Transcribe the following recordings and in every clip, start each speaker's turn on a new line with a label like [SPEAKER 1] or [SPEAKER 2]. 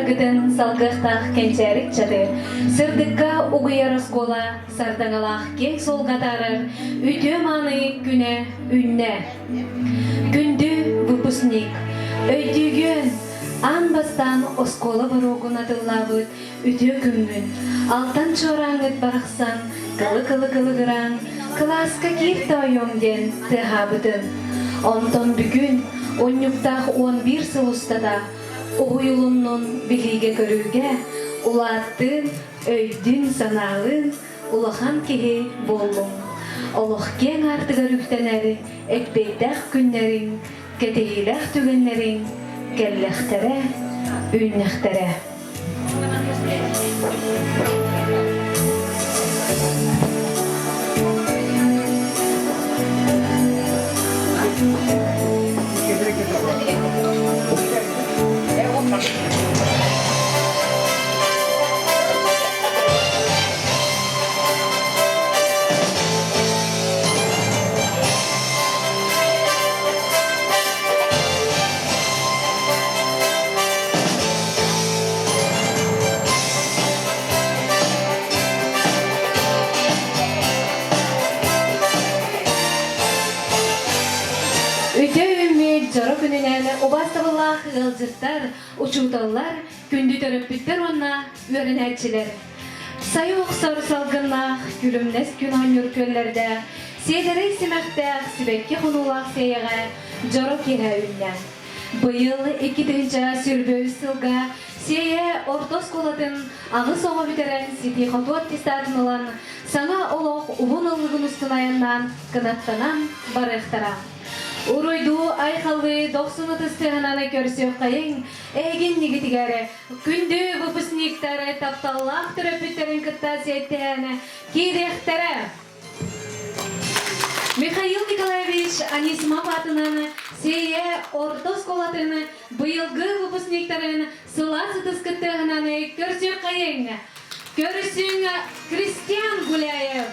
[SPEAKER 1] сылларгытын салгыахтаах кэнчээри ыччаты сырдыкка угуйар оскуола сардаҥалаах киэҥ суолга атаарар үтүө-мааны күнэ үүннэ. Күндү выпускник, өйдүүгүөн, аан бастаан оскуола боруогун атыллаабыт үтүө күммүт, алтан чуорааҥҥыт барахсан кылы-кылы-кылыгыраан кылааска киир тоойуом диэн тыаһаабытын. Онтон бүгүн унньуктаах 11 сыл устата уһуйулуннун билиигэ-көрүүгэ, улааттыын, өйдүүн-санаалыын улахан киһи буоллуҥ. Олох киэҥ аартыгар үктэнэр эппиэттээх күннэриҥ, кэтэһиилээх түгэннэриҥ кэллэхтэрэ, үүннэхтэрэ. Үтүө үүммүт дьоро күнүнэн убаастабыллаах ыалдьыттар, учууталлар, күндү төрөппүттэр уонна үөрэнээччилэр! Сайа охсор салгыннаах, күлүмнэс күн оонньуур күөллэрдээх, сиэдэрэй симэхтээх, сибэкки хонуулаах сиэйэҕэ дьоро киэһэ үүннэ. Быйыл 2023 сылга Сиэйэ орто оскуолатын аҕыс оҕо бүтэрэн ситии-хотуу аттестатын ылан, саҥа олох уһун ыллыгын устун айаннаан кынаттанан барыахтара. Уруйдуу айхаллыы дохсун ытыс тыаһынан көрсүөххэйиҥ, эһигин нигитигэр күндү выпускниктар тапталлаах төрөппүттэрин кытта сиэттиһэн киириэхтэрэ. Михаил Николаевич Анисимов аатынан Сиэйэ орто оскуолатын быйылгы выпускниктарын сылаас ытыс кыттыаһынан көрсүөххэйиҥ! Көрсүҥ Кристиан Гуляев!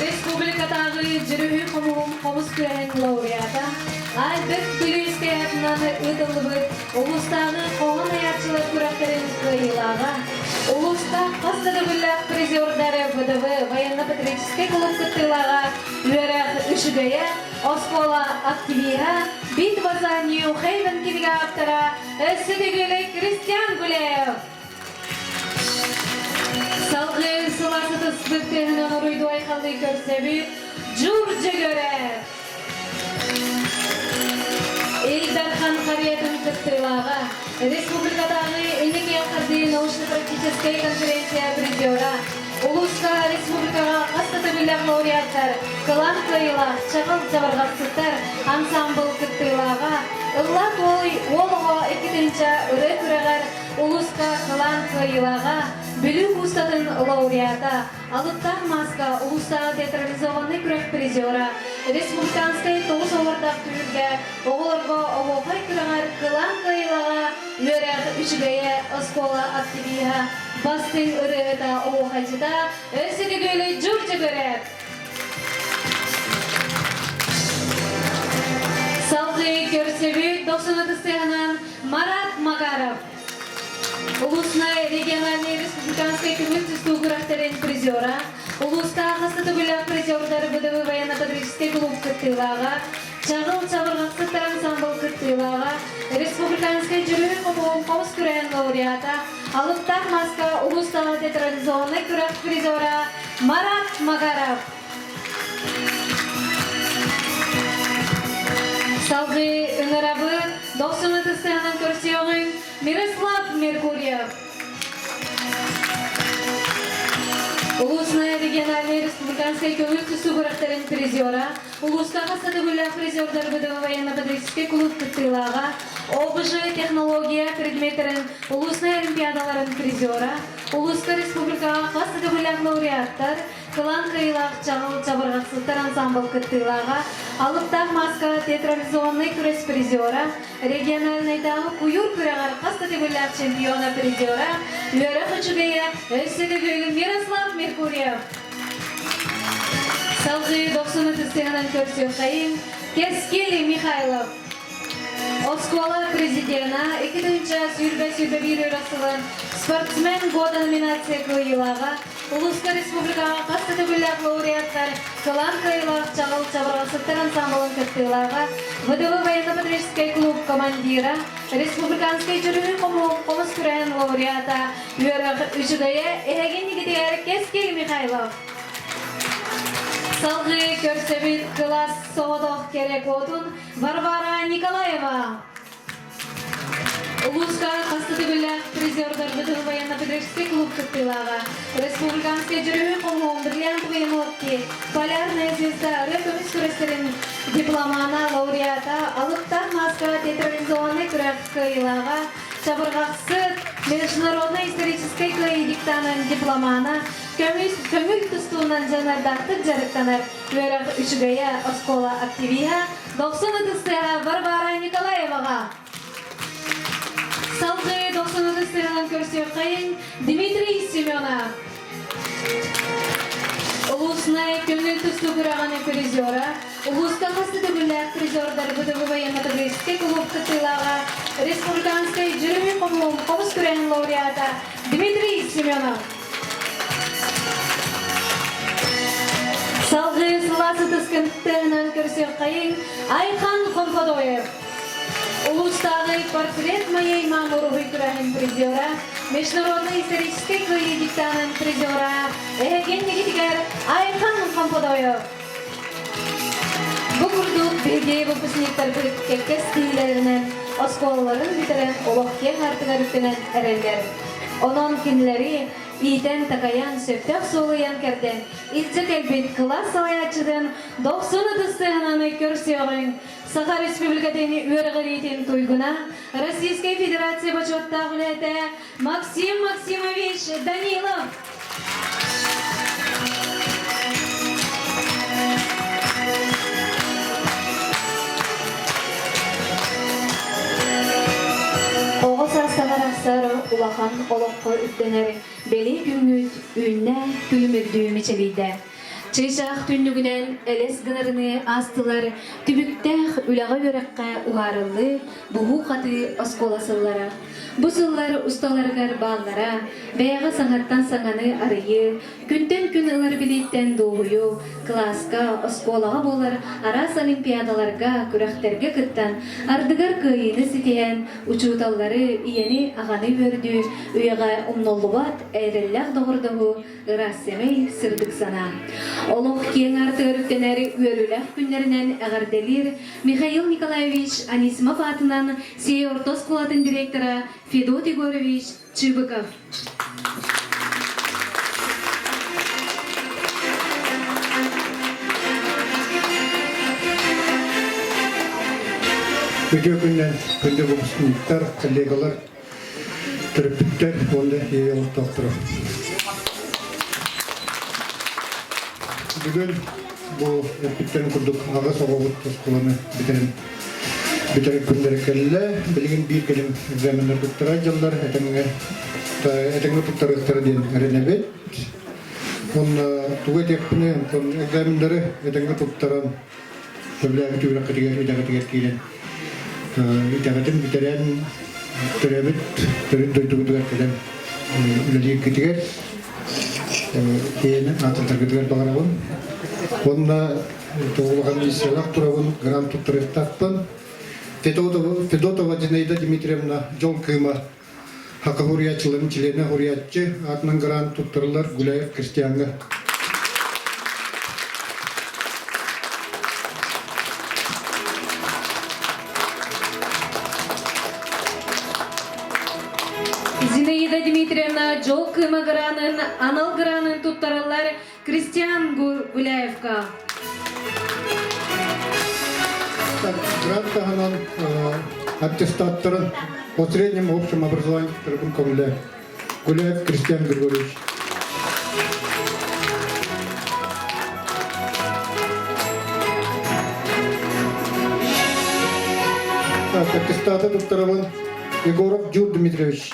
[SPEAKER 1] Республикатааҕы Дьүрүһүй хомуһун хомус күрэһин лауреата Альберт Бүлүүскэй аатынан ыытыллыбыт улуустааҕы хоһоон айааччылар күрэхтэрин кыайыылааҕа, улууска хас да төгүллээх призердар ВДВ военно-патриотическай кулууп кыттыылааҕа, үөрэх үчүгэйэ, оскуола активиһа, Битва за Нью Хейвен кинигэ ааптара өссө төгүл Кристиан Гуляев. Салгыы сылаас ытыспыт тыаһынан уруйду айхаллыы көрсөбүт Дьур Дьөгөрө! Ил Дархан харыйатын кыттыылааҕа, республикатааҕы инники хардыы научно-практическай конференция призера, улууска республикаҕа хас да төгүллээх лауреаттар, кылаан кыайыылаах чаҕыл чабырҕахсыттар ансаамбыл кыттыылааҕа, Ылла туой уол оҕо 2 тыһыынча ырыа күрэҕэр Улууска кылаан кыайыылааҕа, Бүлүү куустатын лауреата, Алыптаах мааска улуустааҕы театрализованнай күрэх призера, республиканскай тоҕус оһуордаах түһүлгэ оҕолорго оһуохай күрэҕэр кылаан кыайыылааҕа, үөрэх үчүгэйэ, оскуола активиһа, бастыҥ ырыаһыта, оһуохайдьыта өссө төгүл Дьур Дьөгүөрэп. Салгыы көрсөбүт дохсун ытыстыаһынан Марат Макаров. Улуснай региональный республиканскай көҥүл тустуу күрэхтэрин призера, улуустаах хас төгүллээх призердар ВДВ военно-патриотическай клуб кыттыылааҕа, Чаҕыл чабырҕахсыттар ансамбл кыттыылааҕа, республиканскай дьүрүһүй хомуһун хомус күрэһин лауреата, Алыптаах маска улуустааҕы театрализованнай күрэх призера Марат Макаров. Салгыы ыҥырабыт дохсун ытыстыһынан көрсүөҕүҥ Мирослав Меркурьев. Улуусная региональная республиканскай көҥүл тустуу күрэхтэрин призера, улууска хас да төгүллээх призердар ВДВ военно-патриотическай кулууп кыттыылааҕа, ОБЖ технология предметтэрин улуусная олимпиадаларын призера, улууска республикаҕа хас да төгүллээх лауреаттар, Кылаан кыайыылаах чаҕыл чабырҕахсыттар ансамбл кыттыылааҕа, Алыптаах мааска театрализованнай күрэс призера, региональнайдааҕы куйуур күрэҕэр хас да төгүллээх чемпиона призера, үөрэх үчүгэйэ, өссө төгүл Мирослав Меркурьев. Салгыы дохсун ытыстыһынан көрсүөххэйиҥ, Кэскил Михайлов. Оскуола президена 2021 сылын «Спортсмен года» номинация кыайыылааҕа, улууска республикаҕа хас да төгүллээх лауреаттар, кылаан кыайыылаах Чаҕыл чабырҕасыттар ансамблын кыттыылааҕа, ВДВ военно-патриотическай клуб командира, республиканскай дьүрүһүй хомус күрэһин лауреата, үөрэх үчүгэйэ эһэгин игитигэр Кэскил Михайлов. Салгыы көрсөбүт кылаас соҕотох кэрэ куотун Варвара Николаева. Улууска хас төгүллээх призердарбытын военно-патриотическай клуб кыттыылааҕа, республиканскай дьүрүһүй хомуһун бриллиантовые нотки, полярная звезда ырыа көмүс күрэстэрин дипломана, лауреата, алыптаах мааска театрализованнай күрэх кыайыылааҕа, чабырҕахсыт, международнай историческай кыайыы диктанын дипломана, көмүс көҥүл тустуунан дьаныардаахтык дьарыктанар үөрэх үчүгэйэ оскуола активиһа Дохсун ытыс тыаһа Варвара Николаеваҕа. Салгыы Дохсун ытыс тыаһынан көрсүөххэйин Дмитрий Семенов. Улуснай көҥүл тустуу күрэҕин призера, улууска хас да төгүллээх призердар ВДВ военно-патриотическай кулууп кыттыылааҕа, республиканскай дьүрүһүй хомуһун хомус күрэһин лауреата Дмитрий Семенов. Салгыы сылаас ытыскын тыаһынан көрсүөххэйиҥ Айхан Хонходоев. Улуустааҕы портрет моей мамы уруһуй күрэһин призера, международный историческай кыайыы диктанын призера эһэгин нигитигэр Айхан Хонходоев. Бу курдук биһиги выпускниктарбыт кэккэ стилэринэн оскуолаларын бүтэрэн олох киэҥ артыгар үктэнэн эрэллэр. Онон кинилэри иитэн-такайан, сөптөөх суолуйан кэрдэн, илдьэ кэлбит кылаас салайааччытын Дохсун ытыс тыаһынан көрсүөҕүҥ Саха Республикатын үөрэҕириитин туйгуна, Российскай Федерация бочуоттаах үлэһитэ Максим Максимович Данилов. Оҕо саастан арахсар улахан олоххо үктэнэр бэлиэ күҥҥүт үүннэ күлүмүрдүү мичилийдэ. Чыычаах түннүгүнэн элэс гынарыныы аастылар түбүктээх үлэҕэ-үөрэххэ уһаарыллыы, буһуу-хатыы оскуола сыллара. Бу сыллар усталарыгар бааллара, бэйэҕэ саҥаттан саҥаны арыйыы, күнтэн күн ылар билииттэн дуоһуйуу, кылааска, оскуолаҕа буолар араас олимпиадаларга, күрэхтэргэ кыттан, ардыгар кыайыыны ситиһэн, учууталлары, ийэни, аҕаны үөрдүү, үйэҕэ умнуллубат эрэллээх доҕордоһуу ыраас сэмэй сырдык санаа. Олох киэҥ аартыгар үктэнэр үөрүүлээх күннэринэн эҕэрдэлиир Михаил Николаевич Анисимов аатынан Сиэй орто оскуолатын директора Федот Егорович Чыбыков.
[SPEAKER 2] Үтүө күннэн күндү выпускниктар, коллегалар, төрөппүттэр уонна ийэ олохтоохторо. Бүгүн бу эппиттэрин курдук аҕыс оҕобут оскуоланы бүтэрэн бүтэрэр күннэрэ кэллэ. Билигин биир кэлим экзаменнар туттара дьаллар этэҥҥэ этэҥҥэ туттарыахтара диэн эрэнэбит. Уонна тугу этиэхпиний, онтон экзаменнары этэҥҥэ туттаран сөбүлээбит үөрэххитигэр, идэҕитигэр киирэн идэҕитин бүтэрэн төрөөбүт төрүт дойдугутугар кэлэн үлэлииргитигэр киэни аатырдаргытыгар баҕарабын. Уонна улахан миссиялаах турабын, грант туттарыахтаахпын. Федотова Зинаида Дмитриевна Дьол кыыма Хака хуруйааччыларын чилиэнэ хуруйааччы аатынан грант туттарыллар Гуляев Кристиаҥҥа.
[SPEAKER 1] Зинаида Дмитриевна Дьол кыыма гранын анал гранын туттараллар Кристиан Гуляевка.
[SPEAKER 2] Грант таһынан аттестаттарын по среднему общему образованию туттарбын көҥүлэ. Гуляев Кристиан Григорьевич. Так, аттестаты туттарабын Егоров Джур Дмитриевич.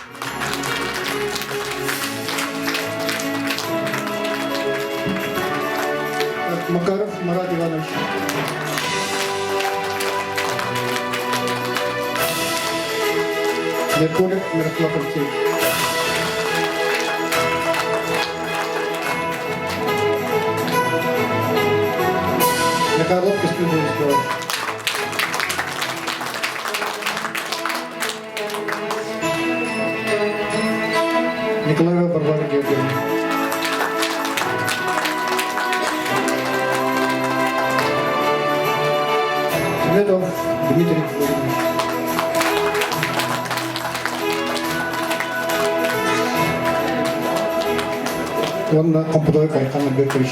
[SPEAKER 2] Макаров Марат Иванович. Меркурьев Мирослав Алексеевич. Михайлов Костюм Владиславович. Николаева Варвара Георгиевна. Семенов Дмитрий Владимирович. Уонна Компудой Кайхан Альбертович.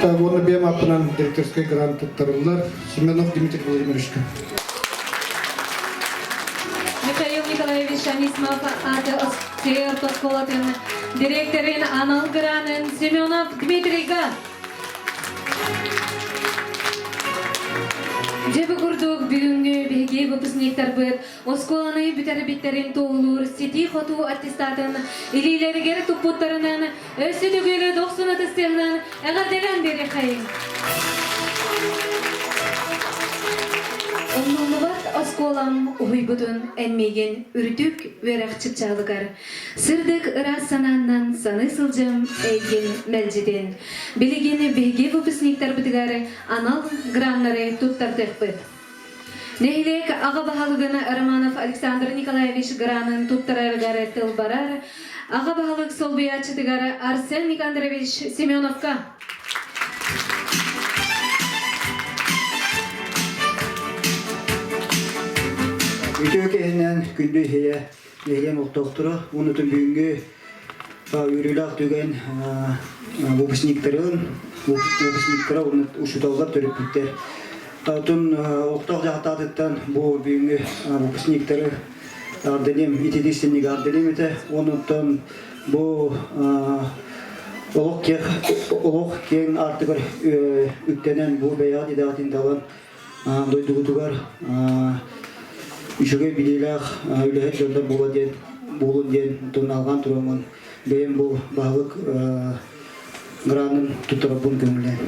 [SPEAKER 2] Уонна бэйэм ааппынан директорскай грант туттарыллар Семенов Дмитрий Владимировичка.
[SPEAKER 1] Михаил Николаевич Анисимов аты Остер оскуолатын директорын анал гранын Семенов Дмитрийга. Дьэ бу курдук бүгүҥҥү биһиги выпускниктарбыт оскуоланы бүтэрбиттэрин туоһулуур ситии-хотуу аттестатын илиилэригэр туппуттарынан өссө төгүл дохсун ытыстыаҕынан эҕэрдэлээн биэриэххэйиҥ. Умнуллубат оскуолам уһуйбутун эн миигин үрдүк үөрэх чыпчаалыгар сырдык ыраас санааннан саныы сылдьым эйгин мэлдьитин. Билигин биһиги выпускниктарбытыгар анал граннары туттардыахпыт. Нэһилиэк аҕа баһылыгын Романов Александр Николаевич гранын туттарарыгар тыл барар аҕа баһылык солбуйааччытыгар Арсен Никандрович Семеновка.
[SPEAKER 3] Үтүө киһинэн күндү иһийэ нэһилиэн олохтоохторо уонна бүгүҥҥү үөрүүлээх түгэн выпускниктарын выпускниктара уонна учууталлар төрөппүттэр. Оттон олохтоох дьаһалтаатыттан бу бүгүҥҥү выпускниктары арденем итидиссинник арденем этэ. Онуттан бу олох киэҥ олох киэҥ аартыгар үктэнэн бу бэйэҕит идэҕитин талан дойдубутугар үчүгэй билиилээх үлэһит дьоннор буола диэн буолун диэн онтон алҕаан тураммын бэйэм бу баһылык гранын туттарарбын көҥүллээн.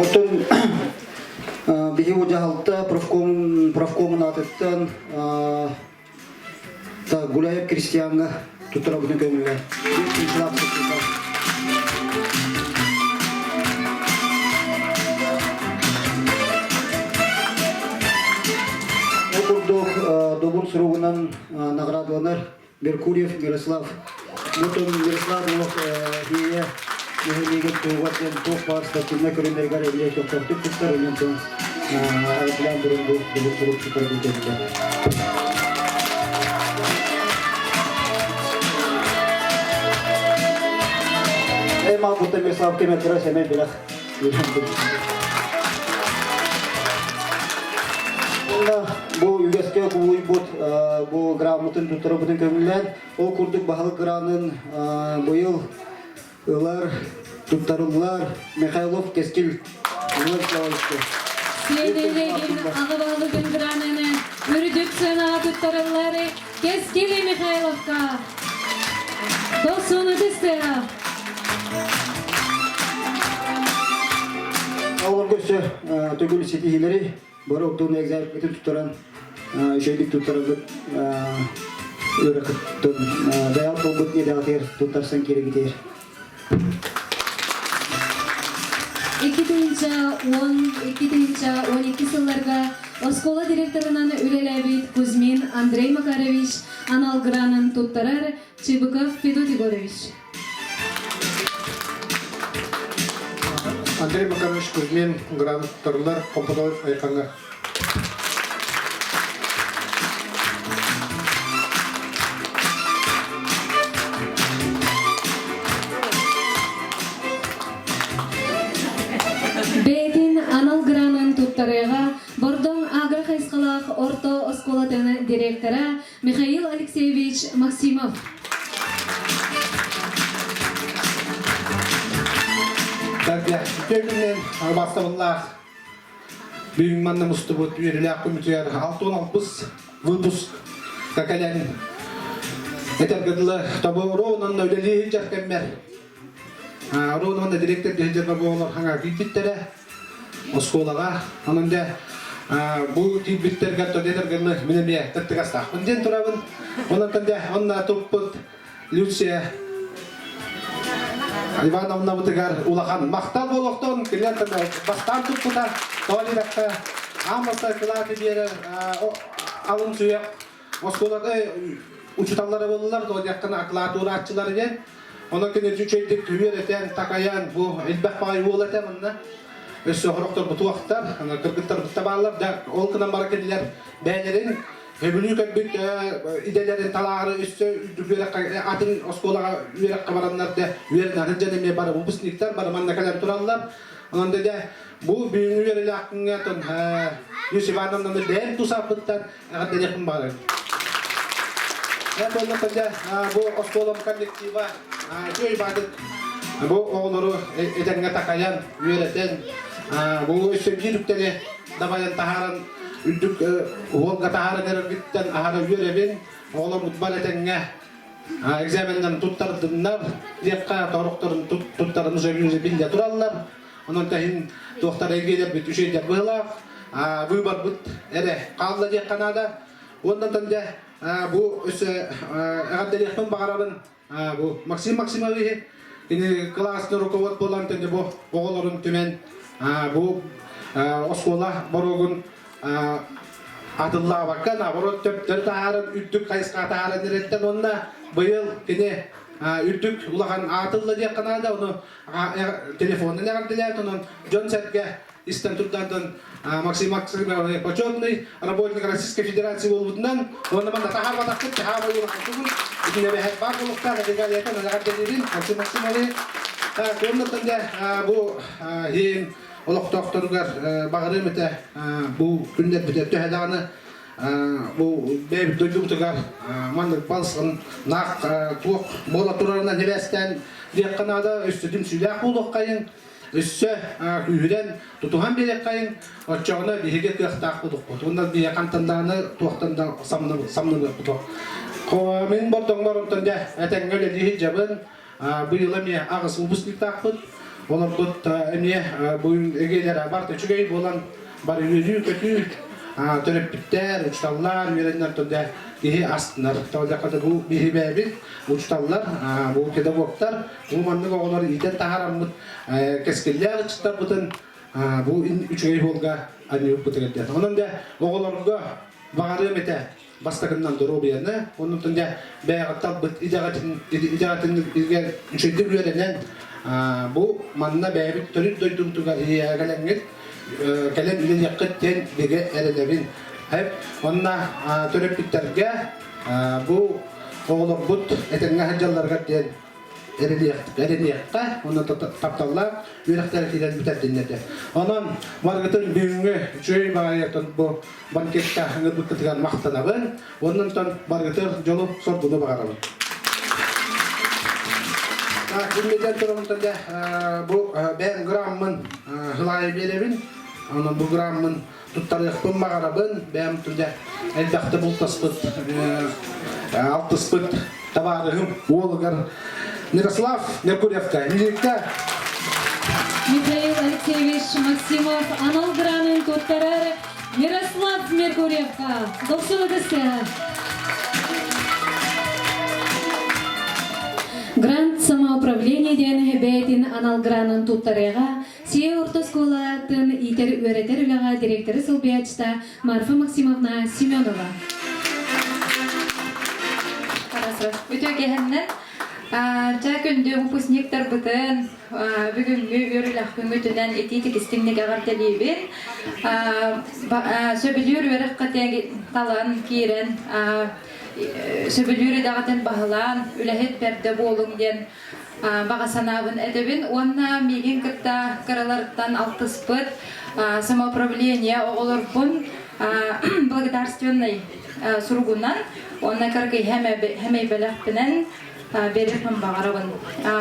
[SPEAKER 3] Оттон биһи бу дьаһалта профком профкомун аатыттан Гуляев Кристиаҥҥа туттарабытын көҥүлэ. Ол курдук добун суругунан наградаланар Меркурьев Мирослав. Бутун Мирослав олох ийэ нэһилиэгин туһугар диэн туох баар спортивнай көрүҥнэригэр эмиэ көхтөөхтүк кыттар, онон араплан туран бу добун сурук тутарбын кэллэ. Эма бутта Мирослав кеметра сэмэй билэх. Бу үгэскэ кубулуйбут бу грамотын туттарабытын көҥүллээн, ол курдук баһылык гранын быйыл ылар, туттарыллар Михайлов Кэскил Владиславовичка.
[SPEAKER 1] Сиэнэлэгин аҕа баһылыгын гранын үрдүк сыанаҕа туттарыллар Кэскили Михайловка. Дохсун ытыстыа.
[SPEAKER 3] Олорго өссө төгүл ситиһиилэри бары оттон экзаменмытын туттаран үчүгэйдик туттараргыт үөрэххиттэн бэйэҕит буолбут идэҕитигэр туттарсан киирэгитигэр.
[SPEAKER 1] 2010-2012 сылларга. оскуола директорынан үлэлээбит Кузьмин Андрей Макарович анал гранын туттарар Чыбыков Федот Егорович.
[SPEAKER 2] Андрей Макарович Кузьмин грант туттарылар Компотоев Айхаҥҥа.
[SPEAKER 1] Бэйэтин анал гранын туттарыаҕа Бордоҥ агро хайысхалаах орто оскуолатын директора Михаил Алексеевич Максимов.
[SPEAKER 4] Дарья, үтүө күнүнэн албастабыллаах бүгүн манна мустубут үөрүүлээх күммүтүгэр 66 выпуск кэлэн этэргэ дылы тобоору онон үлэлии сылдьар кэммэр Оруон уонна директор дьиһин буолар хаҥа киирбиттэрэ оскуолаҕа. Онон дьэ бу киирбиттэргэ тодетергелы мин эмиэ кыттыгастаахпын диэн турабын. Онон дьэ онно туппут Люция Ивановнабытыгар улахан махтал буолуохтун кинилэр бастаан туппута тоҕо диэтэххэ аан бастакы кылааты биэрэр алын сүһүөх оскуолада учууталлара буоллулар тоҕо диэххинэ акылаат уурааччылар диэн онон кинилэр үчүгэйдик үөрэтэн такайан бу элбэх баҕайы уол этэ манна өссө сорохтор бутуохтар кыргыттар да бааллар да ол гынан бара кинилэр бэйэлэрин сөбүлүү көрбүт идэлэрин талаары өссө үрдүк үөрэххэ атын оскуолаҕа үөрэххэ бараннар да үөрэнэ дьон эмиэ бары выпускниктар бары манна кэлэн тураллар онон да бу бүгүҥҥү үөрэлээх күҥҥэ Юсиф Ивановнаны бэйэм тусааппыттан эҕэрдэлиэхпин баҕарабын. Буолла бу оскуолам коллектива үчүгэй баатык бу оҕолору этэҥҥэ такайан, үөрэтэн, бу өссө биир үктэни дабайан таһааран үрдүк уолга таһааран эрэргиттэн аһара үөрэбин. Оҕолорбут бар этэҥҥэ экзаменнарын туттардыннар диэххэ торохторун туттарын уже биллэ тураллар. Онон тэһин туохтар эйгэлэрбит үчүгэйдэр быһылаах, выборбыт эрэ хаалла диэххэ наада. Уоннан дьэ бу өссө эҕэрдэлиэхпин баҕарабын бу Максим Максимовиһы кини кылаасный руковод буолан тэнде бу оҕолорун түмэн бу оскуола боруогун атыллаабакка наоборот төптөрү таһааран үрдүк хайысха таһааран эрэттэн уонна быйыл кини үрдүк улахан аатылла диэххэ наада ону телефонунан эҕэрдэлээт, онон дьон-сэргэ истэн турдаантан Максим Максимович почетный работник Российской Федерации буолбутунан уонна манна таһаарбатахпыт таһаабай улахан итинэ бэһэт баар буолуохтаах регалиятын эҕэрдэлиибин Максим Максимович уоннаттан дьэ бу иһин олохтоохторугар баҕарыам этэ бу күннэрбитэ төһө даҕаны бу бэйэбит дойдубутугар маннык балысхан наах туох буола турарынан сибээстээн диэххэ наада өссө түмсүүлээх буолуоххайыҥ өссө күүһүрэн тутуһан биэриэххэйиҥ оччоҕуна биһиги кыахтаах буолуохпут уонна биһиги хантан даҕаны туохтан да самныбыппыт мин бордоҥмор онтон дьэ этэҥҥэ үлэлии сылдьабын быйыл эмиэ аҕыс выпускниктаахпыт олорбут эмиэ бу эгиэлэрэ барыта үчүгэй буолан бары үөрүү-көтүү төрөппүттэр, учууталлар үөрэннэр турда киһи астынар. Тоҕо бу биһи бэйэбит учууталлар, бу педагогтар, бу маннык оҕолор иитэн таһаараммыт кэскиллээх ыччаттарбытын бу үчүгэй суолга анньыбыппытыгар диэн. Онон дэ оҕолорго баҕарыам этэ бастакыннан доруобуйаны, оннуттан дьэ бэйэҕит талбыт идэҕитин идэҕитин үчүгэйдик үөрэнэн бу манна бэйэбит төрүт дойдубутугар кэлэҥҥит кэлэн үлэлиэххит диэн бигэ эрэнэбин. Онно төрөппүттэргэ бу оҕолорбут этэҥҥэ сылдьалларыгар диэн эрэниэххэ уонна тапталлаах үөрэхтэрэ киирэн бүтэрдиннэр Онон барыгытын бүгүҥҥү үчүгэй баҕайытын бу банкетка ыҥырбыккытыгар махтанабын. Оннонтон барыгытын дьолу соргуну баҕарабын. Күннэтэн тураммытын дэ бу бэйэм граммын хылаайы биэрэбин. Онон бу граммын туттарыахпын баҕарабын. Бэйэм түрдэ элбэхтэ бултаспыт, алтыспыт табаарыһым уолугар Мирослав Меркурьевка. Миликка
[SPEAKER 1] Михаил Алексеевич Максимов анал гранын туттарар Мирослав Меркурьевка. Дохсун ытыстыа. Грант самоуправление диэн бэйэтин анал гранын туттарыаҕа. Сиэ орто оскуолатын иитэр үөрэтэр үлэҕэ директоры солбуйааччыта Марфа Максимовна Семенова.
[SPEAKER 5] Үтүө киэһэннэн Ча күндү выпускниктарбытын бүгүҥҥү үөрүүлээх күҥҥүтүнэн итиитик истиҥник эҕэрдэлиибин. Сөбүлүүр үөрэххэ талан киирэн сөбүлүүр идэҕитин баһылаан үлэһит бэрдэ буолуҥ диэн баҕа санаабын этэбин уонна миигин кытта кыраларыттан алтыспыт самоуправление оҕолорбун благодарственный суругунан уонна кыргый хэмэйбэлэхпинэн берехпин баҕарабын.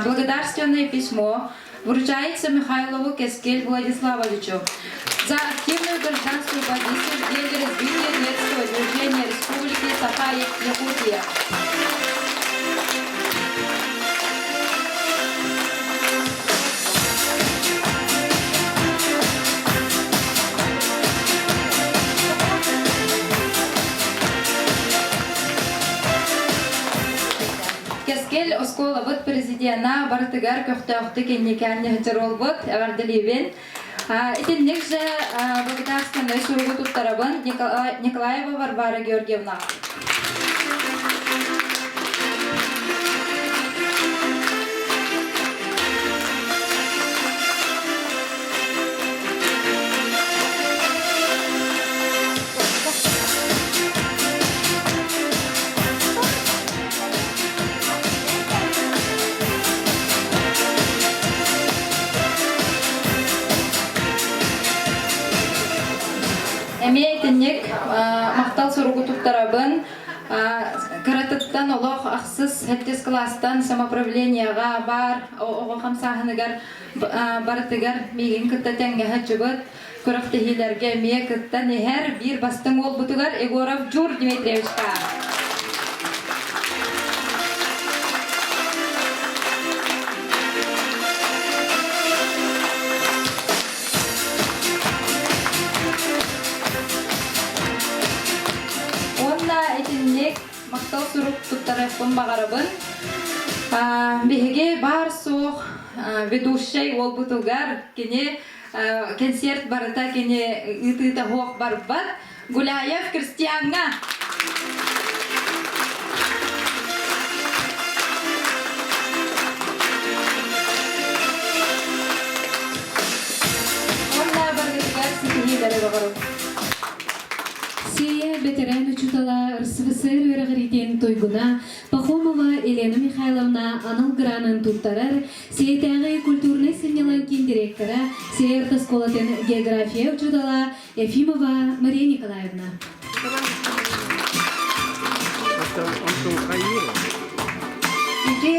[SPEAKER 5] Благодарственное письмо вручается Михайлову Кескель Владиславовичу за активную гражданскую позицию в деле развития детского движения Республики Саха-Якутия. Кэскил оскуолабыт президена барытыгар көхтөөхтүк инникээн дьоруолбут эҕэрдэлиибин. Итинник же благодарственнай суругу туттарабын Николаева Варвара Георгиевна. Эмиэ итинник махтал суругу туттарабын. Кыратыттан олох ахсыс сэттис кылаастан самоуправлениеҕа баар оҕо хамсааһыныгар барытыгар миигин кытта тэҥҥэ сылдьыбыт күрэхтэһиилэргэ эмиэ кыттан иһэр биир бастыҥ уолбутугар Егоров Джур Дмитриевичка. Уонна итинник махтал сурук туттарыахпын баҕарабын. Биһиги баар-суох ведущай уолбутугар кини концерт барыта кини ыытыыта суох барбат. Гуляев Кристиаҥҥа! Уонна барыгытыгар ситиһиилэри баҕарабын.
[SPEAKER 1] Сиэйэ бэтэрээн учуутала РСФСР үөрэҕириитин туйгуна Пахомова Елена Михайловна анал гранын туттарар Сиэйэтээҕи культурнай сынньалаҥ киин директора, Сиэйэ орто оскуолатын география учуутала Ефимова Мария Николаевна.
[SPEAKER 6] Үтүө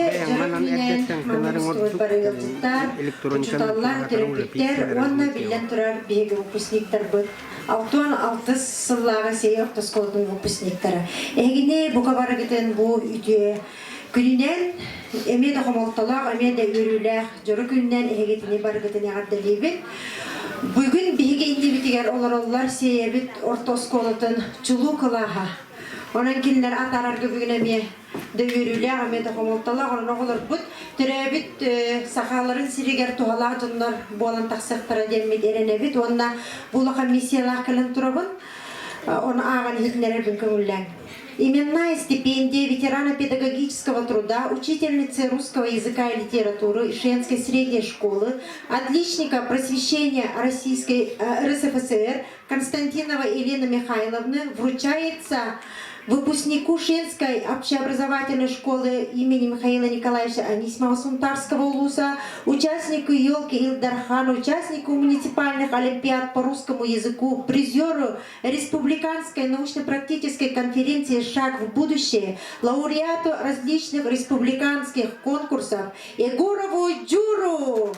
[SPEAKER 6] дьоро күнүнэн маннык бары ыалдьыттар, учууталлар, төрөппүттэр уонна биллэн турар биһиги выпускниктарбыт 66 сыллааҕы Сиэйэ орто оскуолатын выпускниктара. Эһигини бука барыгытын бу үтүө күнүнэн эмиэ да хомолтолоох, эмиэ да үөрүүлээх дьоро күнүнэн эһигитини барыгытын эҕэрдэлиибит. Бүгүн биһиги иннибитигэр олороллор Сиэйэбит орто оскуолатын чулуу кылааһа. Онон кинилэр атаарарга бүгүн эмиэ да үөрүүлээх, эмиэ да хомолтолоох. Онон оҕолорбут төрөөбүт сахаларын сиригэр туһалаах дьоннор буолан тахсыахтара диэммит эрэнэбит уонна бу улахан миссиялаах кэлэн турабын. Ону ааҕан иһитиннэрэрбин көҥүллээҥ. Именная стипендия ветерана педагогического труда, учительницы русского языка и литературы Ишенской средней школы, отличника просвещения Российской РСФСР Константинова Елены Михайловны вручается выпускнику Шенской общеобразовательной школы имени Михаила Николаевича Анисимова Сунтарского улуса, участнику «Елки Илдархана», участнику муниципальных олимпиад по русскому языку, призеру Республиканской научно-практической конференции «Шаг в будущее», лауреату различных республиканских конкурсов Егорову Дюру!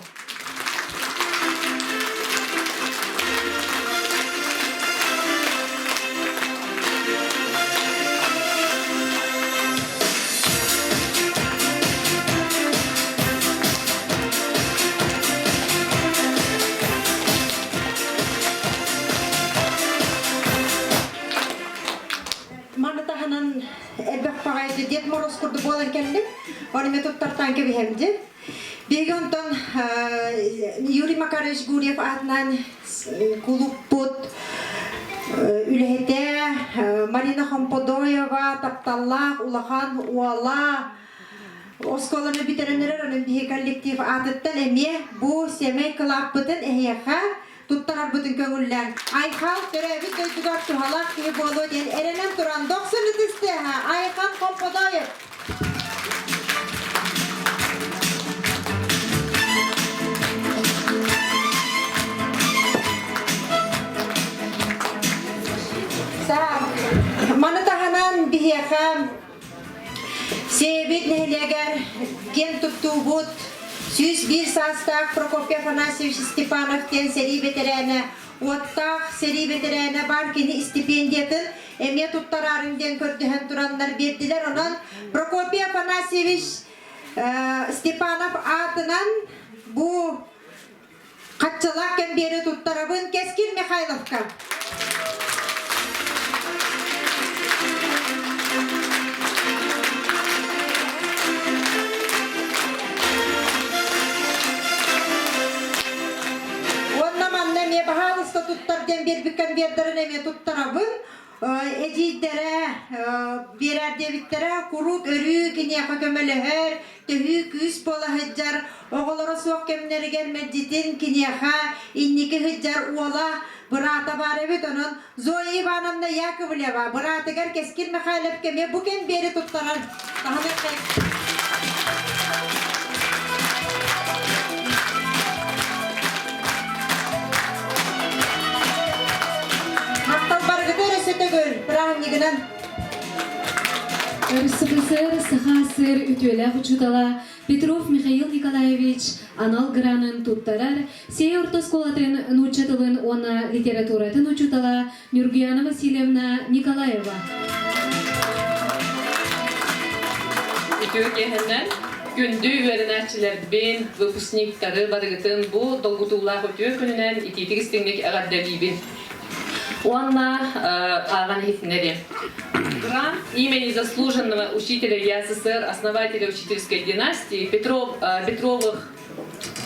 [SPEAKER 6] Маны таһынан элбэх баҕайы Дед Мороз курдук буолан кэллим. Оны мен туттартаан кэбиһэмди. Биһиги онтон Юрий Макарович Гурьев аатынан кулуппут үлэһитэ Марина Хомподоева тапталлаах улахан уола оскуоланы бүтэрэн эрэр онон биһиги коллектив аатыттан эмиэ бу сэмэй кылааппытын эһиэхэ туттарарбытын көҥүллээн Айхал төрөөбүт дойдугар туһалаах киһи буолуо диэн эрэнэн туран дохсун ытыс тыаһа Айхан Хомподоев Маны таһынан биһиэхэ Сиэбит нэһилиэгэр киэн туттуубут 101 саастаах Прокопий Афанасьевич Степанов диэн сэрии бэтэрээнэ уоттаах сэрии бэтэрээнэ баар кини стипендиятын эмиэ туттараарын диэн көрдөһөн тураннар биэрдилэр. Онон Прокопий Афанасьевич Степанов аатынан бу хаччалаах кэмбиэри туттарабын Кэскил Михайловка. Уонна манна эмиэ баһаалыста туттар диэн биэрбит конвердарын эмиэ туттарабын. Эдьиийдэрэ биэрэр диэбиттэрэ куруук өрүү киниэхэ көмөлөһөр, төһүү күүс буола сылдьар, оҕолоро суох кэмнэригэр мэлдьитин киниэхэ инники сылдьар уола быраата баар эбит. Онон Зоя Ивановна Яковлева быраатыгар Кэскил Михайловка эмиэ бу кэмбиэри туттарар. Таһыныаххайын. Махтал барыгыта өрөсө төгүл бырааһынньыгынан.
[SPEAKER 1] РСФСР Саха СССР үтүөлээх учуутала Петров Михаил Николаевич анал гранын туттарар Сей орто оскуолатын нуучча тылын уонна литературатын учуутала Нюргуяна Васильевна Николаева.
[SPEAKER 7] Үтүө киэһэннэн күндү үөрэнээччилэрбин, выпускниктары барыгытын бу долгутуулаах үтүө күнүнэн итиитик истиҥник эҕэрдэлиибин. Уонна ааҕан иһитиннэриэм. Грант имени заслуженного учителя ЯССР, основателя учительской династии Петров, Петровых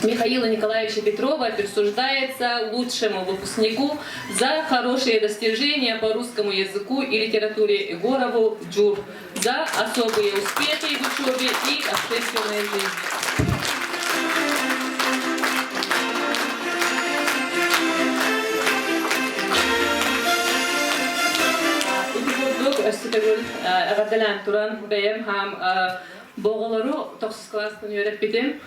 [SPEAKER 7] Михаила Николаевича Петрова присуждается лучшему выпускнику за хорошие достижения по русскому языку и литературе Егорову Джур за особые успехи в учебе и общественной жизни. Ити өссө төгүл эҕэрдэлээн туран бэйэм хаам Бу оҕолору тохсус кылаастан үөрэппитим.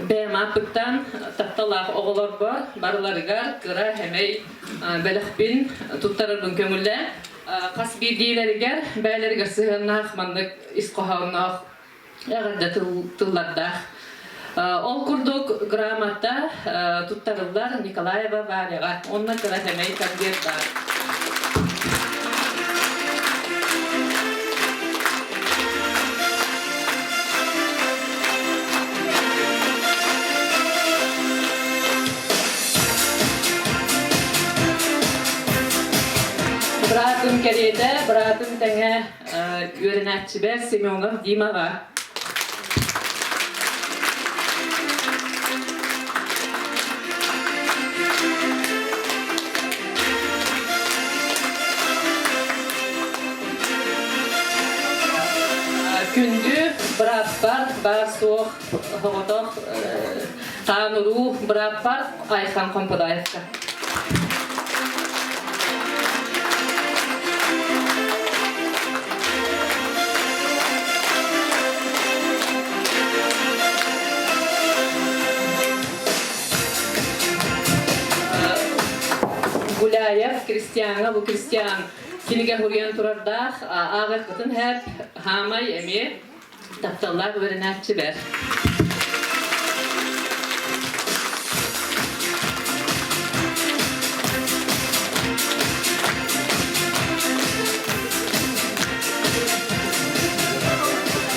[SPEAKER 7] Бэйэм ааппыттан тапталаах оҕолорбор барыларыгар кыра хэмэй бэлэхпин туттарарбын көҥүллээн хас биирдиилэригэр бэйэлэригэр сыһыаннаах маннык ис хоһоонноох эҕэрдэ тыллардаах. Ол курдук грамота туттарыллар Николаева Варяҕа уонна кыра сэмэй конверт баар. Быраатым кэриэтэ, быраатым тэҥэ үөрэнээччибэр Семенов Димаҕа Күндү бырааппар баар-суох соҕотох хаан-уруу бырааппар Айхан Хомподаевка. Гуляев Кристиаҥҥа бу Кристиан кинигэ суруйан турардаах ааҕыаххытын сөп хаамай эмиэ тапталлаах үөрэнээччилэр.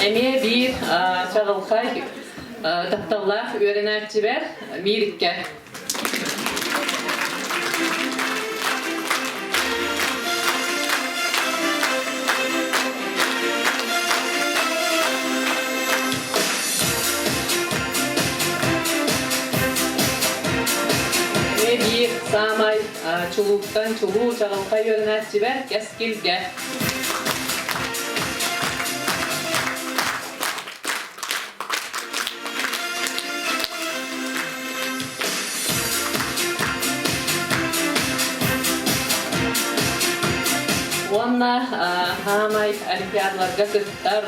[SPEAKER 7] Эмиэ биир чаҕылхай тапталлаах үөрэнээччибэр Миириккэ. Чулууттан чулуу чаҕылхай үөрэнээччибэр Кэскилгэ. Уонна хаамай олимпиадаларга кыттар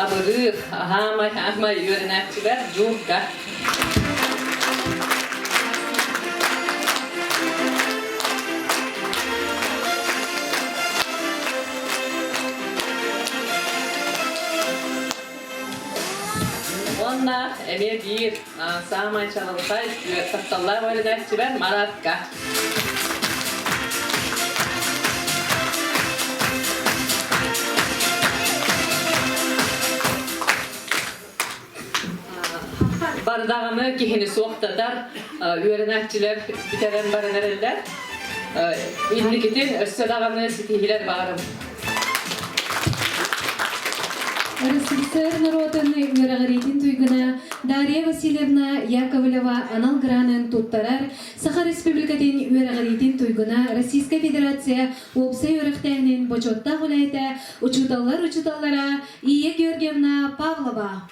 [SPEAKER 7] абырыыр хаамай хаамай үөрэнээччилэр Дьуурга. Уонна эмиэ биир саамай чаҕылхай тапталлаах үөрэнээччибэр Маратка. Бардаҕаны киһини суохтатар үөрэнээччилэр бүтэрэн баран эрэллэр. Инникитин өссө даҕаны ситиһиилэр баарым.
[SPEAKER 1] РСФСР норуотун үөрэҕириитин туйгуна Дарья Васильевна Яковлева анал гранын туттарар Саха Республикатын үөрэҕириитин туйгуна Российскай Федерация уопсай үөрэхтээһинин бочуоттаах үлэһитэ учууталлар учууталлара Ия Георгиевна Павлова.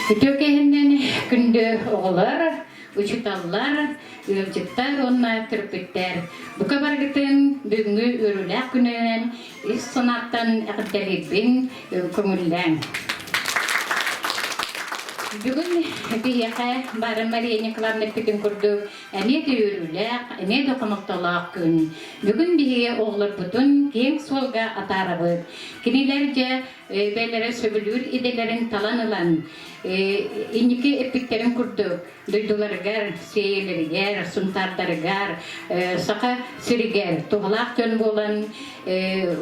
[SPEAKER 8] Үтүө киһиннэн күндү оҕолор, учууталлар, ыалдьыттар уонна төрөппүттэр. Бука барыгытын бүгүҥҥү үөрүүлээх күнүнэн ис санааттан эҕэрдэлиирбин көҥүллээҥ. Бүгүн биһиэхэ бары Мария Николаевна эппитин курдук эмиэ да үөрүүлээх, эмиэ да хомолтолоох күн. Бүгүн биһиги оҕолорбутун киэҥ суолга атаарабыт. Кинилэр дьэ бэйэлэрэ сөбүлүүр идэлэрин талан ылан, инники эппиттэрин курдук дойдуларыгар, сиэйэлэригэр, сунтаардарыгар, саха сиригэр туһалаах дьон буолан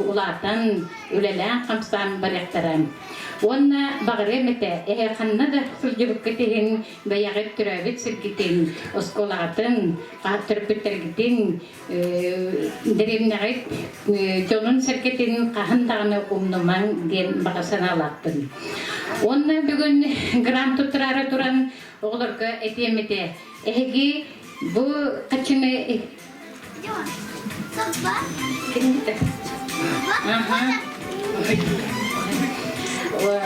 [SPEAKER 8] улаатан, үлэлээн-хамсаан барыахтара. Уонна баҕарыам этэ, эһэ ханна да сылдьыбыккыт иһин бэйэҕит төрөөбүт сиргитин, оскуолаҕытын, төрөппүттэргитин, дэриэбинэҕит дьонун-сэргэтин хаһан даҕаны умнумаҥ диэн баҕа санаалаахпын. Уонна бүгүн грант туттараары туран оҕолорго этиэм этэ, эһиги бу хаччыны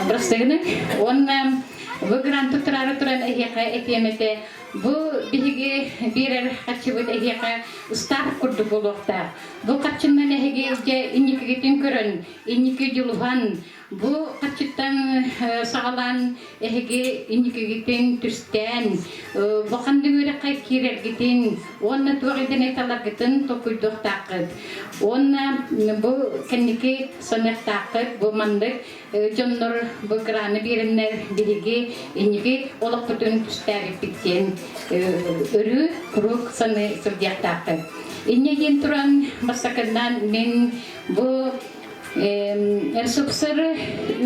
[SPEAKER 8] Простыгынан уонна бу грант туттараары туран эһиэхэ этиэм этэ, бу биһиги биэрэр харчыбыт эһиэхэ ыстаап курдук буолуохтаах. Бу харчынан эһиги дьэ инникигитин көрөн, инники дьулуһан, Бу харчыттан саҕалаан эһиги инникигитин түстээн, бу ханнык үөрэххэ киирэргитин уонна туох идэни таларгытын толкуйдуохтааххыт. Уонна бу кэнники саныахтааххыт, бу маннык дьоннор бу граны биэрэннэр биһиги инники олохпутун түстээбиппит диэн өрүү куруук саныы сылдьыахтааххыт. Инньэ диэн туран бастакыннан мин бу РСФСР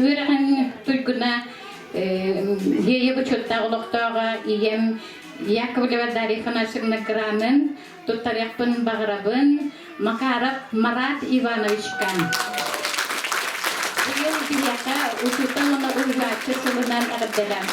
[SPEAKER 8] үөрэҕин туйгуна Лея бочуоттаах олохтооҕо ийэм Яковлева Дарья Афанасьевна гранын туттарыахпын баҕарабын Макаров Марат Ивановичка. Быйыл биһиэхэ учуутал уонна уһуйааччы сылынан эҕэрдэлээн.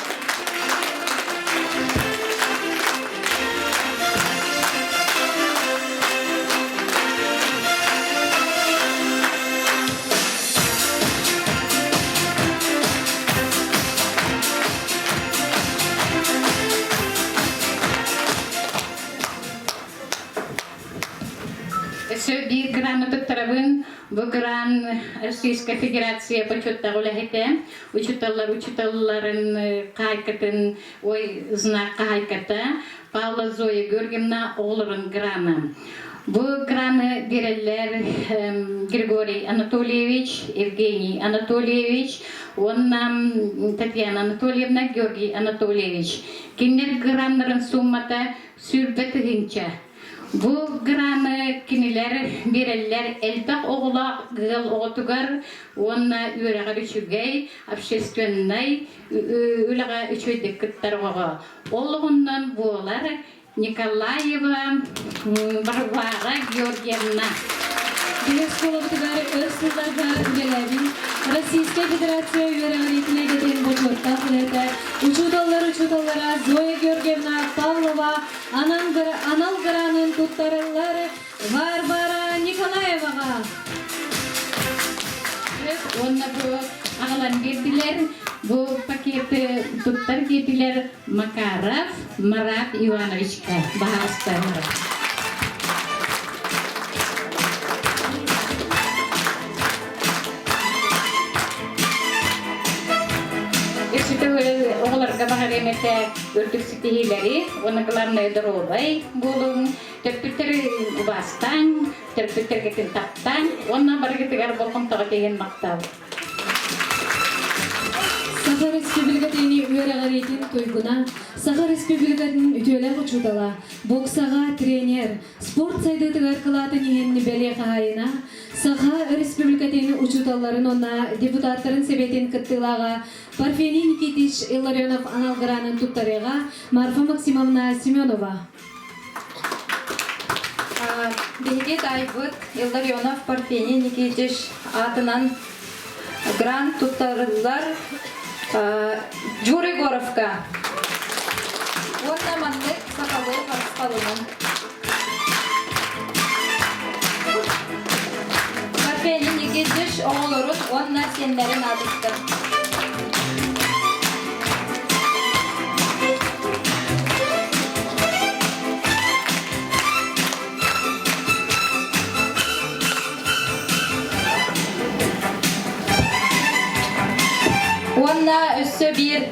[SPEAKER 8] Өссө биир граны туттарабын. Бу гран Российская Федерация бочуоттаах үлэһитэ. Учууталлар учууталларын хаһайкатын, ой, знак хаһайката Павла Зоя Георгиевна оҕолорун грана. Бу граны биэрэллэр Григорий Анатольевич, Евгений Анатольевич уонна Татьяна Анатольевна, Георгий Анатольевич. Кинилэр граннарын суммата 20 000. Бу граны кинилэр биэрэллэр элбэх оҕолоох ыал оҕотугар уонна үөрэҕэр үчүгэй, общественнай үлэҕэ үчүгэйдик кыттар оҕоҕо. Ол оҕоннон буолар Николаева Варвара Георгиевна.
[SPEAKER 1] Биһиги оскуолабытыгар өр сылларга үлэлээбит Российскай Федерация үөрэҕириитин эйгэтин бочуоттаах үлэһитэ, учууталлар учууталлара Зоя Георгиевна Павлова анал гранын туттарыллар Варвара Николаеваҕа.
[SPEAKER 8] Уонна бу аҕалан биэрдилэр, бу пакеты туттар диэтилэр Макаров Марат Ивановичка. Баһаалыста Марат. Оҕолорго баҕарыам этэ үрдүк ситиһиилэри уонна главное доруобай буолуҥ, төрөппүттэри убаастааҥ, төрөппүттэргитин таптааҥ уонна барыгытыгар болҕомтоҕо тиийэн махтал.
[SPEAKER 1] Саха Республикатын үөрэҕириитин туйгуна, Саха Республикатын үтүөлээх учуутала, боксаҕа тренер, спорт сайдыытыгар кылаатын иһин бэлиэ хаһаайына, Саха Республикатын учууталларын уонна депутаттарын сэбиэтин кыттыылааҕа Парфений Никитич Илларионов анал гранын туттарыаҕа Марфа Максимовна Семенова.
[SPEAKER 5] Биһиги таайбыт Илларионов Парфений Никитич аатынан грант туттарыллар Джур Егоровка уонна маннык сахалыы харысхалынан. Парфений Никитич оҕолорун уонна сиэннэрин аатыттан. Уонна өссө биир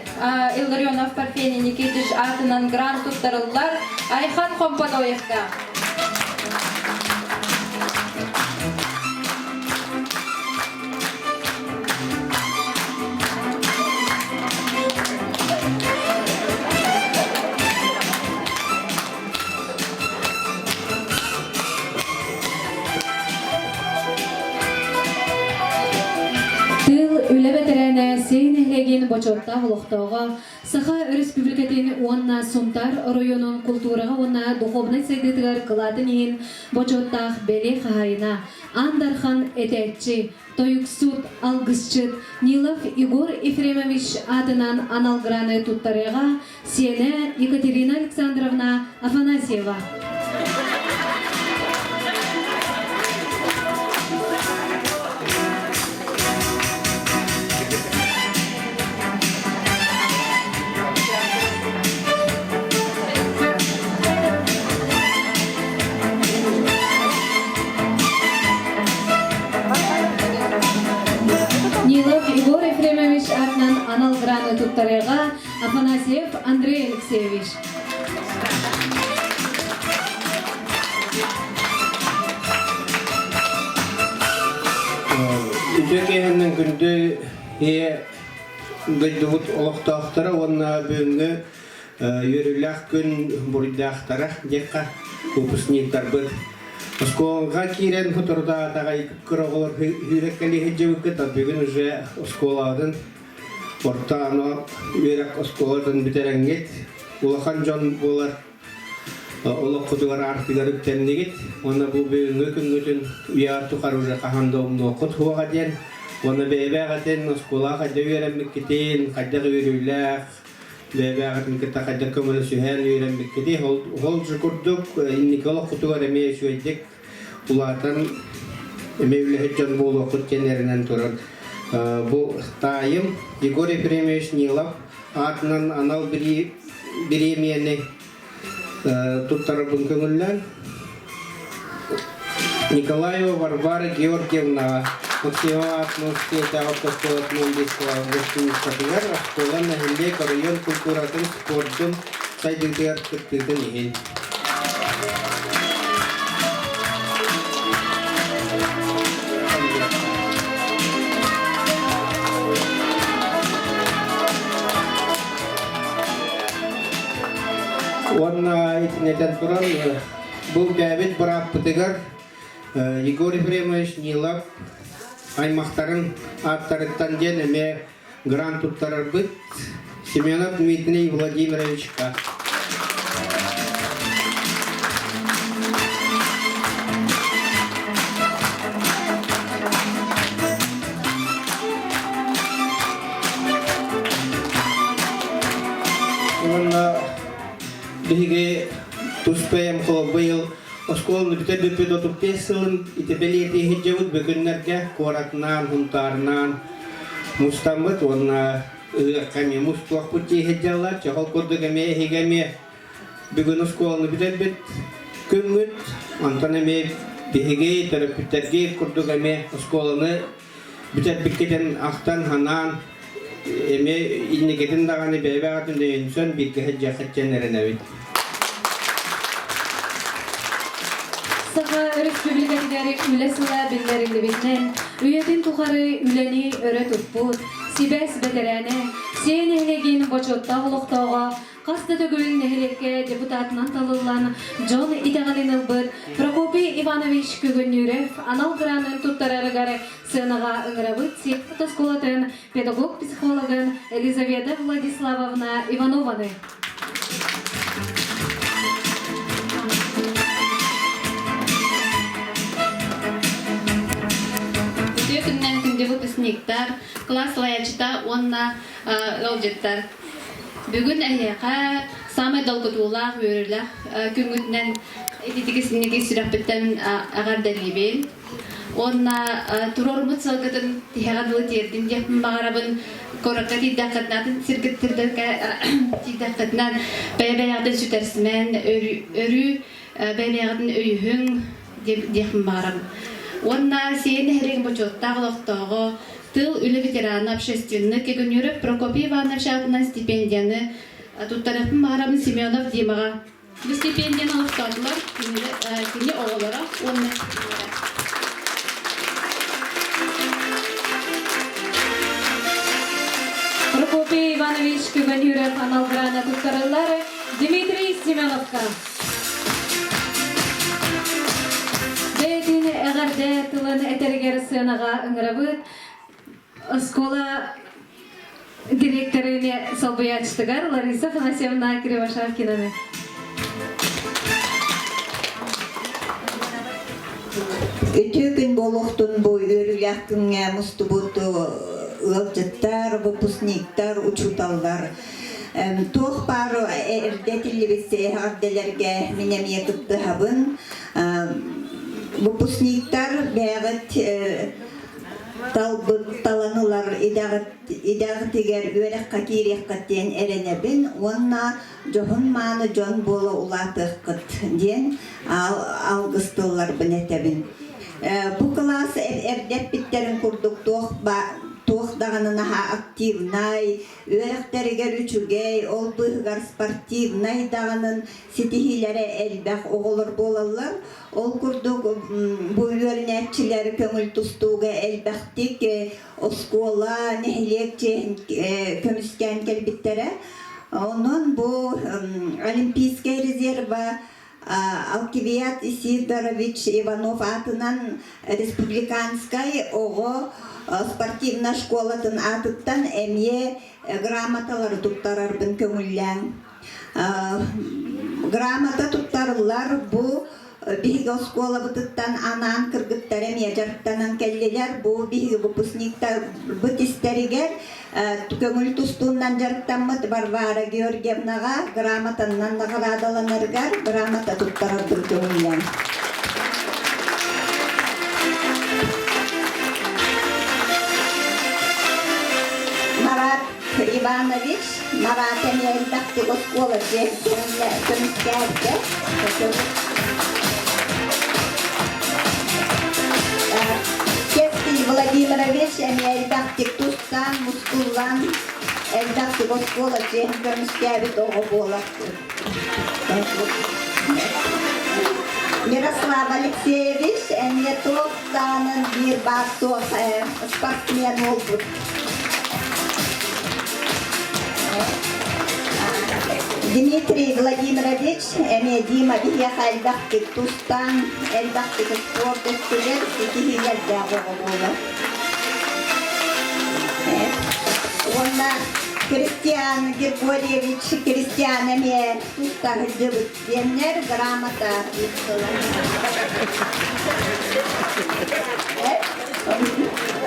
[SPEAKER 5] Илларионов Парфений Никитич аатынан грант туттарыллар Айхан Хомподоевка.
[SPEAKER 1] Тыыл үлэ бэтэрээнэ Сей нэһилиэгин бочуоттаах олохтооҕо Саха Өрөспүүбүлүкэтин уонна Сунтаар оройуонун култуураҕа уонна духуобунай сайдыытыгар кылаатын иһин бочуоттаах бэлиэ хаһаайына Аан Дархан этээччи, тойуксут, алгысчыт Нилов Егор Ефремович аатынан анал граны туттарыаҕа сиэнэ Екатерина Александровна Афанасьева. Нилов Егор Ефремович аатынан анал граны туттарыаҕа Афанасьев Андрей Алексеевич.
[SPEAKER 9] Үтүө киэһэннэн күндү ийэ дойдубут олохтоохторо уонна бүгүҥҥү үөрүүлээх күн буруйдаахтара диэххэ выпускниктарбыт оскуолаҕа киирэн соторутааҕы кыра оҕолор сүүрэккэлии сылдьыбыккыт бүгүн уже оскуолаҕытын орто анал үөрэх оскуолатын бүтэрэҥҥит улахан дьон буолар олоххутугар аартыгар үктэннигит уонна бу бүгүҥҥү күҥҥүтүн үйэ тухары уже хаһан да умнуоххут суоҕа диэн уонна бэйэбээҕитин оскуолаҕа хайдах үөрэммиккитин хайдах үөрүүлээх бэйэбээҕитин кытта хайдах көмөлөсүһэн үөрэммиккитий ол курдук инники олоххутугар эмиэ үчүгэйдик улаатан эмиэ үлэһит дьон буолуоххут диэн эрэнэн туран бу таайым Егор Ефремович Нилов аатынан анал бириэмийэни туттарарбын көҥүллээн Николаева Варвара Георгиевнаҕа Максимова аатынан Сиэтээҕи оскуолатын выпускницатыгар оскуола нэһилиэк оройуон культуратын спордун сайдыытыгар кыттыытын иһин. Уонна итиннэтэн туран бу бэйэбит бырааппытыгар Егор Ефремович Нилов аймахтарын ааттарыттан диэн эмиэ грант туттарарбыт Семенов Дмитрий Владимировичка. Биһиги тус бэйэм быйыл оскуоланы бүтэрбиппит 35 сылын ити бэлиэтии сылдьабыт бүгүннэргэ куоратынаан, Хунтаарынаан мустаммыт уонна ыһыахха эмиэ мустуохпут дии сылдьаллар. Чохол курдук эмиэ эһиги эмиэ бүгүн оскуоланы бүтэрбит күҥҥүт, онтон эмиэ биһиги төрөппүттэргит курдук эмиэ оскуоланы бүтэрбиккитин ахтан-санаан эмиэ инникитин даҕаны бэйэ-бэйэҕитин өйөнсөн бииргэ сылдьыаххыт диэн эрэнэбит.
[SPEAKER 1] Саха Өрөспүүбүлүкэтигэр үлэ сыла биллэриллибитинэн, үйэтин тухары үлэни өрө туппут, сибээс бэтэрээнэ, Сиэн нэһилиэгин бочуоттаах олохтооҕо Хас да төгүл нэһилиэккэ депутатынан талыллан дьон итэҕэлин ылбыт Прокопий Иванович Күгүннүүров анал гранын туттарарыгар сыанаҕа ыҥырабыт Сиэппит оскуолатын педагог-психологын Елизавета Владиславовна Иванованы.
[SPEAKER 10] Үтүө күнүнэн күндү выпускниктар, кылаас салайааччыта уонна ыалдьыттар. Бүгүн эһиэхэ саамай долгутуулаах, үөрүүлээх күҥҥүтүнэн ититик-исинники сүрэхпиттэн эҕэрдэлиибин. Уонна туруоруммут сылгытын тиһэҕэ дылы тиэрдин диэхпин баҕарабын. Куоракка тиийдэххитинэ, атын сиргит-сирдэргэ тиийдэххитинэ бэйэ-бэйэҕитин сүтэрсимэн, өрүү бэйэ-бэйэҕитин өйүһүҥ диэхпин баҕарабын. Уонна Сиэн нэһилиэгин бочуоттаах олохтооҕо Тыл, үлэ ветерана, общественник Кегунюров Прокопий Иванович аатынан стипендияны туттарыахпын баҕарабын Семенов Димаҕа. Бу стипендияны олохтоотулар кини оҕолоро уонна
[SPEAKER 1] Прокопий Иванович Көгөнүров анал грана туттарыллар Дмитрий Семеновка. Бэйэтин эҕэрдэ тылын этэригэр сыанаҕа ыҥырабыт. Оскуола директорын солбуйааччытыгар Лариса Афанасьевна Кривошапкинаны.
[SPEAKER 11] Үтүө күн буолуохтун бу үөрүүлээх күҥҥэ мустубут ыалдьыттар, выпускниктар, учууталлар. Туох баар эрдэ этиллибит эҕэрдэлэргэ мин эмиэ кыттыһабын. Выпускниктар бэйэҕит талбыт талан ылар идэҕитигэр үөрэххэ киириэххит диэн эрэнэбин уонна дьоһун-мааны дьон буола улаатыаххыт диэн алгыс тылларбын этэбин. Бу кылаас эрдэ эппиттэрин курдук туох туох даҕаны наһаа активнай, Үөрэхтэригэр үчүгэй, ол быыһыгар спортивнай даҕанын ситиһиилэрэ элбэх оҕолор буолаллар. Ол курдук бу үөрэнээччилэр көҥүл тустууга элбэхтик оскуола, нэһилиэк чиэһин көмүскээн кэлбиттэрэ. Онон бу Олимпийскай резерва Алкивиад Исидорович Иванов аатынан республиканскай оҕо спортивнай школатын аатыттан эмиэ грамоталары туттарарбын көҥүллээҥ. Грамота туттарыллар бу биһиги оскуолабытыттан анаан кыргыттар эмиэ дьарыктанан кэллилэр. Бу биһиги выпускниктарбыт истэригэр Көҥүл тустуунан дьарыктаммыт Варвара Георгиевнаҕа грамотаннан наҕараадаланарыгар грамота туттарарбын көҥүллээн. Марат Иванович, Марат эмиэ элбэхтик оскуола көмүскээбитэ. Кэскил Владимирович эмиэ элбэхтик тустаан, мускуллаан, элбэхтик оскуола дьиэһин көмүскээбит оҕо буолар. Мирослав Алексеевич эмиэ туох даҕаны биир баар суох спортсмен буолбут. Дмитрий Владимирович эмиэ Дима биһиэхэ элбэхтик тустан, элбэхтик спорт өттүгэр ситиһиилэрдээх оҕо буолар. Уонна Кристиан Григорьевич Кристиан эмиэ туста сылдьыбыт диэннэр грамота ыыттылар.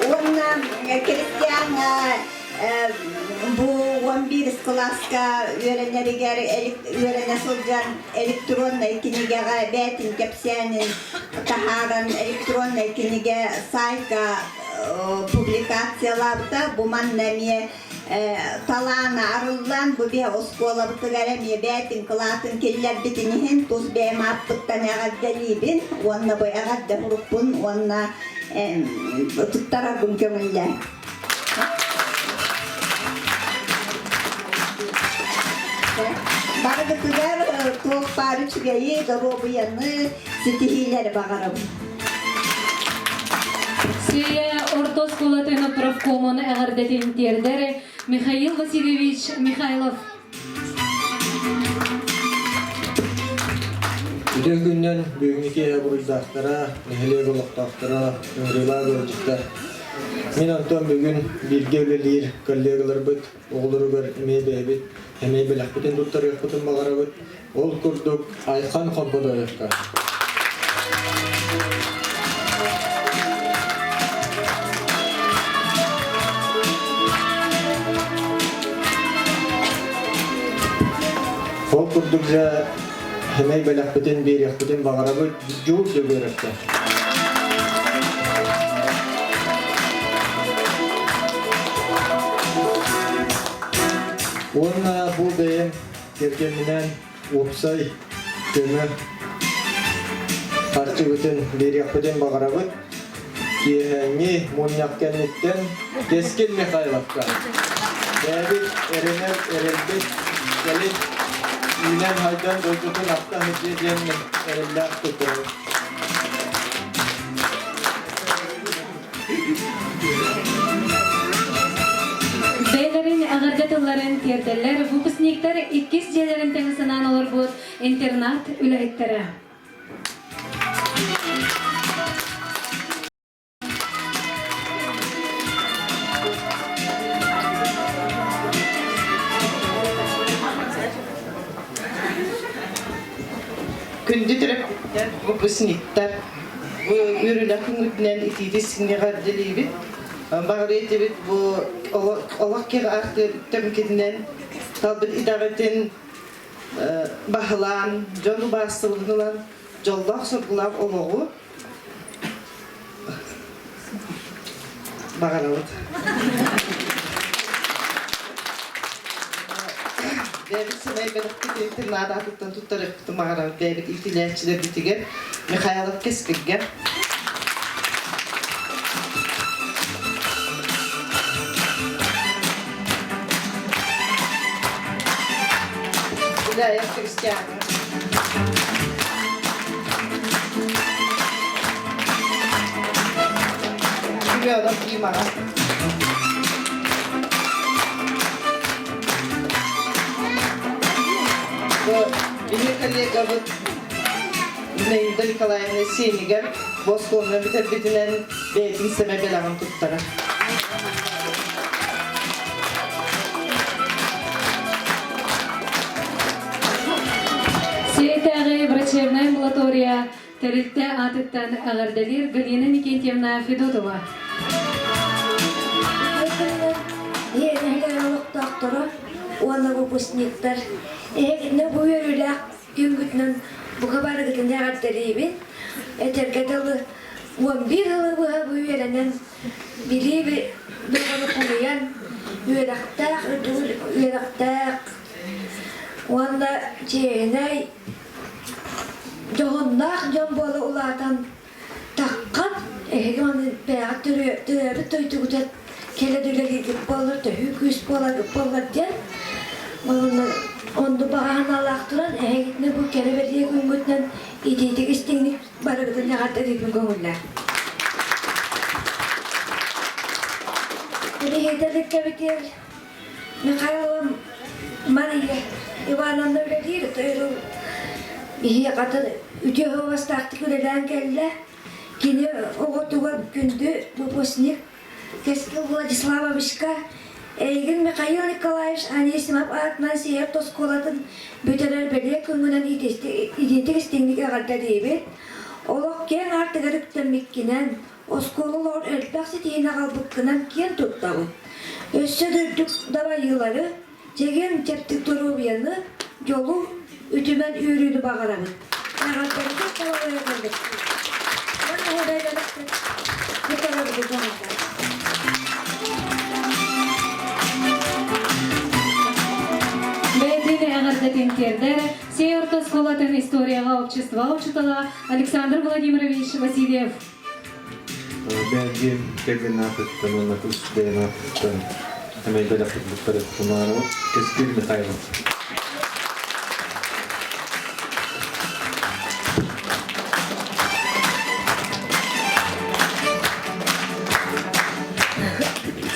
[SPEAKER 11] Уонна Кристиан бу 11 кылааска үөрэнэригэр үөрэнэ сылдьан электроннай кинигэҕэ бээтин кэпсээнин таһааран электроннай кинигэ сайтка публикациялаабыта. Бу манна эмиэ талаана арыллан бу биэ оскуолабытыгар эмиэ бээтин кылаатын киллэрбитин иһин тус бэйэм ааппыттан эҕэрдэлиибин уонна бу эҕэрдэ сурукпун уонна туттарарбын көҥүллээн. Барыгытыгар туох баар үчүгэйи, доруобуйаны, ситиһиилэри баҕарабын.
[SPEAKER 1] Сиэ орто оскуолатын профкомун эҕэрдэтин тиэрдэр Михаил Васильевич Михайлов.
[SPEAKER 12] Үтүө күнүнэн бүгүҥҥү киэһэ буруйдаахтара, нэһилиэк олохтоохторо, ыҥырыылаах ыалдьыттар. Мин онтон бүгүн бииргэ үлэлиир коллегаларбыт оҕолоругар эмиэ бэйэбит эмиэ бэлэхпитин туттарыахпытын баҕарабыт. Ол курдук Айхан Хомподоевка. Ол курдук дьэ хэмэй бэлэхпитин биэриэхпитин баҕарабыт Дьуур Дьөгүөрэпкэ. Уонна бу бэйэм кэргэмминээн уопсай көмө харчыбытын биэриэхпитин баҕарабыт. Киэһээҥҥи мунньах кэнниттэн Кэскил Михайловка бэйэбит эрэнэр эрэлбит кэлин үүнэн-хайдан дойдутун ахта сылдьыа диэн эрэллээх туттарабыт.
[SPEAKER 1] Бэйэлэрин эҕэрдэ тылларын тиэрдэллэр выпускниктар иккис дьиэлэрин тэҥэ санаан олорбут интернат үлэһиттэрэ.
[SPEAKER 13] Күндү төрөппүттэр, выпускниктар, бу үөрүүлээх күҥҥүтүнэн итиити сиҥҥэҕэрдэлиибит. Баҕарыа этибит бу олох киһи артыар талбыт идэҕитин баһылаан, дьон убаастабылын ылан, дьоллоох-соргулаах олоҕу баҕарабыт. Бэйэбит сэмэй бэлэхпит интернат аатыттан туттарыахпытын баҕарабыт бэйэбит иитиллээччилэрбитигэр Михайлов Кэскилгэ. Гуляев Христиана. Семенов Димаҕа. Бу биһиги коллегабыт Зинаида Николаевна сиэнигэр боскуонна бүтэрбитинэн бэйэтин сэмэ бэлэҕин туттарар.
[SPEAKER 1] Сиэтээҕи врачебная амбулатория тэрилтэ аатыттан эҕэрдэлиир Галина Никитьевна Федотова.
[SPEAKER 14] Ийэ олохтоохторо уонна выпускниктар эһигинэ бу үөрүүлээх күҥҥүтүнэн бука барыгытын эҕэрдэлиибин. Этэргэ дылы 11 сылы быһа бу үөрэнэн билии бөҕөнү хомуйан үөрэхтээх үөрэхтээх уонна чиэһинэй дьоһуннаах дьон буола улаатан таххан эһиги маны бэйэҕит төрөөбүт дойдугутугар кэлэн үлэлииргит буоллар төһүү күүс буоларгыт буоллар диэн онну баҕа санаалаах туран эһигитинэ бу кэрэ бэлиэ күҥҥүтүнэн итиитик истиҥник барыгытын эҕэрдэлиибин көҥүллээх. Билиһитэликкэбитигэр Михайлова Мария Ивановна үлэлиир биһиэхэ үтүө суобастаахтык үлэлээн кэллэ. Кини оҕотугар күндү выпускник Кэскил Владиславовичка эйигин Михаил Николаевич Анисимов аатынан Сиэйэ оскуолатын бүтэрэр бэлиэ күҥҥүнэн итиитик истиҥник эҕэрдэлиибит. Олох киэҥ аартыгар үктэммиккинэн, оскуола олоҕор элбэх ситиһиини аҕалбыккынан киэн туттабын. Өссө да үрдүк дабайыылары, чэгиэн чэбдик доруобуйаны, дьолу, үтүмэн үөрүүнү баҕарабыт. Эҕэрдэлэргэ салалайарбыт. Уонна эһэбэйбэлэхпит кытарарбыт баҕарда.
[SPEAKER 1] Бэйэтин эҕэрдэтин тиэрдэр Сей орто оскуолатын историяҕа общество учуутала Александр Владимирович Васильев.
[SPEAKER 15] Бэйдиэн кэргэн аатыттан уонна тус бэйэм аатыттан эмэй бэлэхпит туттарыахтымаарабыт Кэскил Михайлов.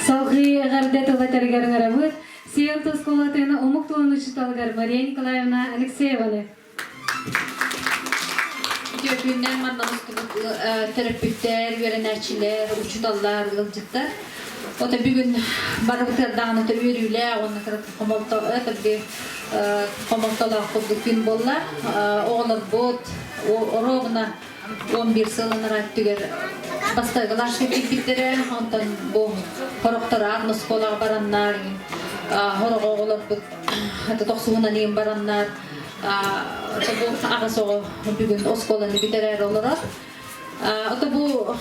[SPEAKER 1] Салгыы эҕэрдэ тыл этэригэр ыҥырабыт Сей орто оскуолатын омук тылын учууталыгар Мария Николаевна Алексееваны.
[SPEAKER 10] Үтүө күннэн манна мустубут төрөппүттэр, үөрэнээччилэр, учууталлар, ыалдьыттар. Ото бүгүн барыбытыгар даҕаны үөрүүлээх уонна хомолто хомолтолоох курдук күн буолла. Оҕолорбут оруобуна 11 сылын өттүгэр бастакылашка киирбиттэрэ, онтон бу хорохтор аан оскуолаҕа бараннар, хорох оҕолорбут тохсуһунан иин бараннар, бу аҕыс оҕо бүгүн оскуоланы бүтэрээр олорор. Ото бу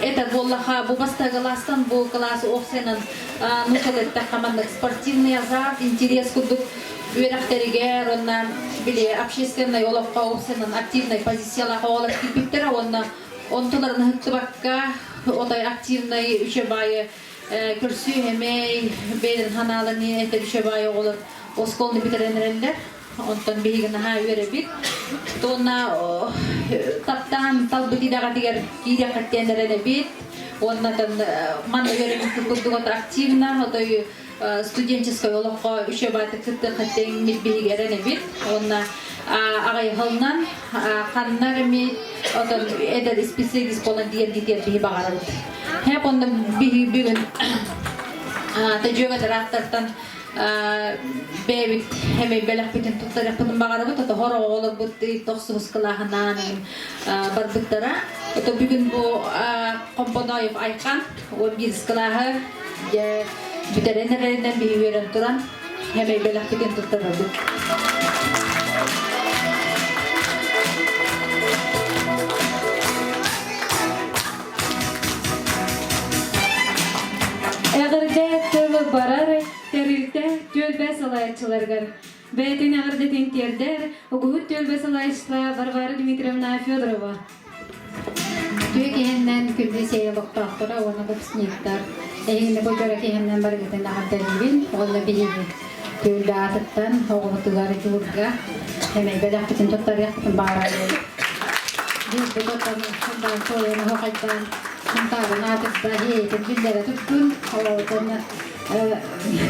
[SPEAKER 10] это буоллаха бу бастакы класстан бу класс опциянан нууччалыттахха маннык спортивный азарт, интерес курдук үөрэхтэригэр уонна били общественнай олоххо опциянан активнай позициялаах оҕолор киирбиттэрэ уонна онтуларын ыһыктыбакка отой активнай үчүгэй көрсүү эмэй бэйэлэрин ханааланы этэр үчүгэй оҕолор оскуоланы бүтэрэн эрэллэр. Онтон биһиги наһаа үөрэбит. Уонна таптаан талбыт идэҕитигэр киириэххиттэн эрэнэбит. Уонна манна үөрэммит курдук активно, отой студенческай олоххо үчүгэй кыттыаххыттан биһиги эрэнэбит. Уонна аҕайхалынан ханна эми отон эдэр специалист буолан диэн диэн биһи баҕарабыт. Хэп онно биһи бүгүн төдүөгө ааттартан бэйэбит эмэй бэлэхпитин туттарыахпытын баҕарабыт. Ото хор оҕолорбут тохсус кылааһынаан барбыттара. Ото бүгүн бу Компоноев Айхан 11 кылааһы дьэ бүтэрэн эрэринэн биһи үөрэн туран эмэй бэлэхпитин туттарабыт.
[SPEAKER 1] Эҕэрдэ тыл барар тэрилтэ түөлбэ салайааччыларыгар бэйэтин эҕэрдэтин тиэрдэр Угуһут түөлбэ салайааччыта Варвара Дмитриевна Федорова.
[SPEAKER 8] Үтүө киһиннэн күндү сиэйэ олохтоохторо уонна выпускниктар эһигини бу дьоро киһиннэн барыгытын эҕэрдэлиибин уонна биһиги түөлбэ аатыттан оҕобутугар дьулурга эмэй бэлэхпитин туттарыахпытын баҕарабын. Биирбит оттон сунтаан суолун оһохайдаан Сунтаарын аатырда иэйэтин биллэрэ туттун оҕотун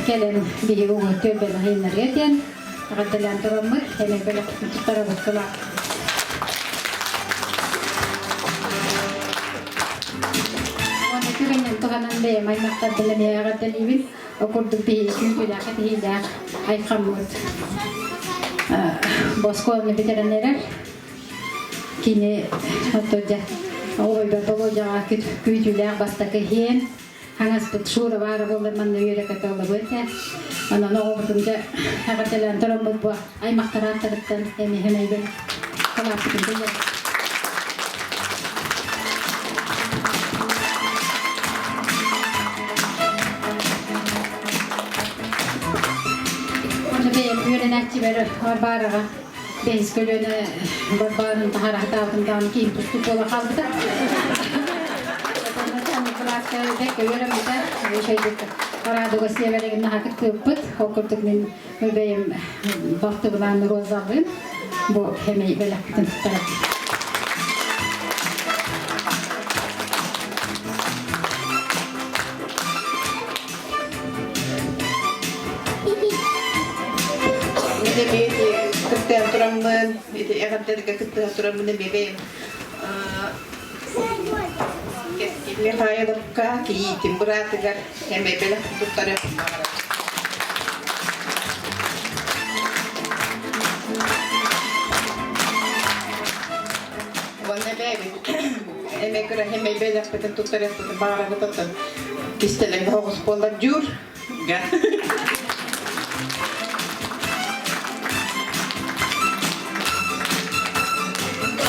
[SPEAKER 8] кэлэн биһиги уҥа түөлбэни хайыннарыа диэн эҕэрдэлээн тураммыт эмэй бэлэхпитин туттарабыт кылаах. Уонна түгэннэн туһанан бэйэм аймахтарбын эмиэ эҕэрдэлиибин. Ол курдук биһиги күүтүүлээх этиһиилээх айхаммыт оскуоланы бүтэрэн эрэр. Кини оттон оҕойбор Болуодьаҕа күүтүүлээх бастакы иһиэн хаҥаспыт Шура баара буоллар манна үөрэ-көтө олоруо этэ. Онон оҕобутун дьэ эҕэрдэлээн тураммыт бу аймахтар ааттарыттан эмиэ хэмэйбин кылааппытын билэр. Оны бэйэм үөрэнээччибэр Варвараҕа бэһис көлүөнэ Барбаарын таһараһытаабытым даҕаны киин тустук буола хаалбыта. Кылааска бэккэ үөрэммитэ, үчүгэйдик Радуга сиэбэригин наһаа кыттыыппыт. Ол курдук мин бэйэм балтыбылаан Розалыын бу эмэй бэлэхпитин туттарабын.
[SPEAKER 13] Мин эмиэ ити кыттыһан тураммын, ити эҕэрдэлэргэ кыттыһан тураммын эмиэ бэйэм Михайловка кийиитин быраатыгар эмиэ бэлэх туттарыахпын баҕарабын. Уонна бэйэбит эмиэ кыра эмиэ бэлэхпитин туттарыахпытын баҕарабыт оттон кистэлэҥ оҕус буолар дьуур.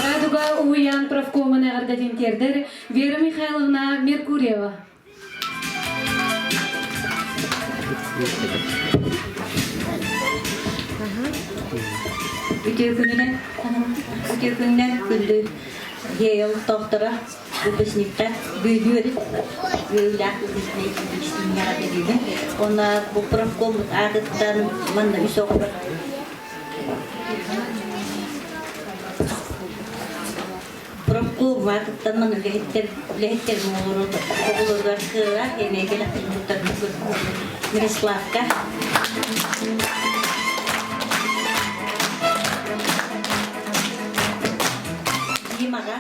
[SPEAKER 1] Радуга уһуйаан профкомун эҕэрдэтин тиэрдэр Вера Михайловна Меркурьева.
[SPEAKER 16] Үтүө күнүнэн, үтүө күнүнэн күндү Гейл тохторо выпускниктар бүүнүөрүт үөрүүлээх выпускник дедибин. Онна бу профком аатыттан манна үс оҕо Профком аатыттан манна үлэһиттэр үлэһиттэр оҕолоругар кыра эмиэ Мирославка Димаҕа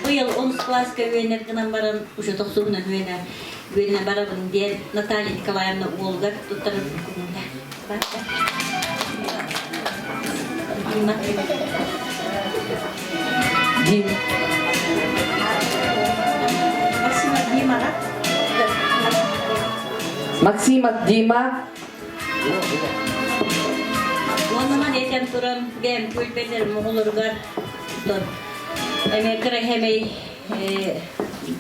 [SPEAKER 16] Быйыл онус кылааска үөрэнэр гынан баран уже тохсуһунан үөрэнэ үөрэнэ барабын диэн Наталья Николаевна уолугар туттарар күнүндэ. Дима.
[SPEAKER 13] Дим.
[SPEAKER 16] Максима Димаҕа.
[SPEAKER 13] Максимов Дима.
[SPEAKER 16] Уонунан этэн туран бэйэм күлбэлэрим оҕолоругар эмиэ кыра хэмэй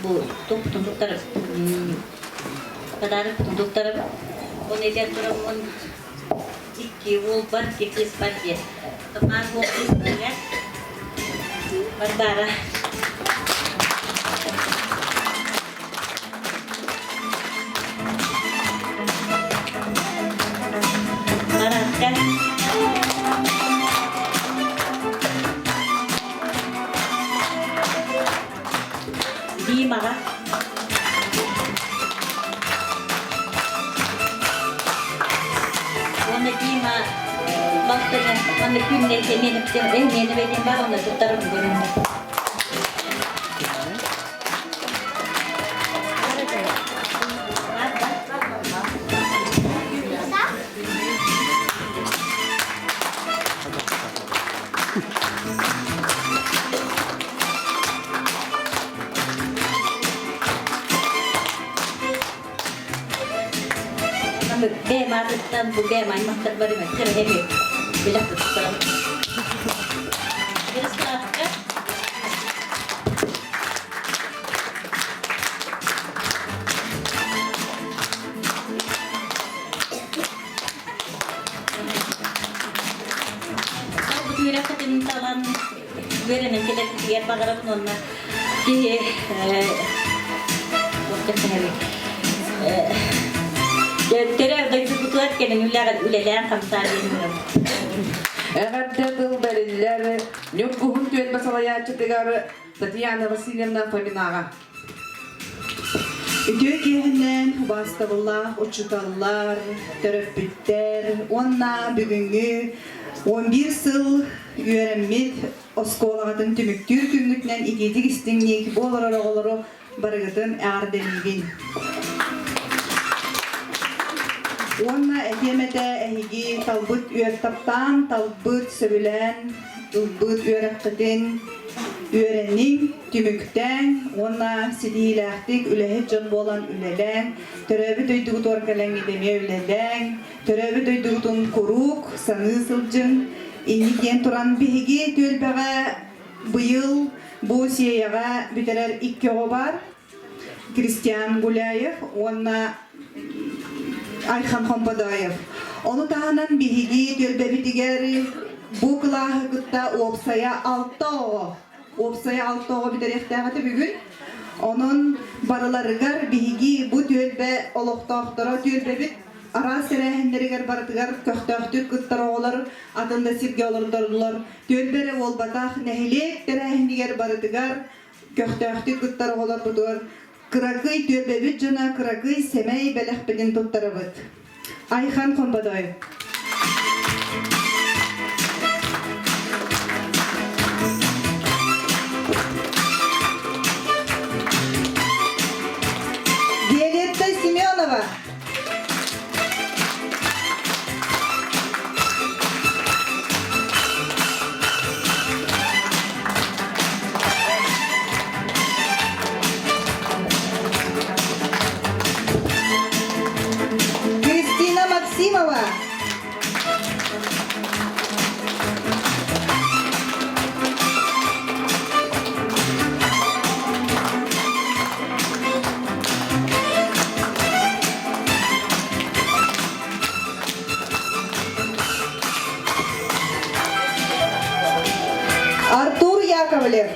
[SPEAKER 16] бу туппутун туттарып подарокпутун туттарабыт. Оны этэн тураммын икки уол бар, икки кыыс бар диэн. Тымаан уол кыыс Варвара. Маратка. Димаҕа. Уонна Дима балтыны манна күннэ эмиэнэ бэтин бар онно туттарым көрүннэ. Бэйэм аатыттан бу бэйэм аймахтарбар эмэттэр эми билэх туттарам. Ярославка. Бу үөрэххитин талан үөрэнэн кэлэргитигэр баҕарабын уонна киһи төрөө дойдубутугар кэлин үлэлээн хамсаан диэн
[SPEAKER 13] Эҕэрдэ тыл бэриллэр Ньургуһун түөлбэ салайааччытыгар Татьяна Васильевна Фоминаҕа.
[SPEAKER 17] Үтүө киэһэнэн убаастабыллаах учууталлар, төрөппүттэр уонна бүгүҥҥү 11 сыл үөрэммит оскуолаҕытын түмүктүүр күҥҥүтүнэн итиитик истиҥник бу олорор оҕолору барыгытын эҕэрдэлиибин. Уонна этиэм этэ эһиги талбыт үөр таптаан, талбыт, сөбүлээн ылбыт үөрэххитин үөрэниҥ, түмүктээҥ уонна ситиһиилээхтик үлэһит дьон буолан үлэлээҥ, төрөөбүт дойдугутугар кэлэҥҥит эмиэ үлэлээҥ, төрөөбүт дойдугутун куруук саныы сылдьыҥ. Инникиэн туран биһиги түөлбэҕэ быйыл бу Сиэйэҕэ бүтэрэр икки оҕо баар. Кристиан Гуляев уонна Айхан Хомподоев. Ону таһынан биһиги түөлбэбитигэр бу кылааһы кытта уопсайа алта оҕо уопсайа алта оҕо бүтэриэхтээх этэ бүгүн. Онон барыларыгар биһиги бу түөлбэ олохтоохторо түөлбэбит араас тэрээһиннэригэр барытыгар көхтөөхтүк кыттар оҕолор атын да сиргэ олордордулар. Түөлбэ эрэ буолбатах, нэһилиэк тэрээһинигэр барытыгар көхтөөхтүк кыттар оҕолорбутугар кыракый түөлбэбит дьоно кыракый сэмэй бэлэхпитин туттарабыт. Айхан Хомбодой. Виолетта Семенова. Яковлев.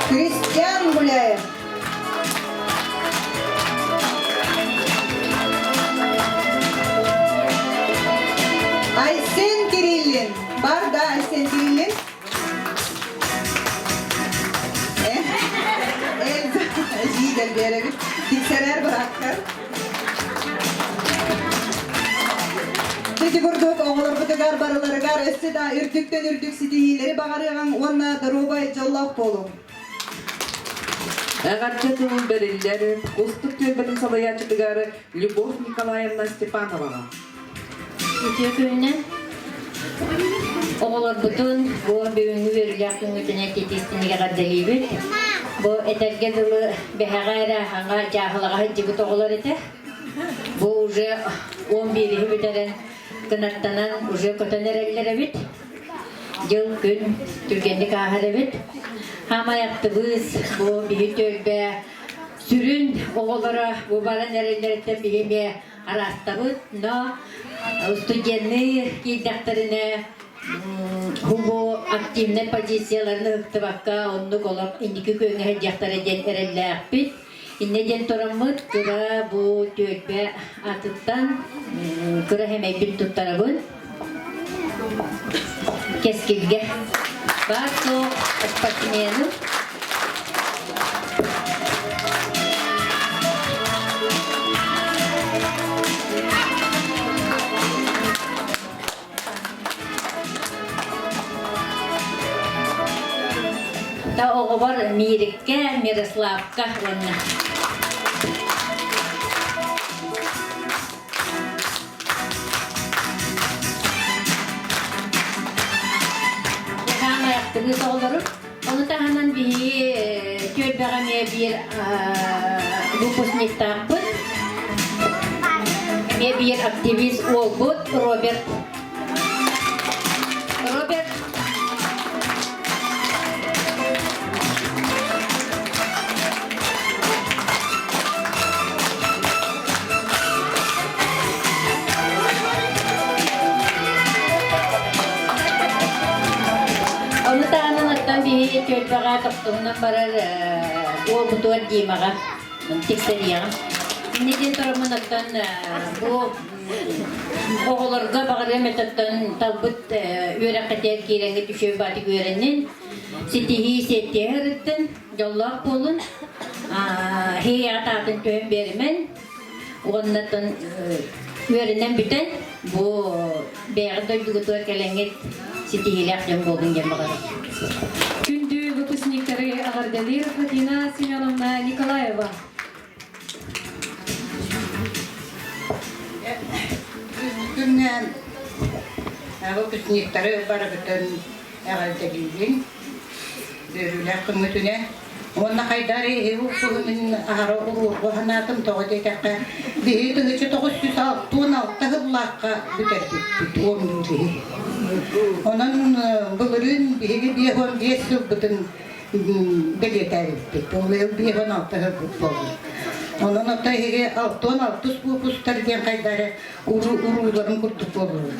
[SPEAKER 17] Кристиан Гуляев. Айсен Кириллин. Бар да Айсен Кириллин. Эльза Жиидер биэрэбит. Тиксэрэр бырааттар. Ити курдук оҕолорбутугар барыларыгар өссө да үрдүктэн үрдүк ситиһиилэри баҕарыаҕыҥ уонна доруобай дьоллоох буолуҥ.
[SPEAKER 18] Эҕэрдэ тылын бэриллэр Кустук түөлбэтин салайааччытыгар Любовь Николаевна Степановаҕа.
[SPEAKER 19] Үтүө күнүнэн оҕолорбутун бу бүгүҥҥү үөрүүлээх күҥҥүтүнэн тиэтистинигэ эҕэрдэлиибит. Бу этэргэ дылы бэһэҕэ эрэ аҥа дьааһылаҕа сылдьыбыт оҕолор этэ. Бу уже 11-иһи бүтэрэн кынаттанан уже көтөн эрэллэр эбит. Дьыл күн түргэнник ааһар эбит. Хаамай актыбыыс бу биһи түөлбэ сүрүн оҕолоро бу баран эрэллэриттэн биһи эмиэ араастабыт, но студенныы киирдэхтэринэ бу активнай позицияларын ыһыктыбакка оннук олох инники күөҥҥэ сылдьыахтара диэн эрэллээхпит. Иннэ диэн тураммыт кыра бу түөлбэ атыттан кыра хэмэйбин туттарабын. Кэскилгэ. Баар суох спортсмены Та оҕобор Миириккэ, Мирославка уонна Хаамай актыбыыс оҕолору. Ону таһынан биһиги түөлбэҕэ эмиэ биир выпускниктаахпыт. Эмиэ биир активист уолбут Роберт. Роберт Ону таһынан оттон биһи түөлбэҕэ тохтуһунан барар уолбутугар Димаҕа тиксэриэҕим. Инньэ диэн тураммын оттон бу оҕолорго баҕарыам этэ талбыт үөрэххитигэр киирэҥҥит үчүгэй баатык үөрэнин, ситиһии сиэттиһэ ырыттын, дьоллоох буолун, хиэйэҕэ таатын түһэн биэримэн, уоннаттан үөрэнэн бүтэн бу бэйэҕит дойдугутугар кэлэҥҥит ситиһиилээх дьон буолун диэн баҕарабын.
[SPEAKER 1] Күндү выпускниктары эҕэрдэлиир Фатина Семеновна Николаева.
[SPEAKER 20] Күҥҥэ выпускниктары барыбытын эҕэрдэлиибин. Үөрүүлээх күҥҥүтүнэн. Уонна хайдары иһи аһара уруургу санаатым тоҕо диэтэххэ биһи 1966 сыллаахха бүтэрбиппит уоннуу киһи. Онон былырыын биһиги 55 сылбытын бэлиэтээбиппит. Ол 56 сылбыт буолла. Онон ото эһиги 66 выпустар диэн хайдары урууларын курдук буоллубут.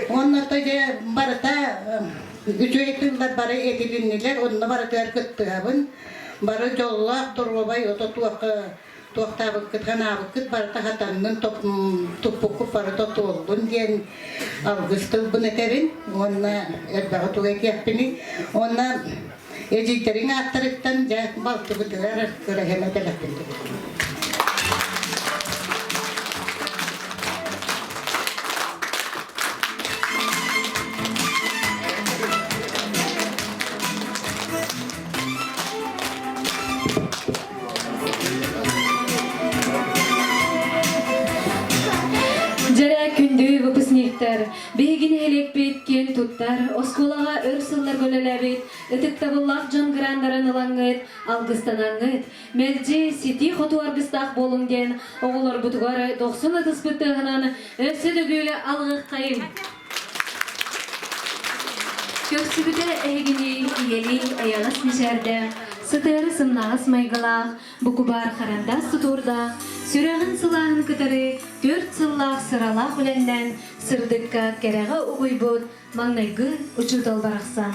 [SPEAKER 20] Уонна ото дьэ барыта үчүгэй тыллар бары этилиннилэр, онно барытыгар кыттыһабын. Бары дьоллоох, доруобай, ото туохха туохтаабыккыт, ханаабыккыт барыта хатаннын, туппуккут барыта туоллун диэн алгыс тылбын этэбин уонна элбэҕи тугу этиэхпиний. Уонна эдьиийдэриҥ ааттарыттан дьэ балтыбытыгар кыраһыма бэлэхпин
[SPEAKER 1] Дьэрэ күндү выпускниктар, биһиги нэһилиэкпит киэн туттар, оскуолаҕа өр сылларга үлэлээбит ытыктабыллаах дьон грандарын ылаҥҥыт, алгыстанаҥҥыт, мэлдьи ситии-хотуу аргыстаах буолуҥ диэн оҕолорбутугар дохсун ытыспыт тыаһынан өссө төгүл алҕыаххайыҥ! Көрсүбүтэ эһигини ийэлии эйэҕэс мичээрдээх, сытыары сымнаҕас майгылаах, букубаар харандаас тутуурдаах, сүрэҕин сылааһын кытары түөрт сыллаах сыралаах үлэннэн сырдыкка кэрэҕэ угуйбут маҥнайгы учуутал барахсан.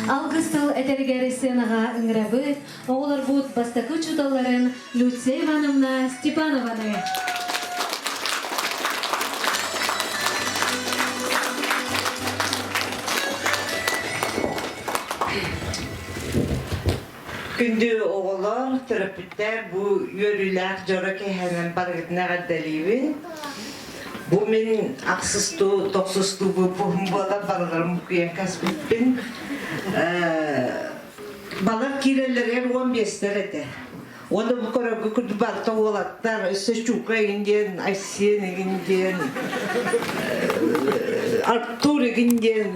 [SPEAKER 1] Алгыс тыл этэригэр сценаҕа ыҥырабыт, оҕолорбут бастакы учууталларын Люция Ивановна Степанованы.
[SPEAKER 21] Күндү оҕолор, төрөппүттэр бу үөрүүлээх дьоро киэһэнэн барыгытын эҕэрдэлиибин. Бу мин ахсыстуу, тохсустуу быыппыһым буолар барыларын букуйан кэспиппин. Балар киирэллэригэр 15-тэр этэ. Уонна бу көрөргө курдук барыта уолаттар, өссө Чука игин диэн, Айсен игин диэн, Артур игин диэн,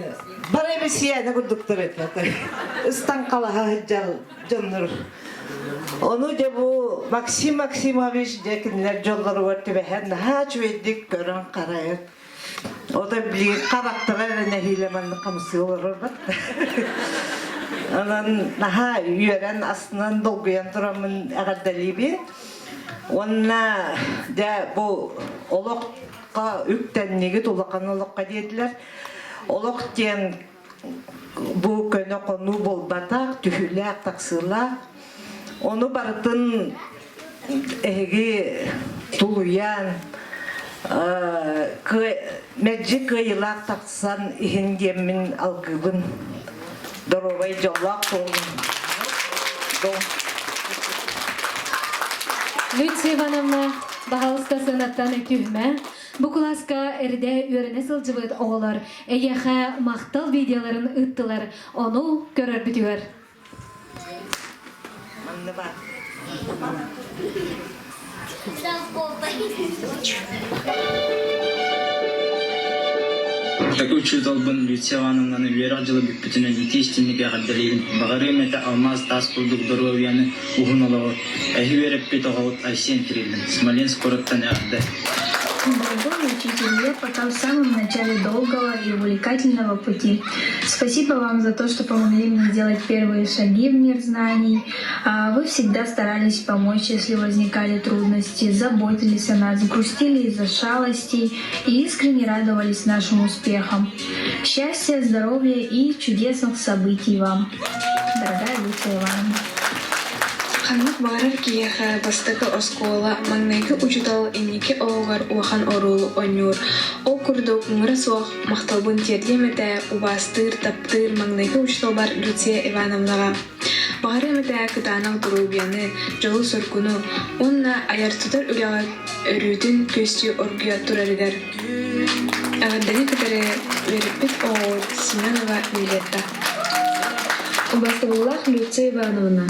[SPEAKER 21] бары эбисийээнэ курдуктар этэ. Ыстаҥхалаһа сылдьар дьоннор. Ону дьэ бу Максим Максимович дьэ кинилэр дьоллоругар түбэһэн наһаа үчүгэйдик көрөн-харайан Ото билигин харахтара эрэ нэһиилэ маннык хамсыы олорорбут. Онон наһаа үөрэн, астынан, долгуйан тураммын эҕэрдэлиибин. Уонна дьэ бу олоххо үктэннигит, улахан олоххо диэтилэр. Олох диэн бу көнө хонуу буолбатах, түһүүлээх, тахсыылаах. Ону барытын эһиги тулуйан, мэлдьи кыайыылаах тахсан иһин диэммин алгыыбын. Доруобай дьоллоох буолун.
[SPEAKER 1] Люция Ивановна, баһаалыста сыанаттан түһүмэ. Бу кылааска эрдэ үөрэнэ сылдьыбыт оҕолор эйиэхэ махтал видеоларын ыыттылар, ону көрөрбүтүгэр.
[SPEAKER 21] Манна бар.
[SPEAKER 22] Бастакы учууталбын Люция Ивановнаны үөрэх дьыла бүппүтүнэн итии истиҥник эҕэрдэлиибин. Баҕарыам этэ алмаас таас курдук доруобуйаны, уһун олоҕу. Эһи үөрэппит оҕобут Айсен Кириллин. Смоленск куораттан эҕэрдэ.
[SPEAKER 23] Дорогой учитель, я пока в самом начале долгого и увлекательного пути. Спасибо вам за то, что помогли мне сделать первые шаги в мир знаний. Вы всегда старались помочь, если возникали трудности, заботились о нас, грустили из-за шалостей и искренне радовались нашим успехам. Счастья, здоровья и чудесных событий вам, дорогая Люция Ивановна.
[SPEAKER 24] Ханнык баҕарар киһиэхэ бастакы оскуола маҥнайгы учуутал инники олоҕор улахан оруолу оонньуур. Ол курдук муҥура суох махталбын тиэрдиэм этэ убаастыыр, таптыыр маҥнайгы учууталбар Люция Ивановнаҕа. Баҕарыам этэ кытаанах доруобуйаны, дьолу-соргуну уонна айар-тутар үлэҕэ өрүүтүн күөстүү оргуйа турарыгар. Эҕэрдэни кытары үөрэппит оҕоҕут Семенова Виолетта.
[SPEAKER 23] Убастабыллаах Люция Ивановна,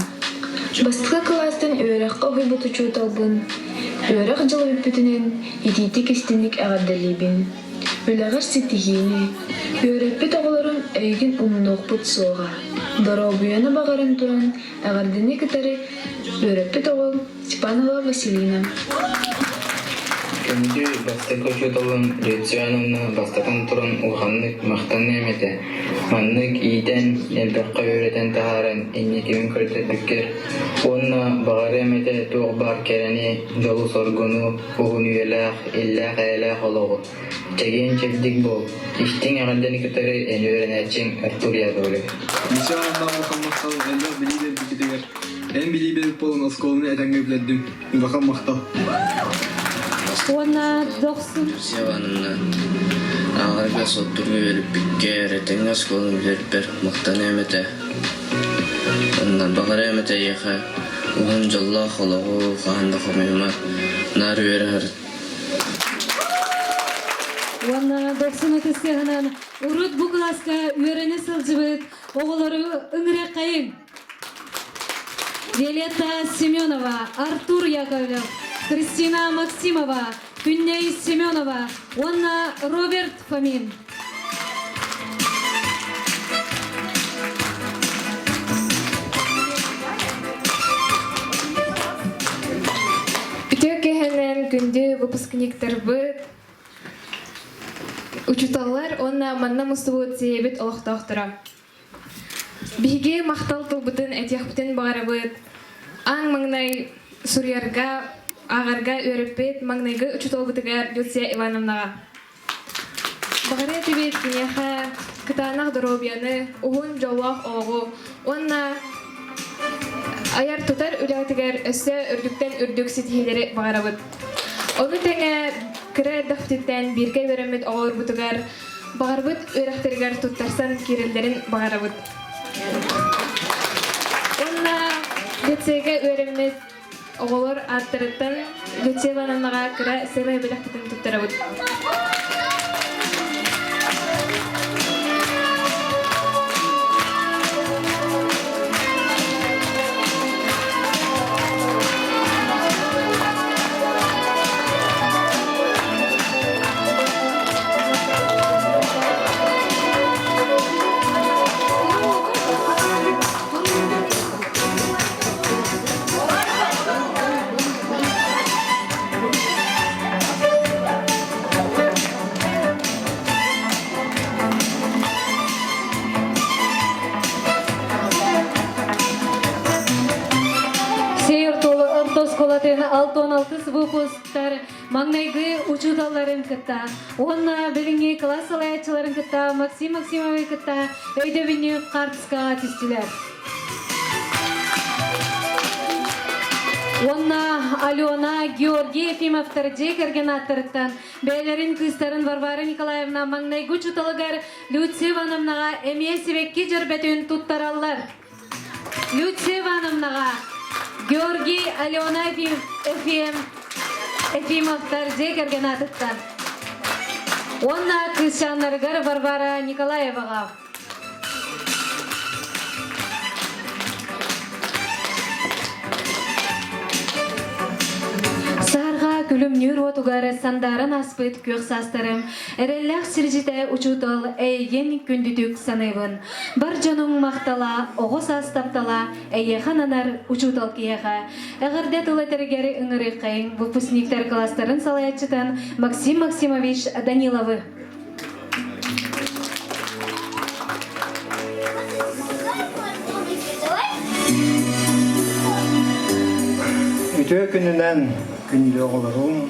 [SPEAKER 23] бастакы кылаастан үөрэххэ уһуйбут учууталбын, үөрэх дьыла бүппүтүнэн итиитик-истиҥник эҕэрдэлиибин. Үлэҕэр ситиһиини, үөрэппит оҕолорум эйигин умнуохпут суоҕа. Доруобуйаны баҕаран туран эҕэрдэни кытары үөрэппит оҕом Степанова Василина.
[SPEAKER 22] Күндү бастакы учууталым Люция Ивановна бастатан туран улаханнык махтаныам этэ. Маннык иитэн, элбэххэ үөрэтэн таһааран инникибин көрдөрбүккэр уонна баҕарыам этэ туох баар кэрэни, дьолу-соргуну, уһун үйэлээх, иллээх-эйэлээх олоҕу. Чэгиэн-чэбдик буол, истиҥ эҕэрдэни кытары эн үөрэнээччиҥ Артур Яковлев.
[SPEAKER 25] Люция Ивановна улахан махтал элбэх билии биэрбиккитигэр. Эн билии биэрбит буолан оскуоланы этэҥҥэ билэрдим. Улахан махтал.
[SPEAKER 1] Уонна дохсун.
[SPEAKER 22] Люция Ивановна ааҕарга суоттурга үөрэппиккэ этэҥҥэ оскуоланы билэрбэр махтаныам этэ. Уонна баҕарыам этэ эйиэхэ уһун дьоллоох олоҕу хаһан да хомуйума, наар үөрэ
[SPEAKER 1] Уонна дохсун ытыс тыаһынан урут бу кылааска үөрэнэ сылдьыбыт оҕолору ыҥырыаххайыҥ. Виолетта Семенова, Артур Яковлев, Кристина Максимова, Күннэй Семенова уонна Роберт Фомин.
[SPEAKER 26] Үтүө киэһэнэн күндү выпускниктарбыт, учууталлар уонна манна мустубут сиэбит олохтоохторо. Биһиги махтал тылбытын этиэхпитин баҕарабыт. Аан маҥнай суруйарга, ааҕарга үөрэппит маҥнайгы учууталбытыгар Люция Ивановнаҕа. Баҕарыа этибит киниэхэ кытаанах доруобуйаны, уһун дьоллоох олоҕу уонна айар-тутар үлэҕитигэр өссө үрдүктэн үрдүк ситиһиилэри баҕарабыт. Ону тэҥэ кыра эрдэхпититтэн бииргэ үөрэммит оҕолорбутугар баҕарбыт үөрэхтэригэр туттарсан киирэллэрин баҕарабыт. Уонна лицейгэ үөрэммит оҕолор ааттарыттан Люция Ивановнаҕа кыра сэмэй бэлэхпитин туттарабыт.
[SPEAKER 1] Сей орто оскуолатын 6-16 выпусктар маҥнайгы учууталларын кытта уонна билиҥҥи кылаас салайааччыларын кытта Максим Максимовы кытта өйдөбүнньүк хаартыскаҕа түстүлэр. Уонна Алена, Георгий Ефимовтар дьиэ кэргэн ааттарыттан бэйэлэрин кыыстарын Варвара Николаевна маҥнайгы учууталыгар Люция Ивановнаҕа эмиэ сибэкки дьөрбөтүн туттараллар. Люция Ивановнаҕа Георгий, Алена Ефим, Ефимовтар дьиэ кэргэн аатыттан уонна кыысчааннарыгар Варвара Николаеваҕа. Саарга күлүмнүүр уотугар сандааран ааспыт күөх саастарым эрэллээх сирдьитэ учуутал эйигин күндүтүк саныыбын. Бар дьонуҥ махтала, оҕо саас таптала эйиэхэ ананар учуутал киһиэхэ. Эҕэрдэ тыл этэригэр ыҥырыаххайыҥ выпускниктар класстарын салайааччытын Максим Максимович Даниловы.
[SPEAKER 2] Үтүө күнүнэн күндү оҕолорум,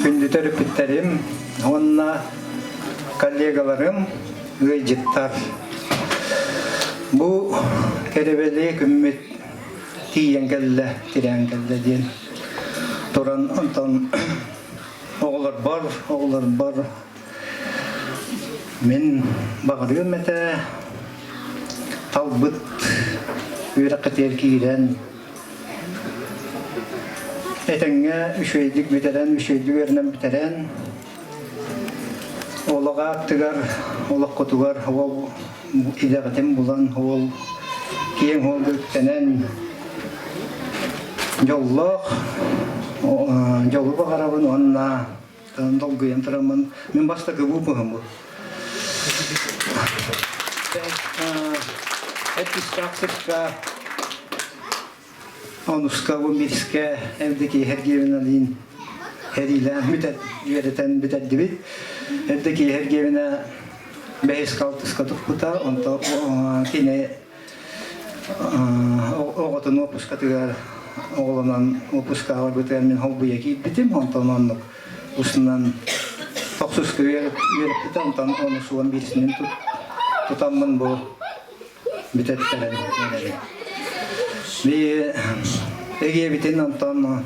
[SPEAKER 2] күндү төрөппүттэрим уонна коллегаларым, ыалдьыттар. Бу кэрэбэлиэ күммүт тиийэн кэллэ, тирээн кэллэ диэн туран онтон оҕолорбор, оҕолорбор мин баҕарыам этэ талбыт үөрэххитигэр киирэн этэҥҥэ үчүгэйдик бүтэрэн, үчүгэйдик үөрэнэн бүтэрэн Олох ааттыгар, олоххутугар уол идэҕитин булан, уол киэҥ уолга үктэнэн дьоллоох дьолу баҕарабын уонна долгуйан тураммын мин бастакы выпуһум бу. Эпистаксыска Онуска бу мирскэ Евдокия Сергеевналыын хэриилээн бүтэр үөрэтэн бүтэрдибит. Евдокия Сергеевна бэһис алтыска туппута, онто кини оҕотун уоппускатыгар оҕолонон уоппускаҕа барбытыгар мин холбуйа киирбитим, онтон оннук устунан тохсуска үөрэппитэ, онтон онус уон биирсинин тутаммын бу бүтэттэрэн эрэбин. Би эгиэбитин онтон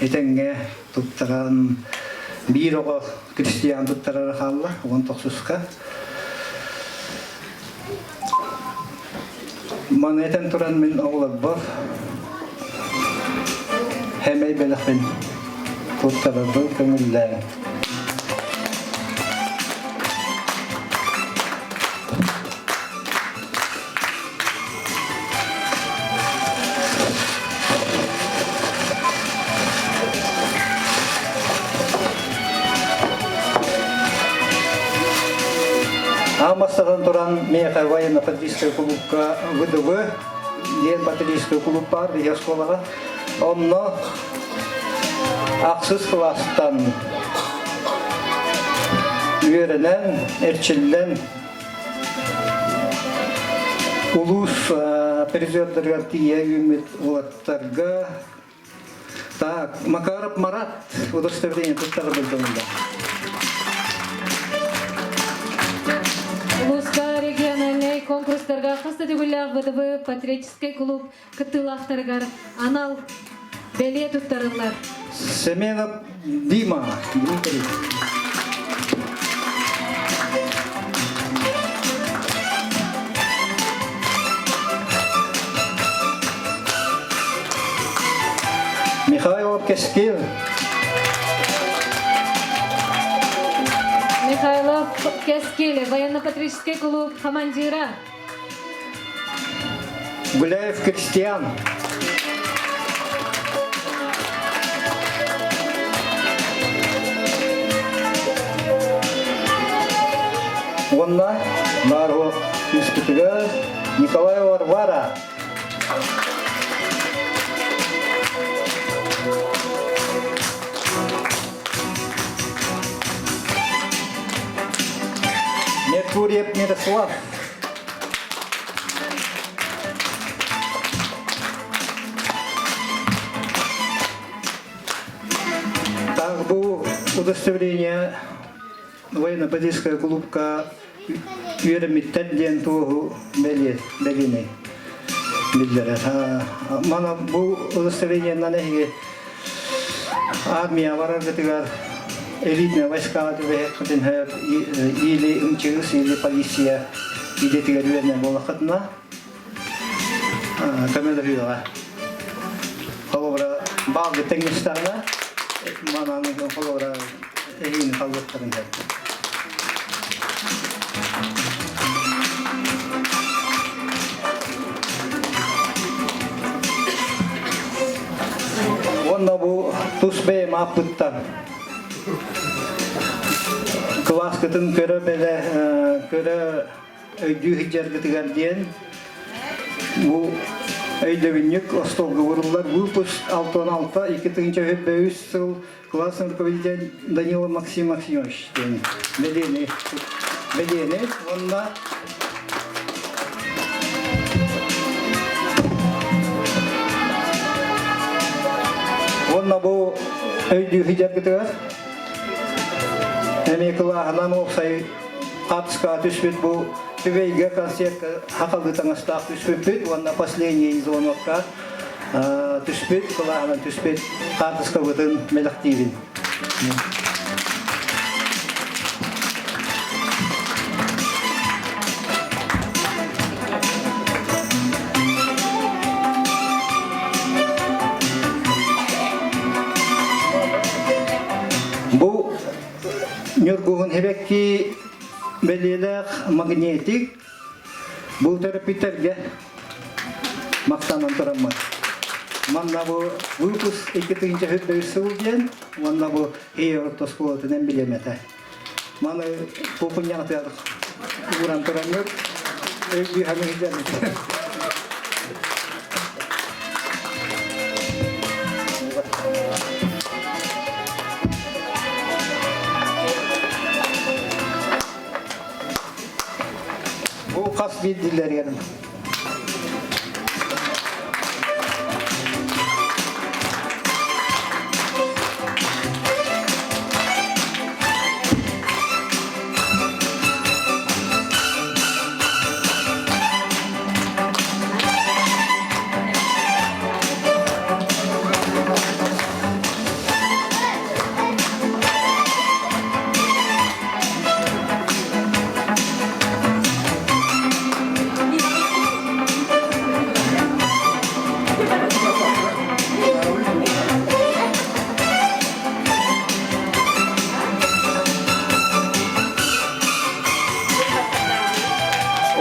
[SPEAKER 2] этэҥҥэ туттаран биир оҕо крестьян туттарара хаалла 19-ка. Маны этэн туран мин оҕолорбор хэмэй бэлэхпин туттарарбын көҥүллээн Аан бастатан туран миэхэ военно-патриотическай кулуупка ВДВ диэн патриотическай кулууп баар биһиги оскуолаҕа. Онно ахсыс кылаастан үөрэнэн, эрчиллэн. Улуус призердарыгар тиийэ үүммүт уолаттарга Так, Макаров Марат удостоверение туттарбыт дьонунда.
[SPEAKER 1] Улууска региональнай конкурстарга хас да төгүллээх ВТБ патриотическай клуб кыттыылаахтарыгар анал бэлиэ туттарыллар.
[SPEAKER 2] Семенов Дима Дмитрий. Михайлов Кескил.
[SPEAKER 1] Михайлов Кескил, военно-патриотический клуб командира.
[SPEAKER 2] Гуляев Кристиан. Уонна Нарго үспүтүгэр Николай Варвара. Меркурьев Мирослав. Так, бу удостоверение военно-политическая клубка үөрэммиттэр диэн туоһу бэлиэни биллэрэр. Мана бу удостоверениеннан эһиги армия бараргытыгар элитная войска түбэһэххитин или МЧС, или полиция идэтигэр үөрэнэр буоллаххытына көмөлөһүөҕэ. Холобура, баалга тэҥнэстэҕинэ, манан холобура эһиини халлыахтарын сөп. Уонна бу тус бэйэм ааппыттан кылааскытын көрө бэлэ көрө өйдүү сылдьаргытыгар диэн бу өйдөбүнньүк остуолга уруллар выпуск 66 2003 сыл классный руководитель Данила Максим Максимович диэн бэлиэни бэлиэни уонна уонна бу өйдүү сылдьаргытыгар эмиэ кылааһынан уопсай Хапска түспүт бу Түбэйгэ концертка хахалыы таҥастаах түспүппүт уонна последний звонокка түспүт, кылааһынан түспүт хаартыскабытын мэлэхтиибин. Бу Ньургуһун Хебекки бэлиэлээх магнетик бу төрөппүттэргэ махтанан тураммыт. Манна бу выпуск 2003 сыл диэн уонна бу Ийэ орто оскуолатын эмблемэтэ. Маны куукунньаҕытыгар ууран тураммыт өйдүү саныыр. Бу хас биирдиилэригэр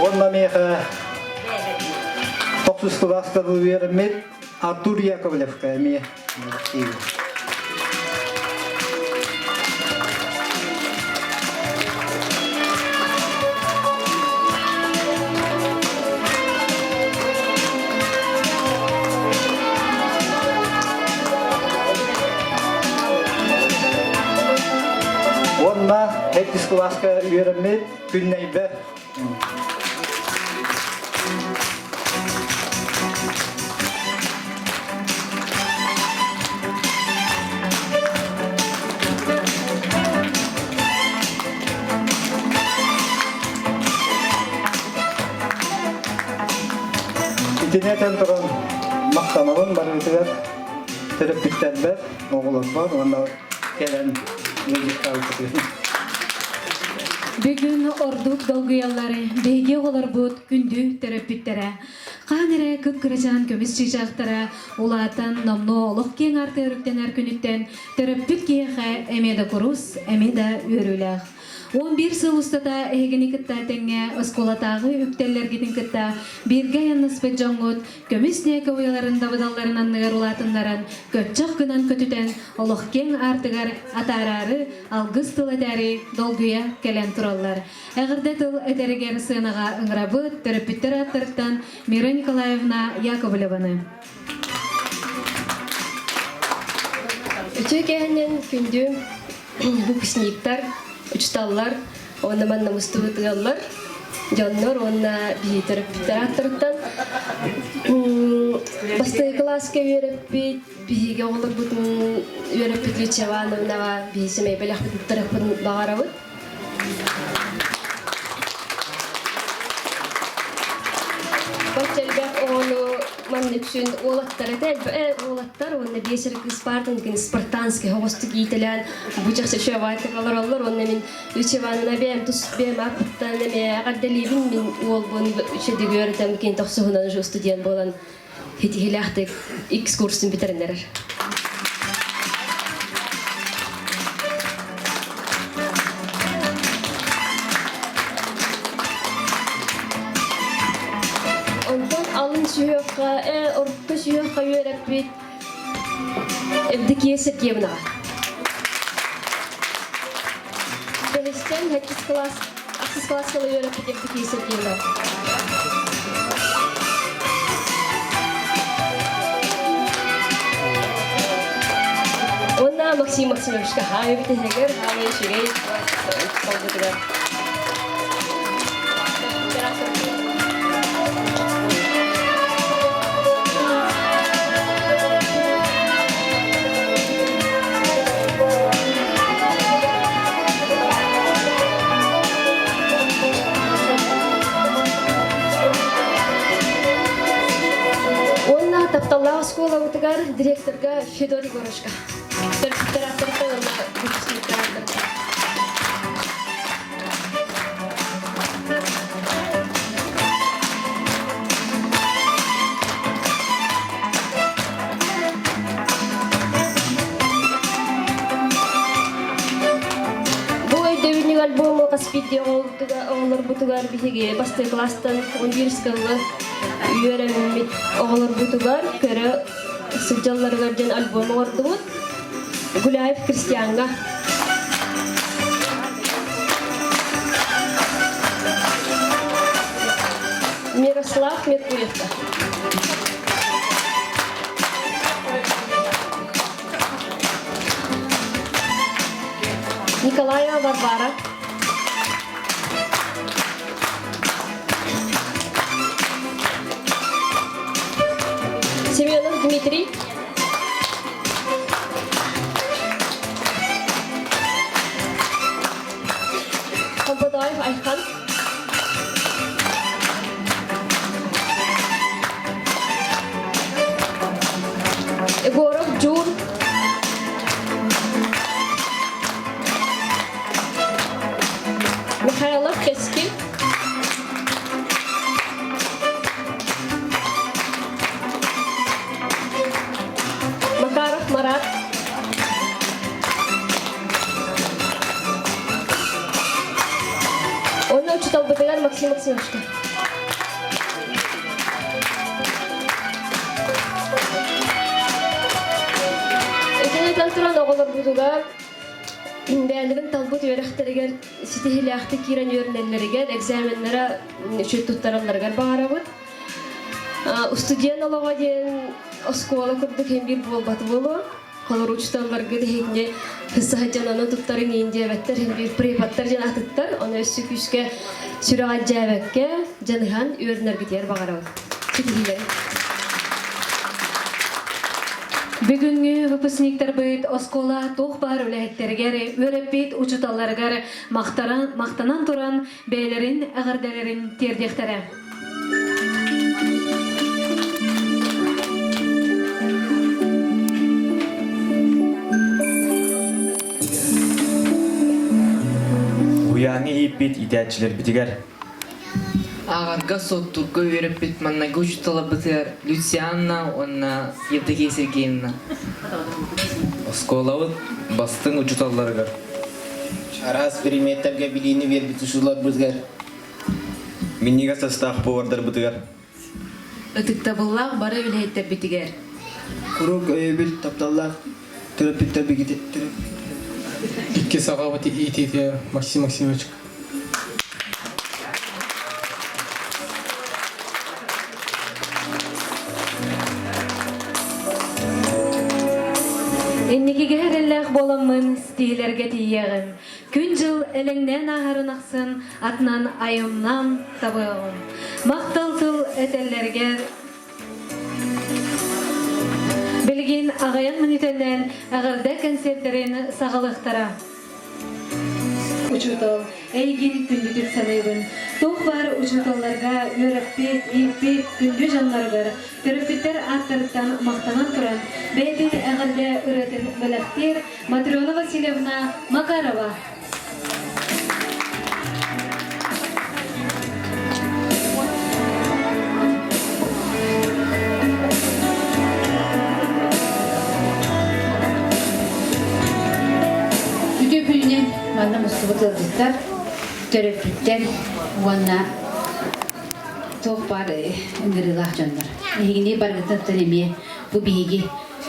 [SPEAKER 2] Уонна миэхэ тохсус кылааска үөрэммит Артур Яковлевка эмиэ Уонна сэттис кылааска үөрэммит Күннэйбэр. Итини этэн туран махтанабын барыытыгар төрөппүттэрбэр, оҕолорбор уонна кэлэн ыалдьыттаабыккытыгар.
[SPEAKER 1] Бүгүн ордук долгуйаллар биһиги оҕолорбут күндү төрөппүттэрэ. Хаан эрэ кып-кырачаан көмүс чыычаахтара улаатан номнуо олох киэҥ аартыгар үктэнэр күнүттэн төрөппүт киһиэхэ эмиэ да курус, эмиэ да үөрүүлээх. 11 сыл устата эһигини кытта тэҥҥэ оскуолатааҕы үктэллэргитин кытта бииргэ айаннаспыт дьоҥҥут көмүс ньээкэ уйаларын дабыдалларын анныгар улаатыннаран, көччөх гынан көтүтэн, олох киэҥ аартыгар атаараары, алгыс тыл этээри долгуйа кэлэн тураллар. Эҕэрдэ тыл этэригэр сыанаҕа ыҥырабыт төрөппүттэр ааттарыттан Мира Николаевна Яковлеваны.
[SPEAKER 3] Үтүө кэһэннэн күндү выпускниктар, учуталлар, уонна манна мустубут ыаллар, дьоннор уонна биһи төрөппүттэр ааттарыттан бастакы кылааска үөрэппит биһиги оҕолорбутун үөрэппит Лючия Ивановнаҕа биһи сэмэй бэлэхпитин туттарыахпытын баҕарабыт. Бачча элбэх оҕону манна үксүн уолаттар этэ уолаттар уонна биэс эрэ кыыс баартын кини спартанский оҕостук иитэлээн бу чахчы үчүгэйдик олороллор уонна мин Лючия Ивановна бэйэм тус бэйэм ааппыттан эмиэ эҕэрдэлиибин мин уолбун үчүгэйдик үөрэтэн кини тохсуһунан уже студент буолан ситиһиилээхтик иккис курсун бүтэрэн эрэр. Онтон алын сүһүөххэ, орто сүһүөххэ үөрэппит Евдокия Сергеевнаҕа. Бэһистэн сэттис класс, ахсыс класска үөрэппит Евдокия Сергеевна. Уонна Максим Максимовичка хаайы бүтэһигэр, хаамай үчүгэй толбутугар. Уонна тапталлаах оскуолабытыгар директорга Федор Егоровичка. Төрөппүттэр ааттарыттан уонна выпускниктар ааттарыттан. Бу өйдөбүнньүк альбому хас биирдии оҕолорбутугар биһиги бастакы класстан 11 сылы үөрэммит оҕолорбутугар көрө сылдьалларыгар диэн альбом оҥордубут. Гуляев Кристиаҥҥа. Мирослав Меркурьевка. Николаева Варвара. Семенов Дмитрий. Хомпотоев Айхан. Егоров Джур. Михайлов Кэскил. Макаров Марат. Онно учуталбытыгар Максим Максимовичка. Итини туран оҕолорбутугар бэйэлэрин талбыт үөрэхтэригэр ситиһиилээхтик киирэн үөрэнэллэригэр, экзаменнара үчүгэй туттаралларыгар баҕарабыт. Устудьуон олоҕо диэн оскуола курдук иһин биир буолбат буолуо. Холор учууталларгыт иһигини саһадьананы туттарыҥ иин диэбэттэр, иһин биир преподтар диэн атыттар. Ону өссө күүскэ сүрэҕэлдьээбэккэ дьаныһан үөрэнэргитигэр баҕарабын. Ситиһиилэри.
[SPEAKER 1] Бүгүҥҥү выпускниктарбыт оскуола туох баар үлэһиттэригэр, үөрэппит учууталларыгар махтанан туран бэйэлэрин эҕэрдэлэрин тиэрдиэхтэрэ.
[SPEAKER 4] ииппит иитээччилэрбитигэр.
[SPEAKER 5] Ааҕарга, суоттуурга үөрэппит маҥнайгы учууталларбытыгар Люцианна уонна Евдокия Сергеевна.
[SPEAKER 6] Оскуолабыт бастыҥ учууталларыгар.
[SPEAKER 22] Араас предметтэргэ билиини биэрбит учууталларбытыгар.
[SPEAKER 6] Минньигэс астаах повардарбытыгар.
[SPEAKER 1] Ытыктабыллаах бары үлэһиттэрбитигэр.
[SPEAKER 25] Куруук өйөбүл тапталлаах төрөппүттэрбитигэр.
[SPEAKER 7] Иккис аҕабыт иитиитигэр Максим Максимович.
[SPEAKER 1] Инникигэ эрэллээх буоламмын ситиһиилэргэ тиийиэҕим. Күн-дьыл элэҥнээн ааһарын ахсын атынан айымнам табыаҕым. Махтал тыл этэллэригэр билигин аҕыйах мүнүүтэнэн эҕэрдэ кэнсиэртэрин саҕалыахтара. Учуутал, эйигин күндүтүк саныыбын. Туох баар учууталларга үөрэппит, ииппит күндү дьонноругар төрөппүттэр ааттарыттан махтанан туран, бэйэтин эҕэрдэ ырыатын бэлэхтиир Матрена Васильевна Макарова.
[SPEAKER 10] Үтүө күнүнэн манна мустубут ыалдьыттар, төрөппүттэр уонна туох баар ыҥырыылаах дьоннор. Эһигини барыгытыттан эмиэ бу биһиги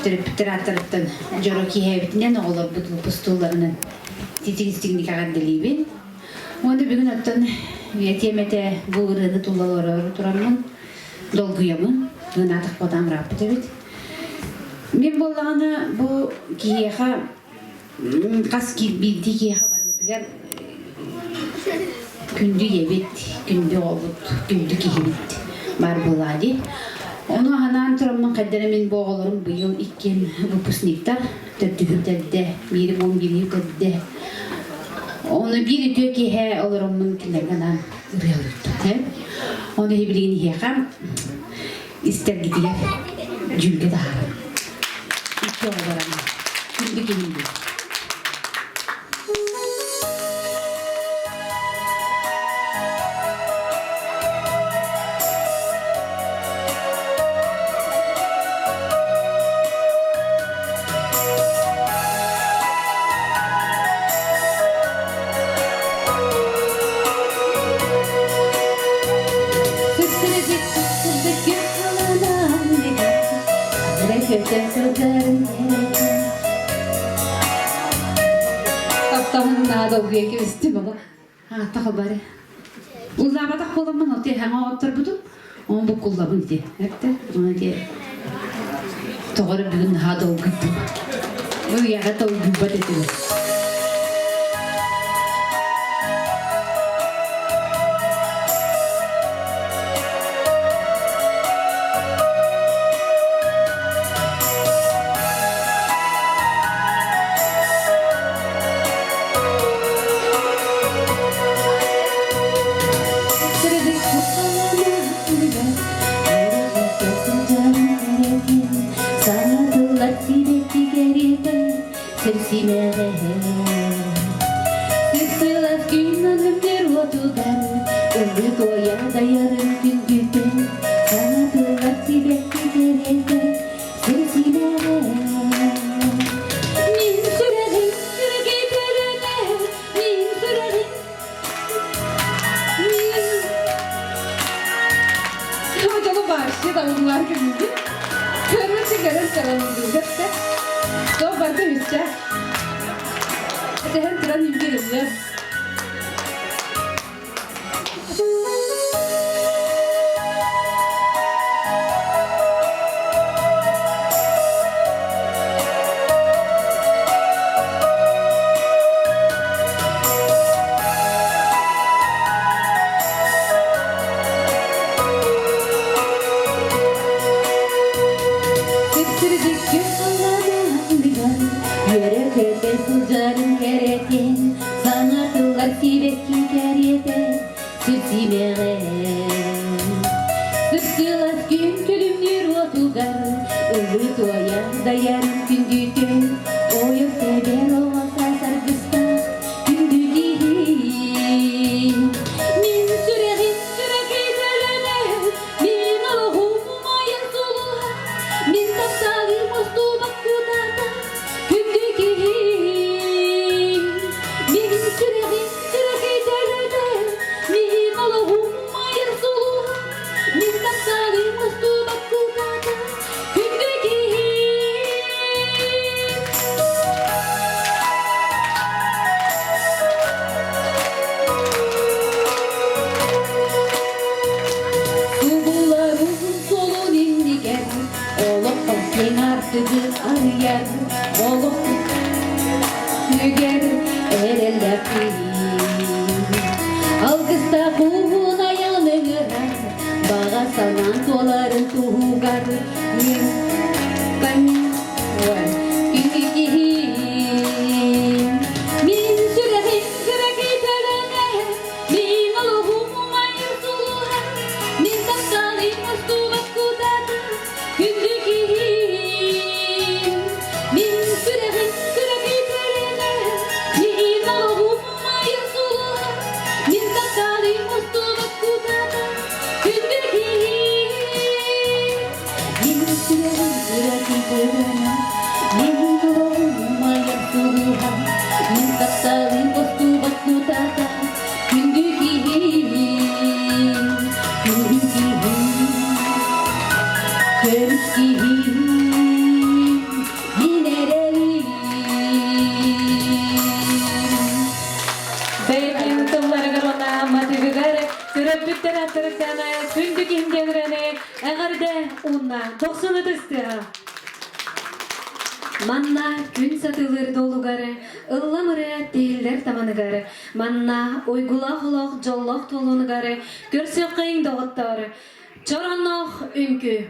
[SPEAKER 10] төрөппүттэр ааттарыттан дьоро киэһэбитинэн оҕолорбут выпустууларынан титигистигник эҕэрдэлиибин. Уонна бүгүн оттон этиэм этэ бу ырыаны тулалар тураммын долгуйабын. Ынаатах ботаам ырааппыт эбит. Мин буоллаҕына бу киһиэхэ хас биирдии киһиэхэ барытыгар күндү ийэбит, күндү оҕобут, күндү киһибит баар буолаа дии. Ону анаан тураммын хайдара мин бу оҕолорум быйыл иккиэн выпускниктар төрдүһү бүтэрдэ, биири буом биири бүтэрдэ. Ону биир үтүө киэһэ олороммун кинилэргэ анаан ырыалыыртым. Ону билигин иһиэхэ истэргитигэр дьүүлгэ таһаарам. Икки оҕо баран күндү киһим дии.
[SPEAKER 9] Таптаһын наада угуйа кэбистим оҕо.
[SPEAKER 10] Аата бары. Уллаабатах буоламмын ол тиэхэҥэ оҕотторбутум. Ону буккуллабын ити. Эттэ. Оны ити тоҕо эрэ бүгүн наһаа долгуйдум. Үйэҕэ долгуйбат этим.
[SPEAKER 1] Мин сүрэҕим сүргитэринэ, мин сүрэҕим
[SPEAKER 9] Хотело вообще там ларка люди. Короче, короче, сарамын То барда үстә. Этэһэн туран имбириллер.
[SPEAKER 10] Дайар күндүтүн, ойор тэбэр оҕо саргыстаах күндү киһи.
[SPEAKER 4] аартыгы арыйар олох үгэр эрэллээх Алгыстаах уһун айан ыҥырар, баҕа санаан туоларын туһугар мин күндү киһим. Мин сүрэхим кыракый төлөнө, мин олоҕум умайар сулуһа, мин тапталым устубат кутата, күндү киһим. Мин сүрэхим кыракый төлөнө, мин олоҕум умайар сулуһа, мин тапталым устубат кутата, күндү киһим. Мин сүрэҕим кыракый төлөнө, мин олоҕум умайар сулуһа, мин тапталым устубат кутата, күндү киһим, күндү киһим, көмүс киһим, мин эрэлим.
[SPEAKER 1] Бэйэтин тылларыгар уонна матыгыгар төрөппүттэр аттарыттан күндү киһим диэн ырыаны эҕэрдэ уунна дохсун ытыстыа. Манна күн сатыылыыр дуолугар, ыллам ырыа тиһиллэр таманыгар, манна уйгулаах олох дьоллоох туолуунугар көрсүөххэйиҥ доҕоттоор, чоронноох үҥкүү.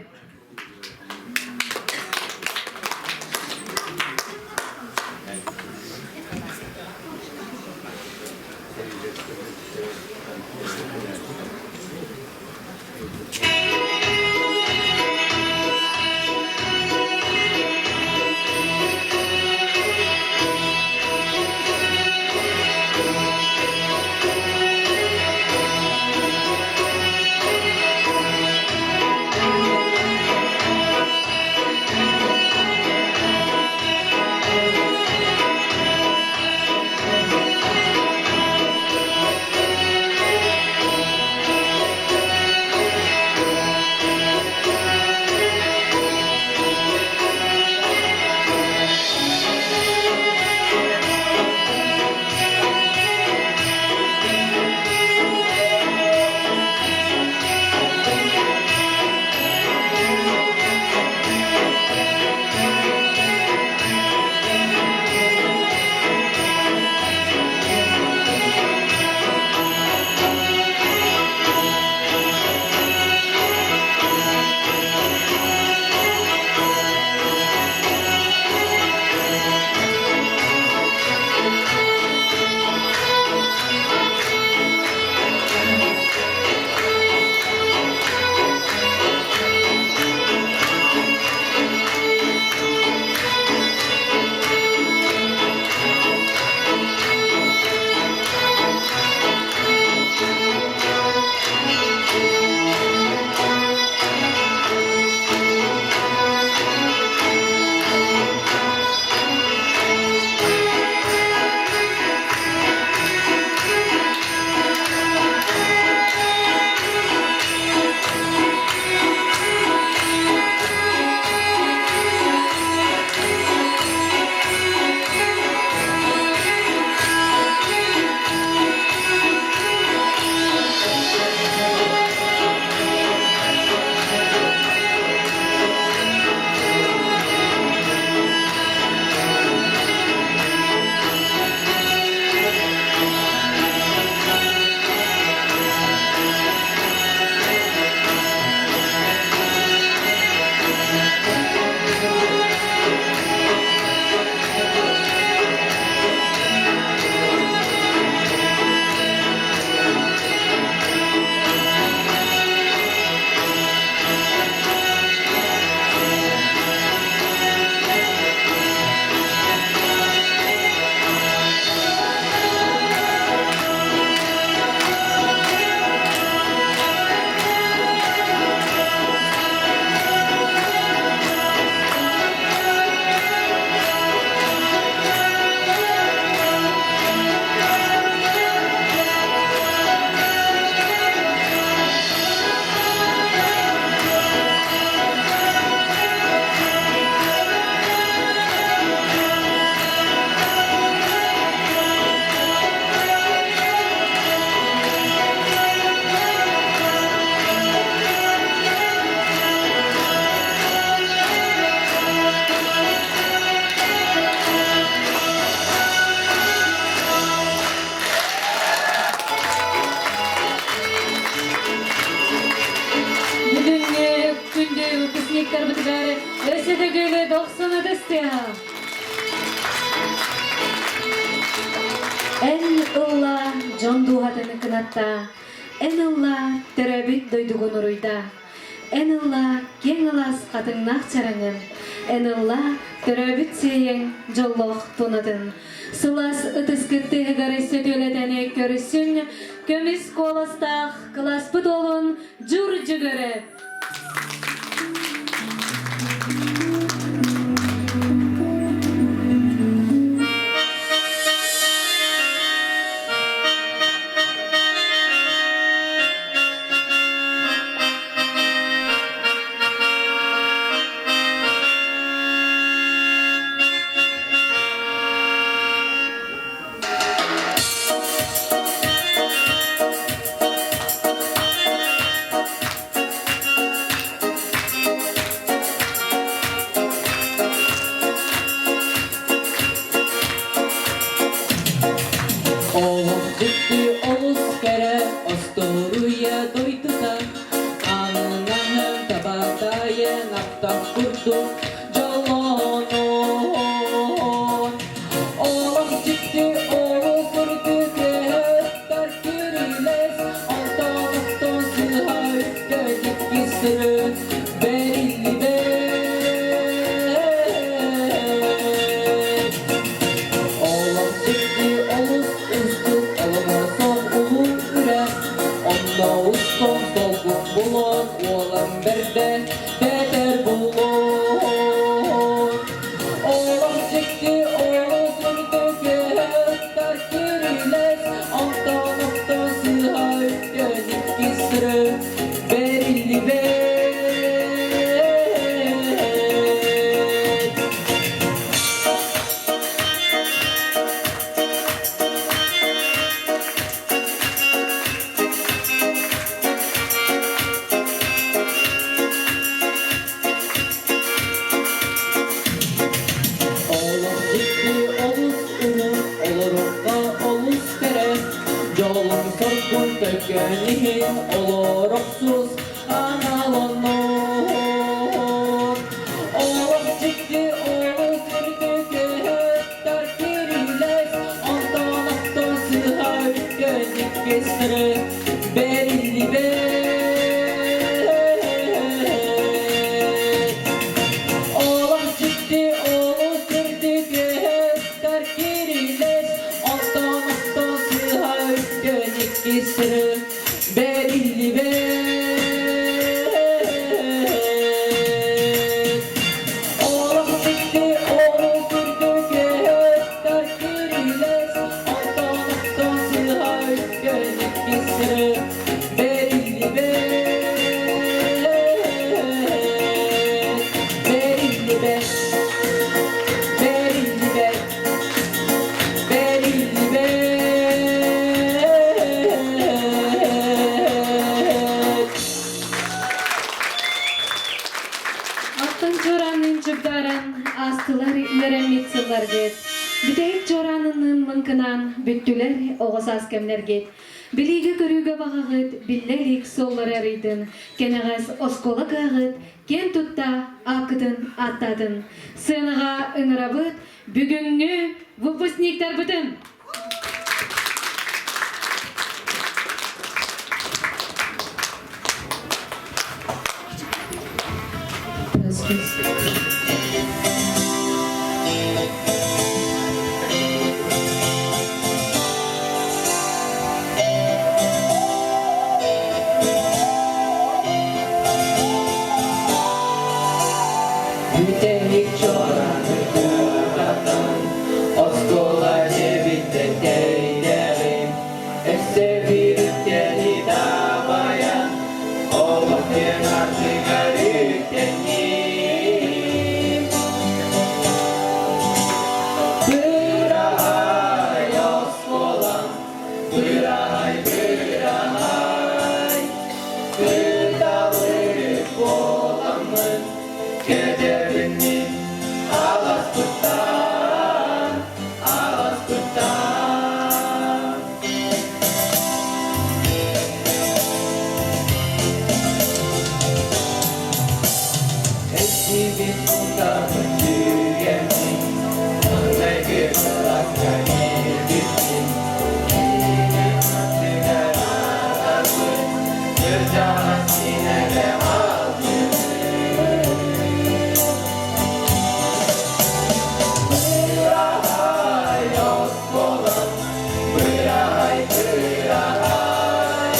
[SPEAKER 1] Выпускниктарбытыгар өссө төгүл дохсун ытыстыа. Эн ылла дьон дууһатын кынатта, эн ылла төрөөбүт дойдугун уруйда. Эн ылла киэҥ алаас хатыҥнаах чараҥын, эн ылла төрөөбүт сиэйэҥ дьоллоох тунатын. Сылаас ытыскыт тыаһыгар сөтүөлэтэн көрүсүн, көмүс куоластаах кылааспыт уолун Дьур Дьүгөрө.
[SPEAKER 8] Олох дьикти олус кэрэ остуоруйа дойдута Анынаһын табатайын аптах курдук дьоллонон Олох дьикти олус үрдүк өттөр кирилэс Онтон оттон сыһа үккэ иккис сыры бэриллибэт Олох дьикти олус устук олоҕо улуу үрэх Онно устун солбук булан уолан бэрдэ бэтэр булуон Олох дьикти олус үрдүк өттөр кирилэс Онтон охто сыһа үккэн иккис сыры бэриллибэт Олох дьикти олус улуу, олорукка олус кэрэ, Дьолуҥ соргун төлкөн иһин олорохсус анал оннук. Олох дьикти олус үрдүк өттөр кирилэс, онтон охтон сыһа үккөн иккистэри бэриллибэт. Олох дьикти олус үрдүк өттөр кирилэс, онтон охтон сыһа үккөн иккистэри бэриллибэт. Олох дьикти олус үрдүк өттөр кирилэс, онтон охтон сыһа үккөн иккистэри бэриллибэт. Бэриллибэт. Бэриллибэт. Бэриллибэт.
[SPEAKER 1] Алтан чуораанын чугдааран аастылар үөрэммит сылларгыт. Бүтэһик чуораанынныын мыҥкынаан бүттүлэр оҕо саас кэмнэргит. Билиигэ-көрүүгэ баҕаҕыт биллэ илик суоллары арыйдын. Кэнэҕэс оскуола кыаҕыт киэн тутта ааккытын ааттаатын. Сыанаҕа ыҥырабыт бүгүҥҥү выпускниктарбытын!
[SPEAKER 8] Бүтэһик чуорааны куотатан, оскуола дьиэбиттэн тэйдэҕим, өссө биир үктэни табайан, олох диэн ардыгар үктэнним. Быраһай оскуолам, быраһай, быраһай, кыталык буоламмын, кэтэбин мин аласпыттан, аласпыттан. Билсибит кутабыт түгэммин, Маҥнайгы кылааска киирбиппин, Кинигэ аттыгар ааҕарбыт, Кырдьаҕас мин эбэм алтыһыы. Быраһаай, оскуолам, быраһаай, быраһаай,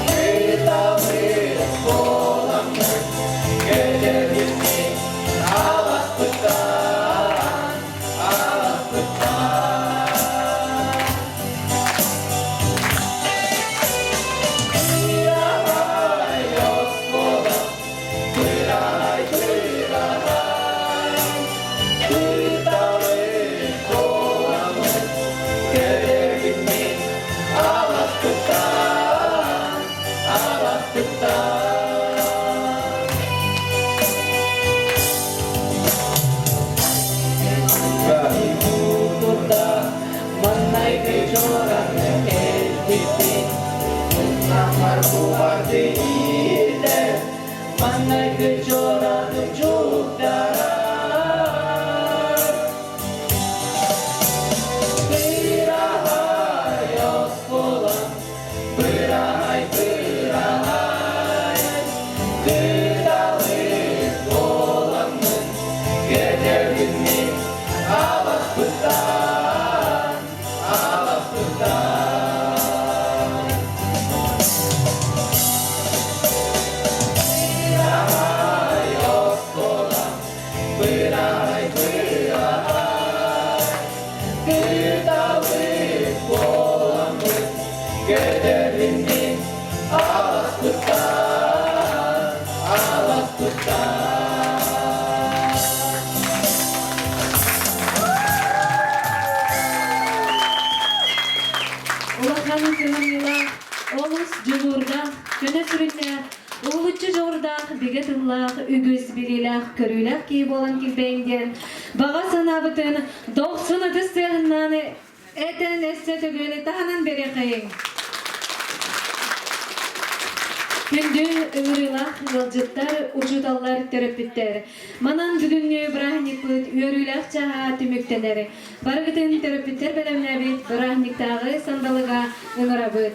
[SPEAKER 8] Кыталык буоламмын, кэтэбин мин аласпыттан, аласпыттан. Быраһаай, оскуолам, быраһаай, быраһаай, Кыталык буоламмын, кэтэбин мин аласпыттан, аласпыттан. Маҥнайгы чуораны кэлбиппин, Умнаммар бу барды иһиллэр, Маҥнайгы чуораны чугдарар. Быраһаай, оскуолам, быраһаай, быраһаай, Кыталык буоламмын, кэтэбин мин аласпыттан, аласпыттан. Быраһаай, оскуолам, быраһаай, быраһаай, Кыталык буоламмын, кэтэбин мин аласпыттан, аласпыттан.
[SPEAKER 1] Улахан кыһамньылаах, олус дьулуурдаах, көнө сүрүннээх, уһулуччу дьоҕурдаах, бигэ тыллаах, үгүс билиилээх, көрүүлээх киһи буолан килбэйиҥ диэн баҕа санаабытын дохсун ытыс тыаһыннаан этэн өссө төгүл таһынан биэриэххэйиҥ. Күндү ыҥырыылаах ыалдьыттар, учууталлар, төрөппүттэр. Манан бүгүҥҥү бырааһынньыкпыт үөрүүлээх чааһа түмүктэнэр. Барыгытын төрөппүттэр бэлэмнээбит бырааһынньыктааҕы сандалыга ыҥырабыт.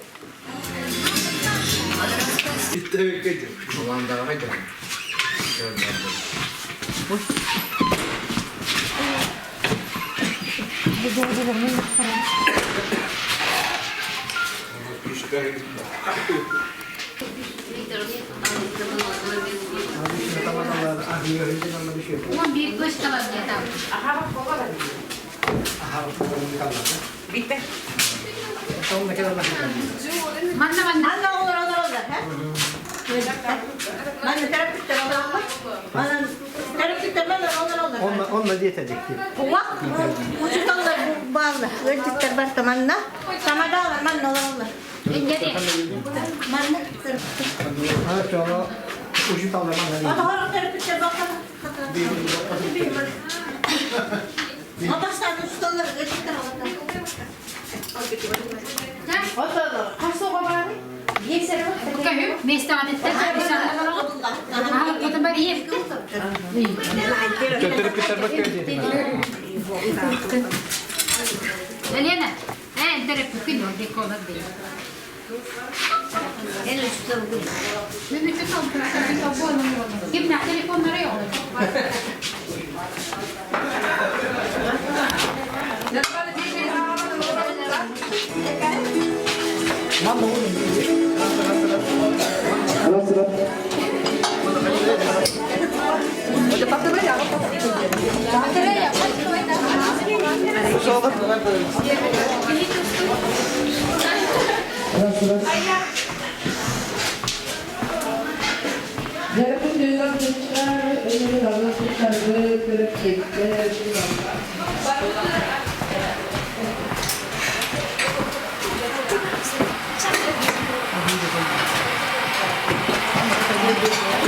[SPEAKER 10] Манна манна олор олор олор ха? Манна терапевттер олор Манна терапевттер манна олор олор.
[SPEAKER 2] Онно онно диэтэ дикти.
[SPEAKER 20] Уа, учуталлар баалла, ыалдьыттар барта манна, тамадаалар манна олороллор. Манна терапевттер.
[SPEAKER 2] А чоно учуталлар манна.
[SPEAKER 20] Отохор терапевттер бакка. Отохсан учуталлар ыалдьыттар олороллор.
[SPEAKER 9] Отолор, қасуға бары?
[SPEAKER 10] Елена,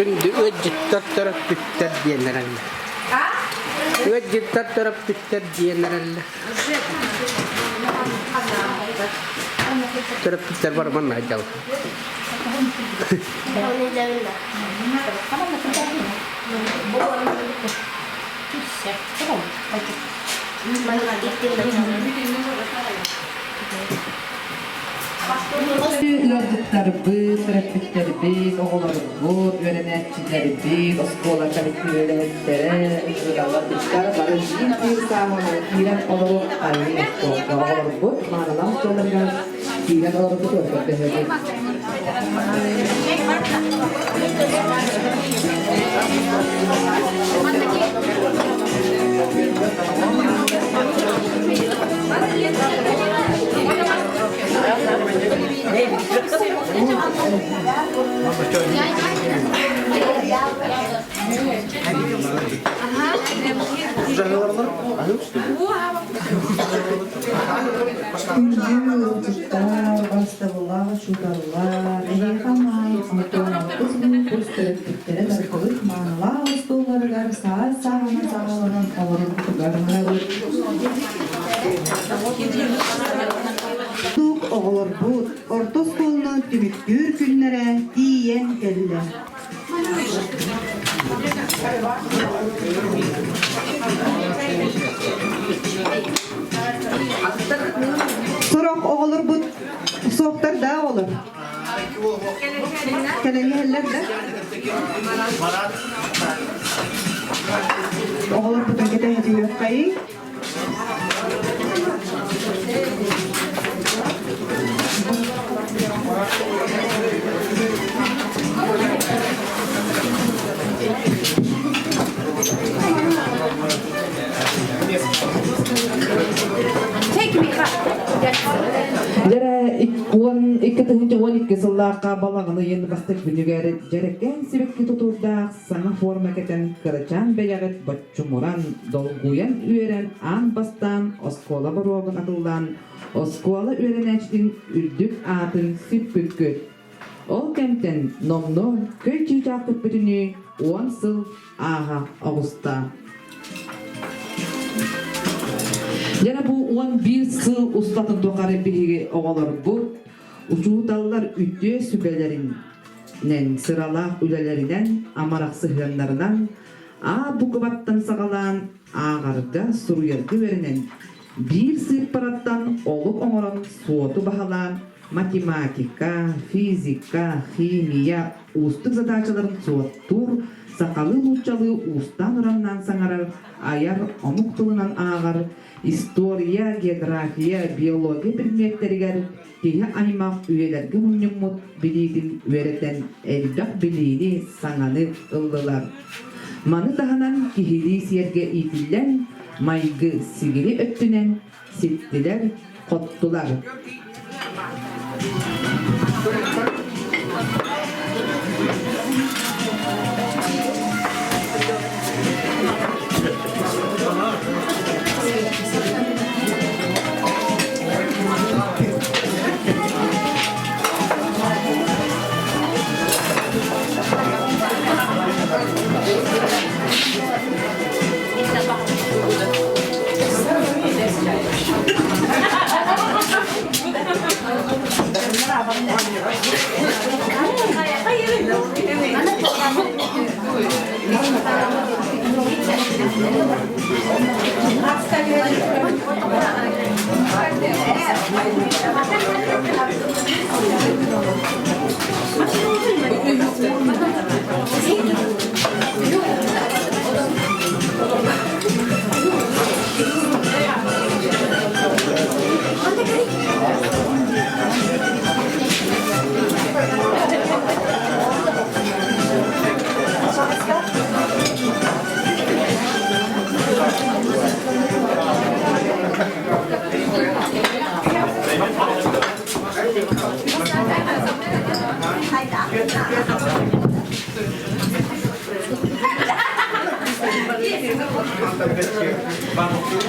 [SPEAKER 11] Күндү ыалдьыттар төрөппүттэр диэннэрэллэр. Ыалдьыттар төрөппүттэр диэннэрэллэр. Төрөппүттэр бар манна дьал.
[SPEAKER 18] Ыалдьыттарбыт, төрөппүттэрбит, оҕолорбут, үөрэнээччилэрбит, оскуола коллективэлэһиттэрэ, ыалларбыттар бары биир-биир сааһынан киирэн олору айыы оҕолорбут маанылаах остуолларыгар киирэн олорбут көрдөһөбүт.
[SPEAKER 12] Күндү ыалдьыттар, бастабыллаах учууталлар, эһиэхэ анаан Антоновпыт курс төрөппүттэрэ тардыбыт маанылаах остуолларыгар саас-сааһынан саҕаланан олорорбутугар ыҥырабыт.
[SPEAKER 13] Тук оҕолорбут орто оскуоланан түмүктүүр күннэрэ тиийэн кэллэ. Сорох оҕолорбут суохтар да оҕолор. Кэлэн иһэллэр да? Оҕолорбутун кэтэһэтиһиэххэйиҥ.
[SPEAKER 18] Дьэрэ 12 сыллаахха балаҕан ыйын бастакы күнүгэр дьэрэкээн сибэкки тутуурдаах саҥа форма кэтэн кырачаан бэйэҕит боччумуран, долгуйан үөрэн аан бастаан оскуола боруогун атыллаан оскуола үөрэнээччитин үрдүк аатын сүкпүккүт. Ол кэмтэн номнуо көй чыычаахпыт бүтүнүү 10 сыл ааһа оҕуста. Дьэ бу 11 сыл устатын тухары биһиги оҕолорбут учууталлар үтүө сүбэлэринэн, сыралаах үлэлэринэн, амарах сыһыаннарынан А букваттан саҕалаан ааҕарга, суруйарга үөрэнэн, биир сыыппараттан олук оҥорон суоту баһылаан математика, физика, химия уустук задачаларын суоттуур, сахалыы-нууччалыы уустаан-ураннаан саҥарар, айар, омук тылынан ааҕар, история, география, биология предметтэригэр киһи аймах үйэлэргэ мунньуммут билиитин үөрэтэн элбэх билиини, саҥаны ыллылар. Маны таһынан киһилии сиэргэ иитиллэн, майгы-сигили өттүнэн ситтилэр, хоттулар.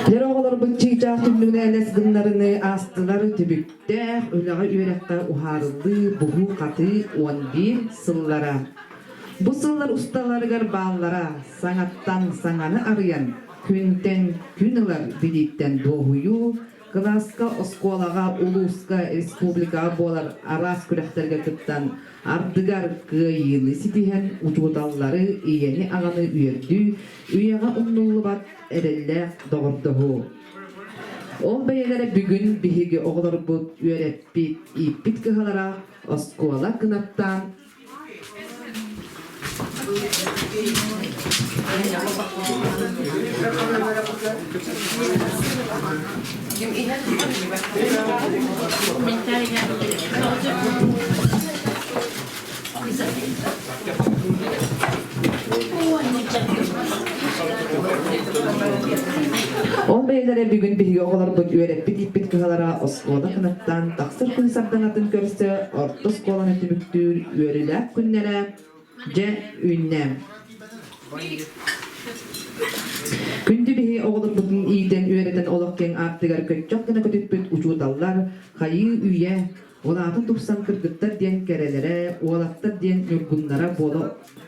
[SPEAKER 18] Дьэр оҕолорбут чыычаах түннүгүнэ элэс гыннарыны аастылар түбүктээх үлэҕэ үөрэххэ уһаарыллыы буһуу-хатыы 11 сыллара. Бу сыллар усталарыгар бааллара саҥаттан саҥаны арыйан, күнтэн күн ылар билииттэн дуоһуйуу, Кылааска, оскуолаҕа, улууска, республикаҕа буолар араас күрэхтэргэ кыттан, ардыгар кыайыыны ситиһэн, учууталлары, ийэни-аҕаны үөрдүү, үйэҕэ умнуллубат эрэллээх доҕордоһуу. Ол бэйэлэрэ бүгүн биһиги оҕолорбут үөрэппит, ииппит кыһалара оскуола кынаттаан Ол бэйэлэрэ бүгүн биһиги оҕолорбут үөрэппит-ииппит кыһалара оскуола кынаттаан тахсар күн сардаҥатын көрсө орто оскуоланы түмүктүүр үөрүүлээх күннэрэ дьэ үүннэ. Күндү биһи оҕолорбутун иитэн үөрэтэн олох киэҥ аартыгар көччөх гына көтүппүт учууталлар хайыы үйэ улаатан тупсан кыргыттар диэн кэрэлэрэ, уолаттар диэн ньургуннара буола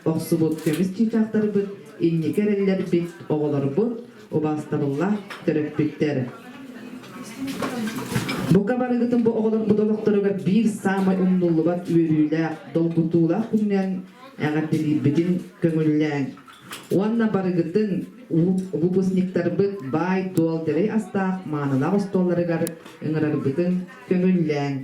[SPEAKER 18] охсубут көмүс чыычаахтарбыт, инники эрэллэрбит, оҕолорбут, убаастабыллаах төрөппүттэр. Бука барыгытын бу оҕолорбут олохторугар биир саамай умнуллубат үөрүүлээх, долгутуулаах күнүнэн эҕэрдэлиирбитин көҥүллээҥ. Уонна барыгытын выпускниктарбыт баай-дуол дэлэй астаах маанылаах остуолларыгар ыҥырарбытын көҥүллээҥ.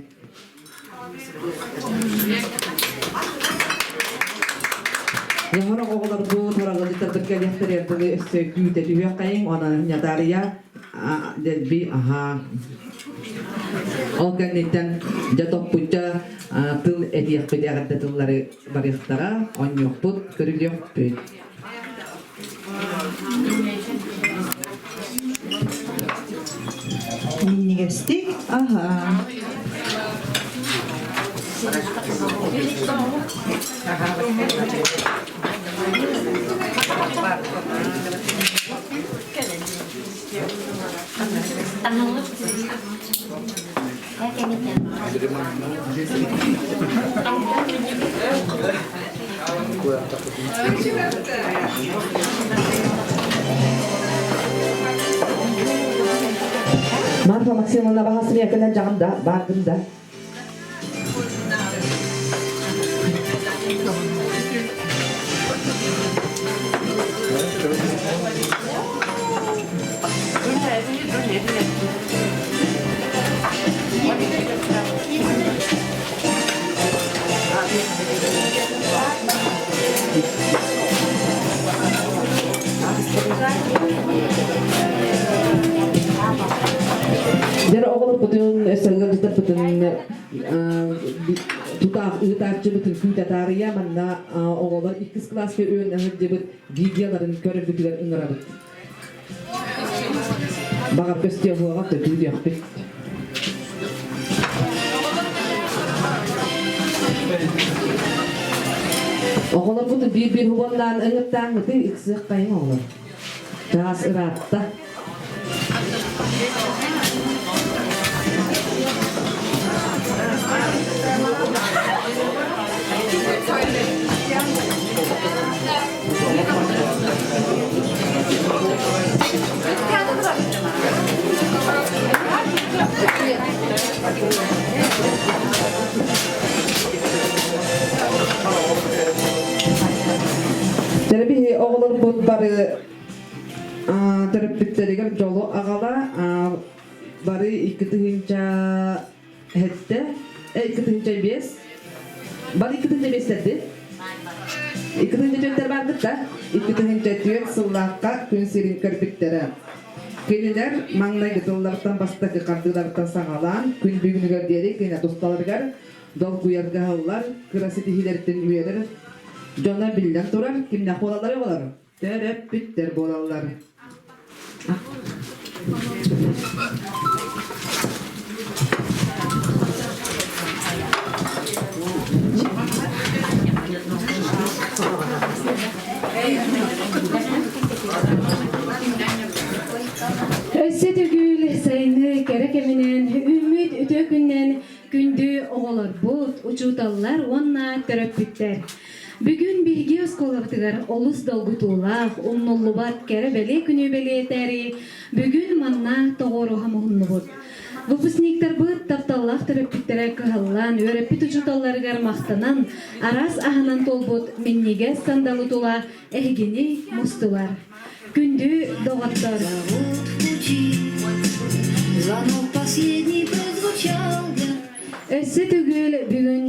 [SPEAKER 18] Яһорох оҕолорбут, хораҕылдьыттарбыт кэлиэхтэригэр дылы өссө күүтэ түһүөххэйиҥ, онон Ньатаарыйа дэлби аһаа. Ол кэнниттэн дьэ топпучча тыл этиэхпит эҕэрдэ тыллары барыахтара, онньуохпут, көрүлүөхпүт.
[SPEAKER 13] Минньигэстик аһаа.
[SPEAKER 18] Марфа Максимовна баһасыня кэлэн дьаҕын да, бааргын да. Дьэ оҕолорбутун, өссө тутаах ыытааччыбытын күүтэ таарыйа манна оҕолор иккис кылааска үөн сылдьыбыт видеоларын көрөргүтүгэр ыҥырабыт. Баҕар көстүө буоҕа көтүүрүөхпүт. Оҕолорбутун биир-биир уоннаан ыҥыртааҥҥыты ыксыаххайыҥ оҕолор. Чаас ыраатта. Дьэ, оҕолорбут бары төрөппүттэригэр дьолу аҕала бары 2 тыһыынча хэттэ 2 тыһыынча 5 бары 2 тыһыынча 5-тэрди 2 тыһыынча 4-тэр бааргыт да 2 тыһыынча 4 сыллаахха күн сирин көрбүттэрэ. Кинилэр маҥнайгы тыллартан бастакы хардыылартан саҕалаан күн бүгүнүгэр диэри кини тусталарыгар долгуйарга аһыллар, кыра ситиһиилэриттэн үөрэр дьоно биллэн турар, кимнээх буолаллар оҕолор? Төрөппүттэр буолаллар.
[SPEAKER 1] Өссө төгүл сайыны кэрэ кэминэн, үүммүт үтүө күннэн күндү оҕолорбут, учууталлар уонна төрөппүттэр. Бүгүн биһиги оскуолабытыгар олус долгутуулаах, умнуллубат кэрэ-бэлиэ күнү бэлиэтээри бүгүн манна тоҕуоруһа муһуннубут. Выпускниктарбыт тапталлаах төрөппүттэрэ кыһаллан, үөрэппит учууталларыгар махтанан, араас аһынан туолбут минньигэс сандалы тула эһигини мустулар. Күндү доҕоттор!
[SPEAKER 4] Звонок последний прозвучал для
[SPEAKER 1] Өссө төгүл бүгүн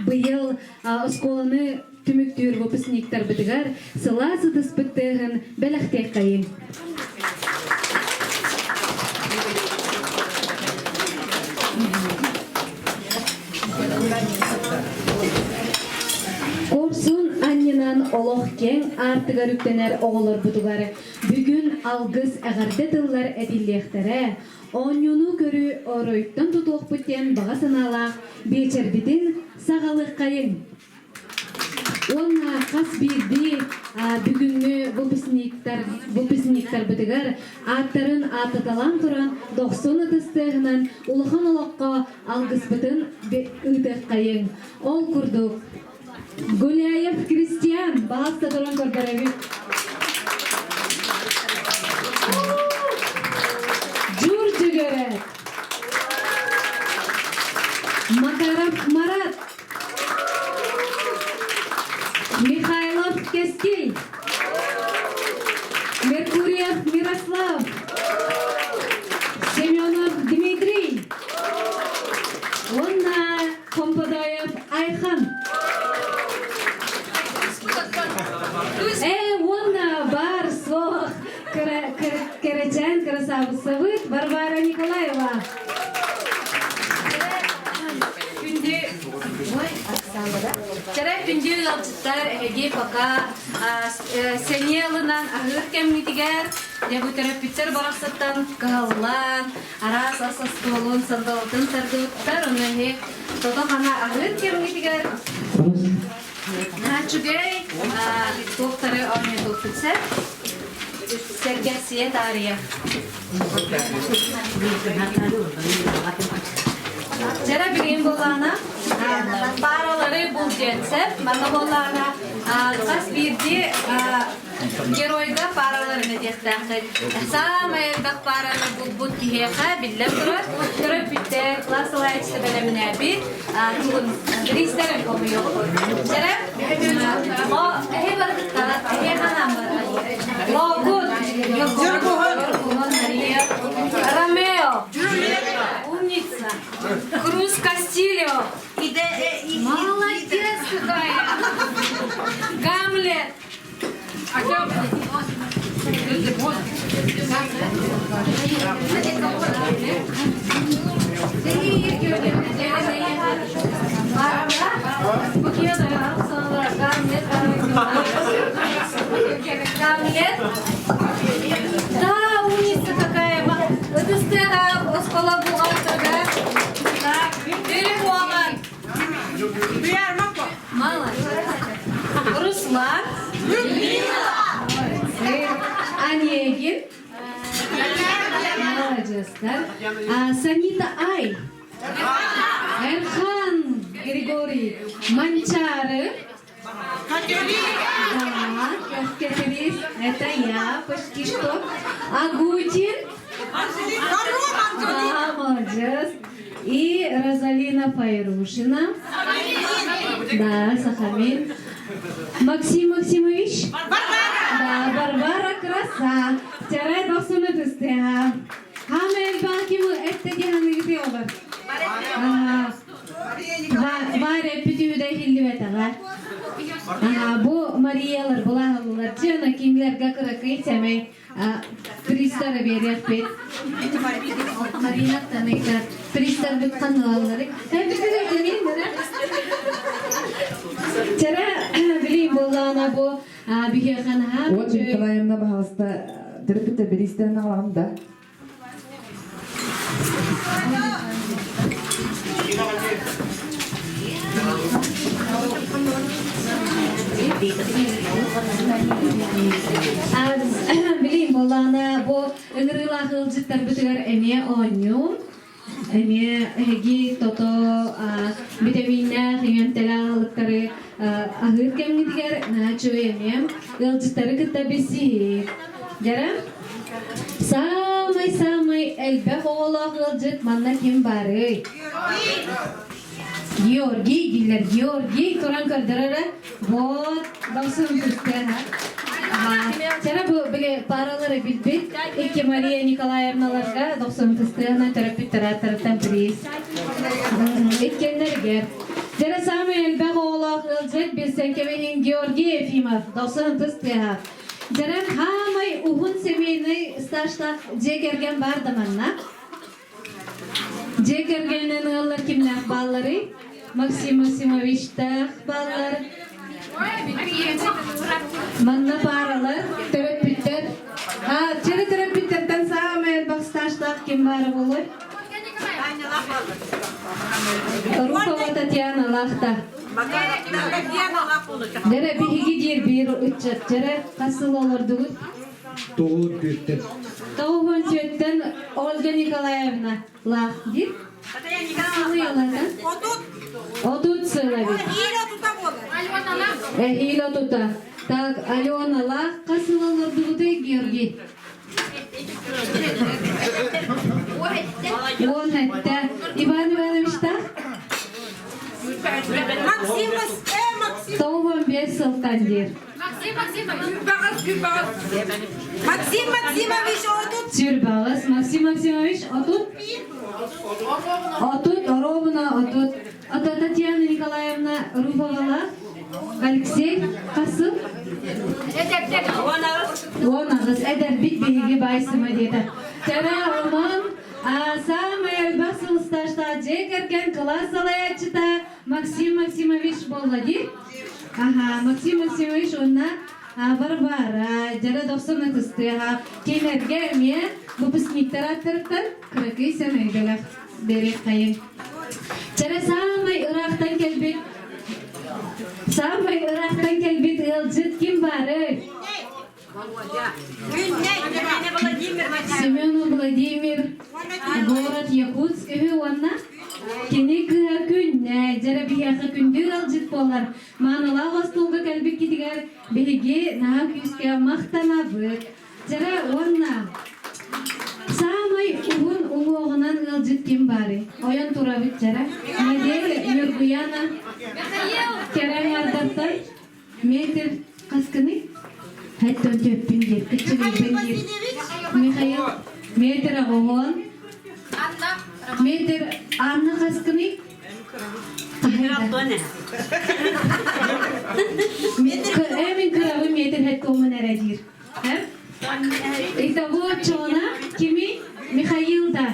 [SPEAKER 1] быйыл оскуоланы түмүктүүр выпускниктарбытыгар сылаас ытыспыт тыаһын бэлэхтиэххэйиҥ. Куорсун анньынан олох киэҥ аартыгар үктэнэр оҕолорбутугар бүгүн алгыс эҕэрдэ тыллар этиллиэхтэрэ, оонньууну көрүү оройуттан тутуохпут диэн баҕа санаалаах биэчэрбитин саҕалыаххайыҥ. Уонна хас биирдии бүгүҥҥү выпускниктар выпускниктарбытыгар ааттарын ааттаталаан туран дохсун ытыс тыаһынан улахан олоххо алгыспытын ыытыаххайыҥ. Ол курдук Гуляев Кристиан баҕаста туран көрдөрөбүт. Дьур Дьүгэрэ Макаров Марат Михайлов Кэскил Меркурьев Мирослав Семенов Дмитрий уонна Хомподоев Айхан Э, уонна бар суох кэрэчээн красавицабыт Варвара Николаева.
[SPEAKER 14] Күндү Ой, Оксана, Чэрэ күндү ыалдьыттар эһиги пока сэниэ ылынан аһыыр кэмҥитигэр дьэ бу төрөппүттэр барахсаттан кыһаллан араас ас остуолун сандалытын тардыбыттар ону эһи тото-хана аһыыр кэмҥитигэр Үчүгэй туохтары оонньотуохпут сөп сэргэхсийэ таарыйа Дьэрэ билигин буоллаҕына пааралары бул диэн сөп. Манна буоллаҕына хас биирдии геройга паараларын этиэхтээххит. Саамай элбэх паараны булбут киһиэхэ биллэн турар төрөппүттэр, класс салайааччыта бэлэмнээбит тугун бириистэрин хомуйуохпут. Дьэрэ о эһи барытыттан эһиэхэ анааммыт. Лоокут, Мария, Ромео, умница, Круз Кастильо, молодец какая, Гамлет, Гамлет. Да, умница какая. Ытыстыга оскола бухгалтера. Так, Перехуаман. Молодец. Руслан.
[SPEAKER 1] Людмила. Онегин. Молодец, да? А, Санита Ай. Эрхан Григорий Манчары. Да, Катерис, это я почти что. Агутин. Да, молодец. И Розалина Файрушина. Да, Сахамин. Максим Максимович. Да, Варвара Краса. Вторая дохсуна тустеха. Хамел бакиму эттеги олар. Варя бүтүбүдэ иһиллибэтэҕэ. Бу Мариялар булаһаллар дьиэна кинилэргэ кыракый сэмэй пристары биэриэхпит. Марина Таныйда пристарбыт ханналаллары. Чара билим буоллаҕына бу биһиэхэ наһаа
[SPEAKER 18] Вот Николаевна, пожалуйста, төрөппүттэр бириистэрин аҕалаҕын да?
[SPEAKER 1] Билим буоллаҕына бу ыҥырыылаах ыалдьыттарбытыгар эмиэ оонньуу. Эмиэ эһиги тото битэмииннээх, иҥэмтэлээх аһылыктары аһыыр кэмҥитигэр наһаа үчүгэй эмиэ ыалдьыттары кытта билсиһии. Дьара, саамай-саамай элбэх оҕолоох ыалдьыт манна ким баарый? Георгий дииллэр. Георгий туран көрдөрөрө. Вот, дохсун түстэ. Чара бу били паралары билбит икки Мария Николаевналарга дохсун тыстыынан төрөппүт тарааттарыттан приз. Иккеннергер. Дьара самый элбэх оҕолоох ыалдьыт билсэн кэбиһин Георгий Ефимов дохсун тыстыаха. Дьаран хаамай уһун семейный стажтаах дьиэ кэргэн бар да манна. Дьиэ кэргэнинэн ыаллар кимнээх баалларый? Максим Максимовичтаах бааллар. Манна пааралар, төрөппүттэр. А, чэрэ төрөппүттэртэн саамай элбэх стажтаах ким баара буолуой? Руфова Татьяна Лахта. Дэрэ биһиги диир биир ыччат. Дьэрэ хас сыл олордугут?
[SPEAKER 15] Тоҕур түөттэн.
[SPEAKER 1] Тоҕуһун түөттэн Ольга Николаевна лаах диир. Сылыйалата. Отут сыл эбит. Эһиил отута. Так, Алена лаах хас сыл олордубутай Георгий? Уон этте. Иван Ивановичтаах?
[SPEAKER 16] Максим, Максим.
[SPEAKER 1] Тоҕуһун биэс сылтан диир.
[SPEAKER 16] Максим Максимович. Максим Максимович отут.
[SPEAKER 1] Сүрбаҕас Максим Максимович отут. Отут, оруобуна отут. Ото Татьяна Николаевна Руфовала. Алексей хасыл. Уон аҕыс. Эдэрбит биһиги баайсыма диэтэ. Тара онон самый элбэх сыл стажтаах дьиэ кэргэн кылаас салайааччыта Максим Максимович буолла дии. Аха, Максим Максимович уонна Варвара, дьара дохсун ытыстыаха, кинилэргэ эмиэ выпускниктар аттарыттан кыракый сэмэй бэлэх биэриэххэйиҥ. Чэрэ саамай ыраахтан кэлбит саамай ыраахтан кэлбит ыалдьыт ким баарый? Семенов Владимир, город Якутск үһү уонна кини кыһа күннэ, дьэрэ биһиэхэ күндү ыалдьыт буолар. Маанылаах остуолга кэлбиккитигэр биһиги наһаа күүскэ махтанабыт. Дьэрэ уонна саамай уһун уҥуоҕунан ыалдьыт ким баарый? Ойон турабыт дьэрэ. Надежда Ньургуяна кэрэ аҥаардартан Метр хаскыный? Хэттон төппүн диир, кыччыгыйбын диир. Михаил метр оҕоһон. Метр Анна хаскыный? Эмин кырабы метр хэттомун эрэ диир. Итого чона кими? Михаил да.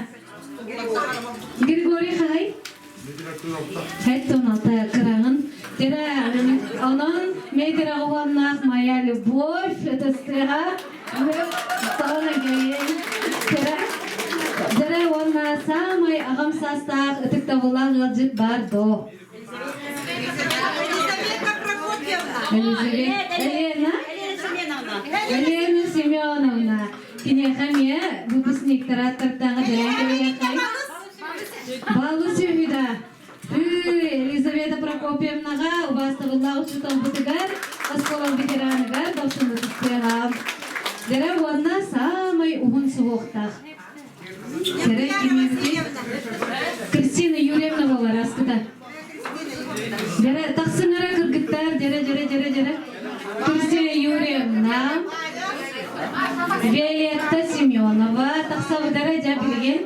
[SPEAKER 1] Григорий хай? Хэттон алта кыраҕын. Тера онон метр оҕоннаах моя любовь ытыстыаҕа Тера Дьэрэ уонна саамай аҕам саастаах ытыктабыллаах ыалдьыт баар доо. Елизавета Елена Елена Семеновна. Киниэхэ эмиэ выпускниктара аттартааҕы дьэрэн кэбиһиэххэй. Баллы сүһүдэ. Елизавета Прокопьевнаҕа убаастабыллаах учууталбытыгар, оскуола ветераныгар дохсун ытыстыаҕа. Дьэрэ уонна саамай уһун суһуохтаах. Дьэрэ кимиэхи? Кристина Юрьевна буолар аскыта. Дьэрэ тахсыҥ эрэ кыргыттар, дьэрэ дьэрэ дьэрэ дьэрэ. Кристина Юрьевна, Виолетта Семенова тахсабыдара дьэ билигин.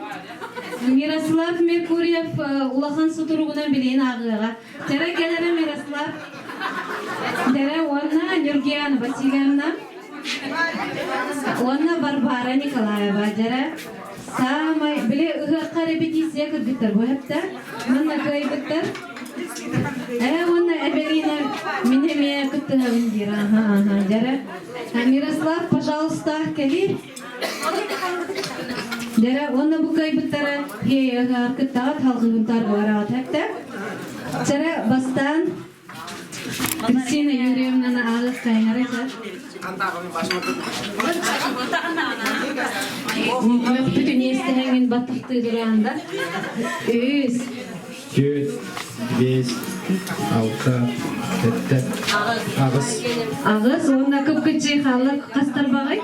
[SPEAKER 1] Мирослав Меркурьев улахан сутуругунан билигин ааҕыаҕа. Дьэрэ кэлэрэ Мирослав. Дьэрэ уонна Нюргияна Васильевна. Уонна Варвара Николаева. Дьэрэ саамай били ыһыахха репетиция кыргыттар бу эптэ. Манна кыайбыттар. Э уонна Эвелина мин эмиэ кыттыһабын диир. Аха, аха, дьэрэ. Мирослав, пожалуйста, кэлиий. Дьэрэ, уонна бу кыайбыттара кыттаҕат халҕыыбын тарбараҕат эптэ. Чэрэ, бастаан. Кристина Юрьевнаны аҕыс кайнара сар. Мөхпүт үнүөстэһэҥин баттахтыы тураанда. Үс.
[SPEAKER 15] Түөрт, биэс, алта, сэттэ, аҕыс.
[SPEAKER 1] Аҕыс уонна кып-кыччыы хаалла хас тарбаҕый?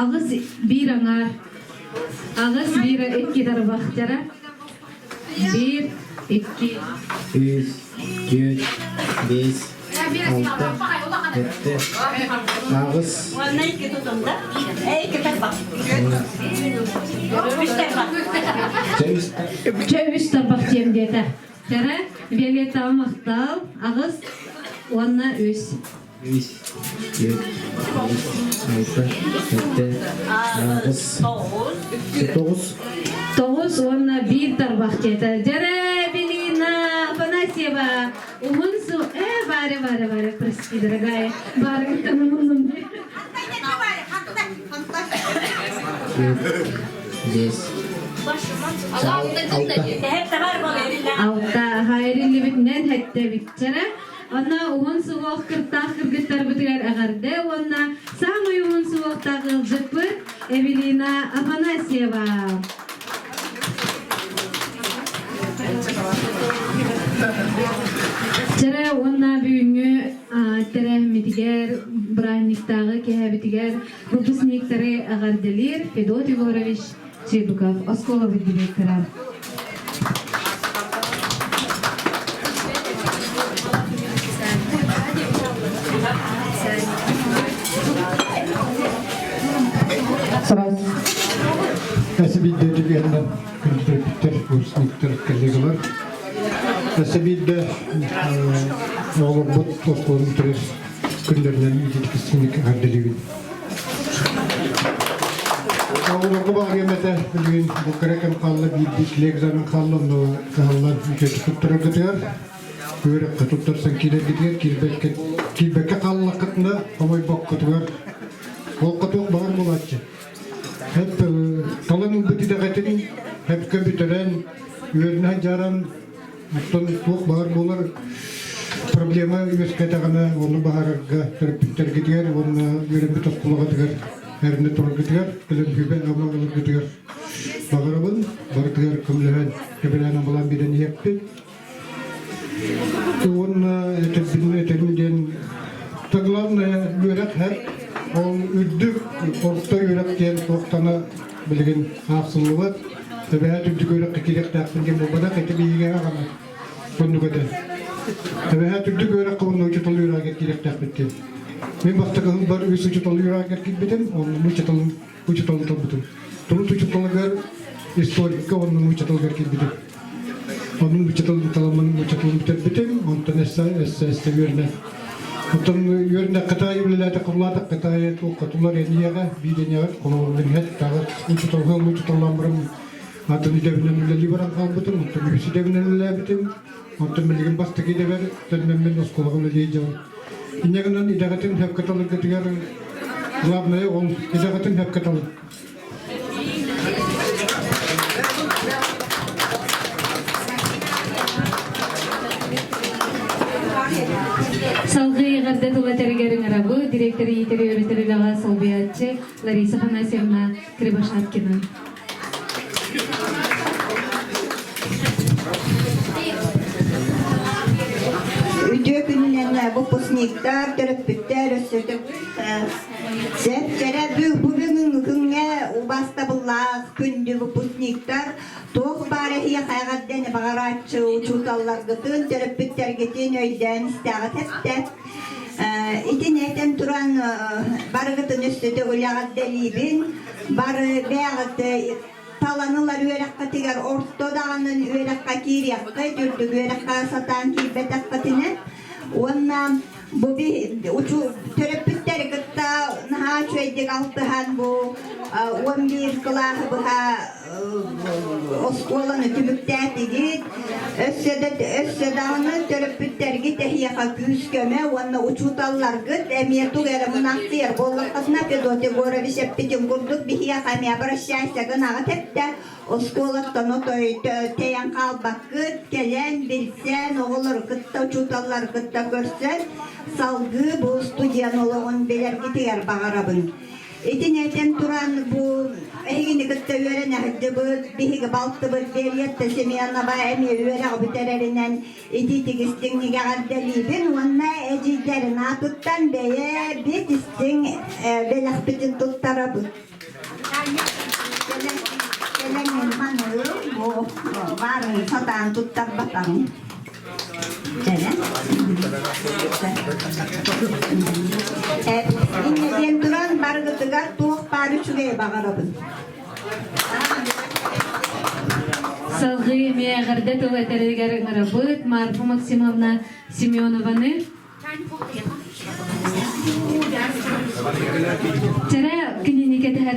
[SPEAKER 1] Аҕыс биир аҥаар. Аҕыс биир икки тарбах дьара. Биир, икки.
[SPEAKER 15] Үс, түөрт, биэс, алта, сэттэ, аҕыс.
[SPEAKER 16] Уонна икки тутунда. Икки тарбах. Үс тарбах.
[SPEAKER 1] Чэ үс тарбах диэм диэтэ. Кэрэ, Виолеттаҕа махтал, аҕыс уонна үс.
[SPEAKER 15] Үс, түөрт, биэс, алта, сэттэ, аҕыс, тоҕус.
[SPEAKER 1] Тоҕус уонна биир тарбах диэтэ. Дьэрэ, Белина Афанасьева, уһун су... Э, Варя, Варя, Варя, прости, дорогая. Варя, муннум.
[SPEAKER 15] Түөрт, биэс, алта.
[SPEAKER 1] Алта хайриллибитинэн хэттэ Онно уһун суһуох кыртаах кыргыттарбытыгар эҕэрдэ уонна саамай уһун суһуохтаах ыалдьыппыт Эвелина Афанасьева. Чэрэ уонна бүгүҥҥү тэрээһиммитигэр, бырааһынньыктааҕы киэһэбитигэр выпускниктары эҕэрдэлиир Федот Егорович Чебуков, оскуолабыт директора.
[SPEAKER 15] Эсибидде түгэннен күндүрөпүттэр, выпускниктар, коллегалар. Эсибидде оҕолорбут оскуолун түрес күннэринэн ититикистиник эҕэрдэлиибин. Оҕолорго баҕарыам этэ, билигин бу кыра кэм хаалла, биирдии экзамен хаалла, онно кыһаллан үчүгэйдик туттараргытыгар, үөрэххэ туттарсан киирэргитигэр киирбэккэ, киирбэккэ хааллаххытына, хомойбоккутугар, олоххо туох баҕар буолааччы. Хэп талан ылбыт идэҕитин хэпкэ бүтэрэн, үөрэнэн дьааран, оттон туох баҕар буолар проблема үөскээтэҕинэ, ону баһарарга төрөппүттэргитигэр уонна үөрэммит оскуолаҕытыгар эрэнэ тураргытыгар, кэлэн сүбэ-ама ыларгытыгар баҕарабын. Барытыгар көмөлөһөн, көмөлөөн-амалаан биэрэн иһиэхпит. Уонна этэрбин этэрим диэн главное үөрэх һэр ол үрдүк орто үөрэх диэн туохтана билигин аахсыллыбат. Эбэһээт үрдүк үөрэххэ киириэхтээхпин диэн буолбатах, ити биһиги аҕана оннук этэ. Эбэһээт үрдүк үөрэххэ уонна учуутал үөрэҕигэр киириэхтээхпит диэн. Мин бастакы сылбар үс учуутал үөрэҕигэр киирбитим, онно учууталым учууталын талбытым. Турут учууталыгар историкка уонна учууталыгар киирбитим. Онун учууталын таламмын учууталын бүтэрбитим, онтон эссе эссе эссе үөрэнэ. Оттон үөрэнэ Кытай үлэлээтэ куллаата Кытай туохха тулар эниэҕэ, биир эниэҕэ холобурун иһэт, тағы учууталга учууталлаан баран атын идэбинэн үлэлии баран хаалбытым, оттон үһүс идэбинэн үлэлээбитим. Оттон билигин бастакы идэбэр төннөммүн оскуолаҕа үлэлии дьон. Инньэ гынан идэҕитин сөпкө таларгытыгар главное ол идэҕитин сөпкө талын.
[SPEAKER 1] Салгыы эҕэрдэ тыла тэригэр ыҥырабы директор иитэр үөрэтэр үлэҕэ солбуйааччы Лариса Афанасьевна Кривошапкина.
[SPEAKER 13] Үтүө күнүнэн выпускниктар, төрөппүттэр өссө Сэп-сэрэ бу бүгүҥҥү күҥҥэ убаастабыллаах күндү выпускниктар туох баар эһиэхэ эҕэрдэни баҕарааччы учууталларгытын, төрөппүттэргитин өйдөөн истэҕит эттэ. Итини этэн туран барыгытын өссө төгүл эҕэрдэлиибин. Бары бэйэҕит талан ылар үөрэххитигэр орто даҕаны үөрэххэ киириэххит, үрдүк үөрэххэ сатаан киирбэтэххитинэ уонна бу төрөппүттэри кытта наһаа үчүгэйдик алтыһан бу.
[SPEAKER 16] 11 кылааһы быһа оскуоланы түмүктээтигит. Өссө да өссө даҕаны төрөппүттэргит эһиэхэ күүс-көмө уонна учууталларгыт эмиэ тугу эрэ мунаахсыйар буоллаххытына Федот Егорович эппитин курдук биһиэхэ эмиэ обращайся гынаҕыт эттэ. Оскуолаттан отой тэйэн хаалбаккыт, кэлэн, билсэн, оҕолору кытта, учууталлары кытта көрсөн, салгыы бу студент олоҕун билэргитигэр баҕарабын. Итини этэн туран, бу эһигини кытта үөрэнэ сылдьыбыт, биһиги балтыбыт Виолетта Семенова эмиэ үөрэҕи бүтэрэринэн итиитик истиҥник эҕэрдэлиибин уонна эдьиийдэрин аатыттан бэйэбит истиҥ бэлэхпитин туттарабыт. Кэлэҥҥин маныыр, бу баарын сатаан туттарбатаҥ. Инньэ диэн туран барыгытыгар туох баар үчүгэйи баҕарабын.
[SPEAKER 1] Салгыы эмиэ эҕэрдэ тыл этэригэр ыҥырабыт Марфа Максимовна Семенованы. Дьэрэ кинини кэтэһэ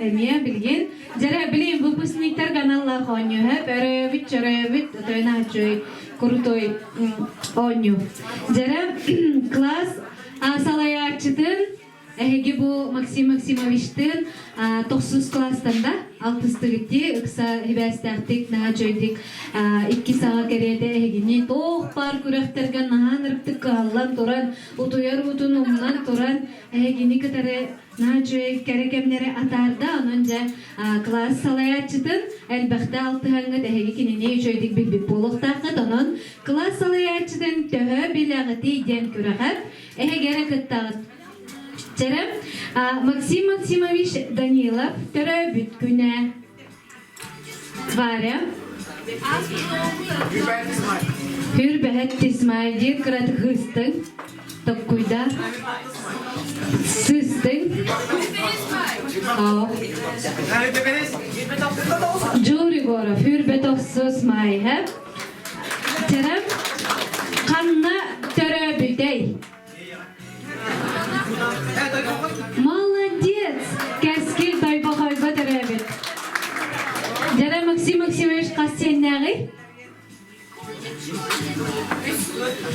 [SPEAKER 1] эмиэ билигин дьэрэ билин выпускниктар аналлаах оонньууһап өрөөбүт чөрөөбүт отойнааччуй крутой оонньуу. Дьэрэ класс салайааччытын Эһиги бу Максим Максимовичтыын тохсус класстан да алтыстыгытти ыкса хибээстээхтик наһаа үчүгэйдик икки саҕа кэриэтэ эһигини туох баар күрэхтэргэ наһаа ынырыктык кыһаллан туран утуйар уутун умнан туран эһигини кытары наһаа үчүгэй кэрэ кэмнэри атаарда онон дьэ класс салайааччытын элбэхтэ алтыһаҥҥыт эһиги кинини үчүгэйдик билбит буолуохтааххыт онон класс салайааччытын төһө билэҕитий диэн күрэҕэр эһиги эрэ кыттаҕыт Чэрэ, Максим Максимович Данилов төрөөбүт күнэ. Варя. Хүрбэһэт Тисмай диир кыратык хыстыҥ, токкуйда, сыстыҥ. Джур Егоров, хүрбэ тохсус майһа. Чэрэ, ханна төрөөбүтэй? Молодец! Кэскил Тойбохойго төрөөбүт. Дьэрэ Максим Максимович хас сиэннээҕий?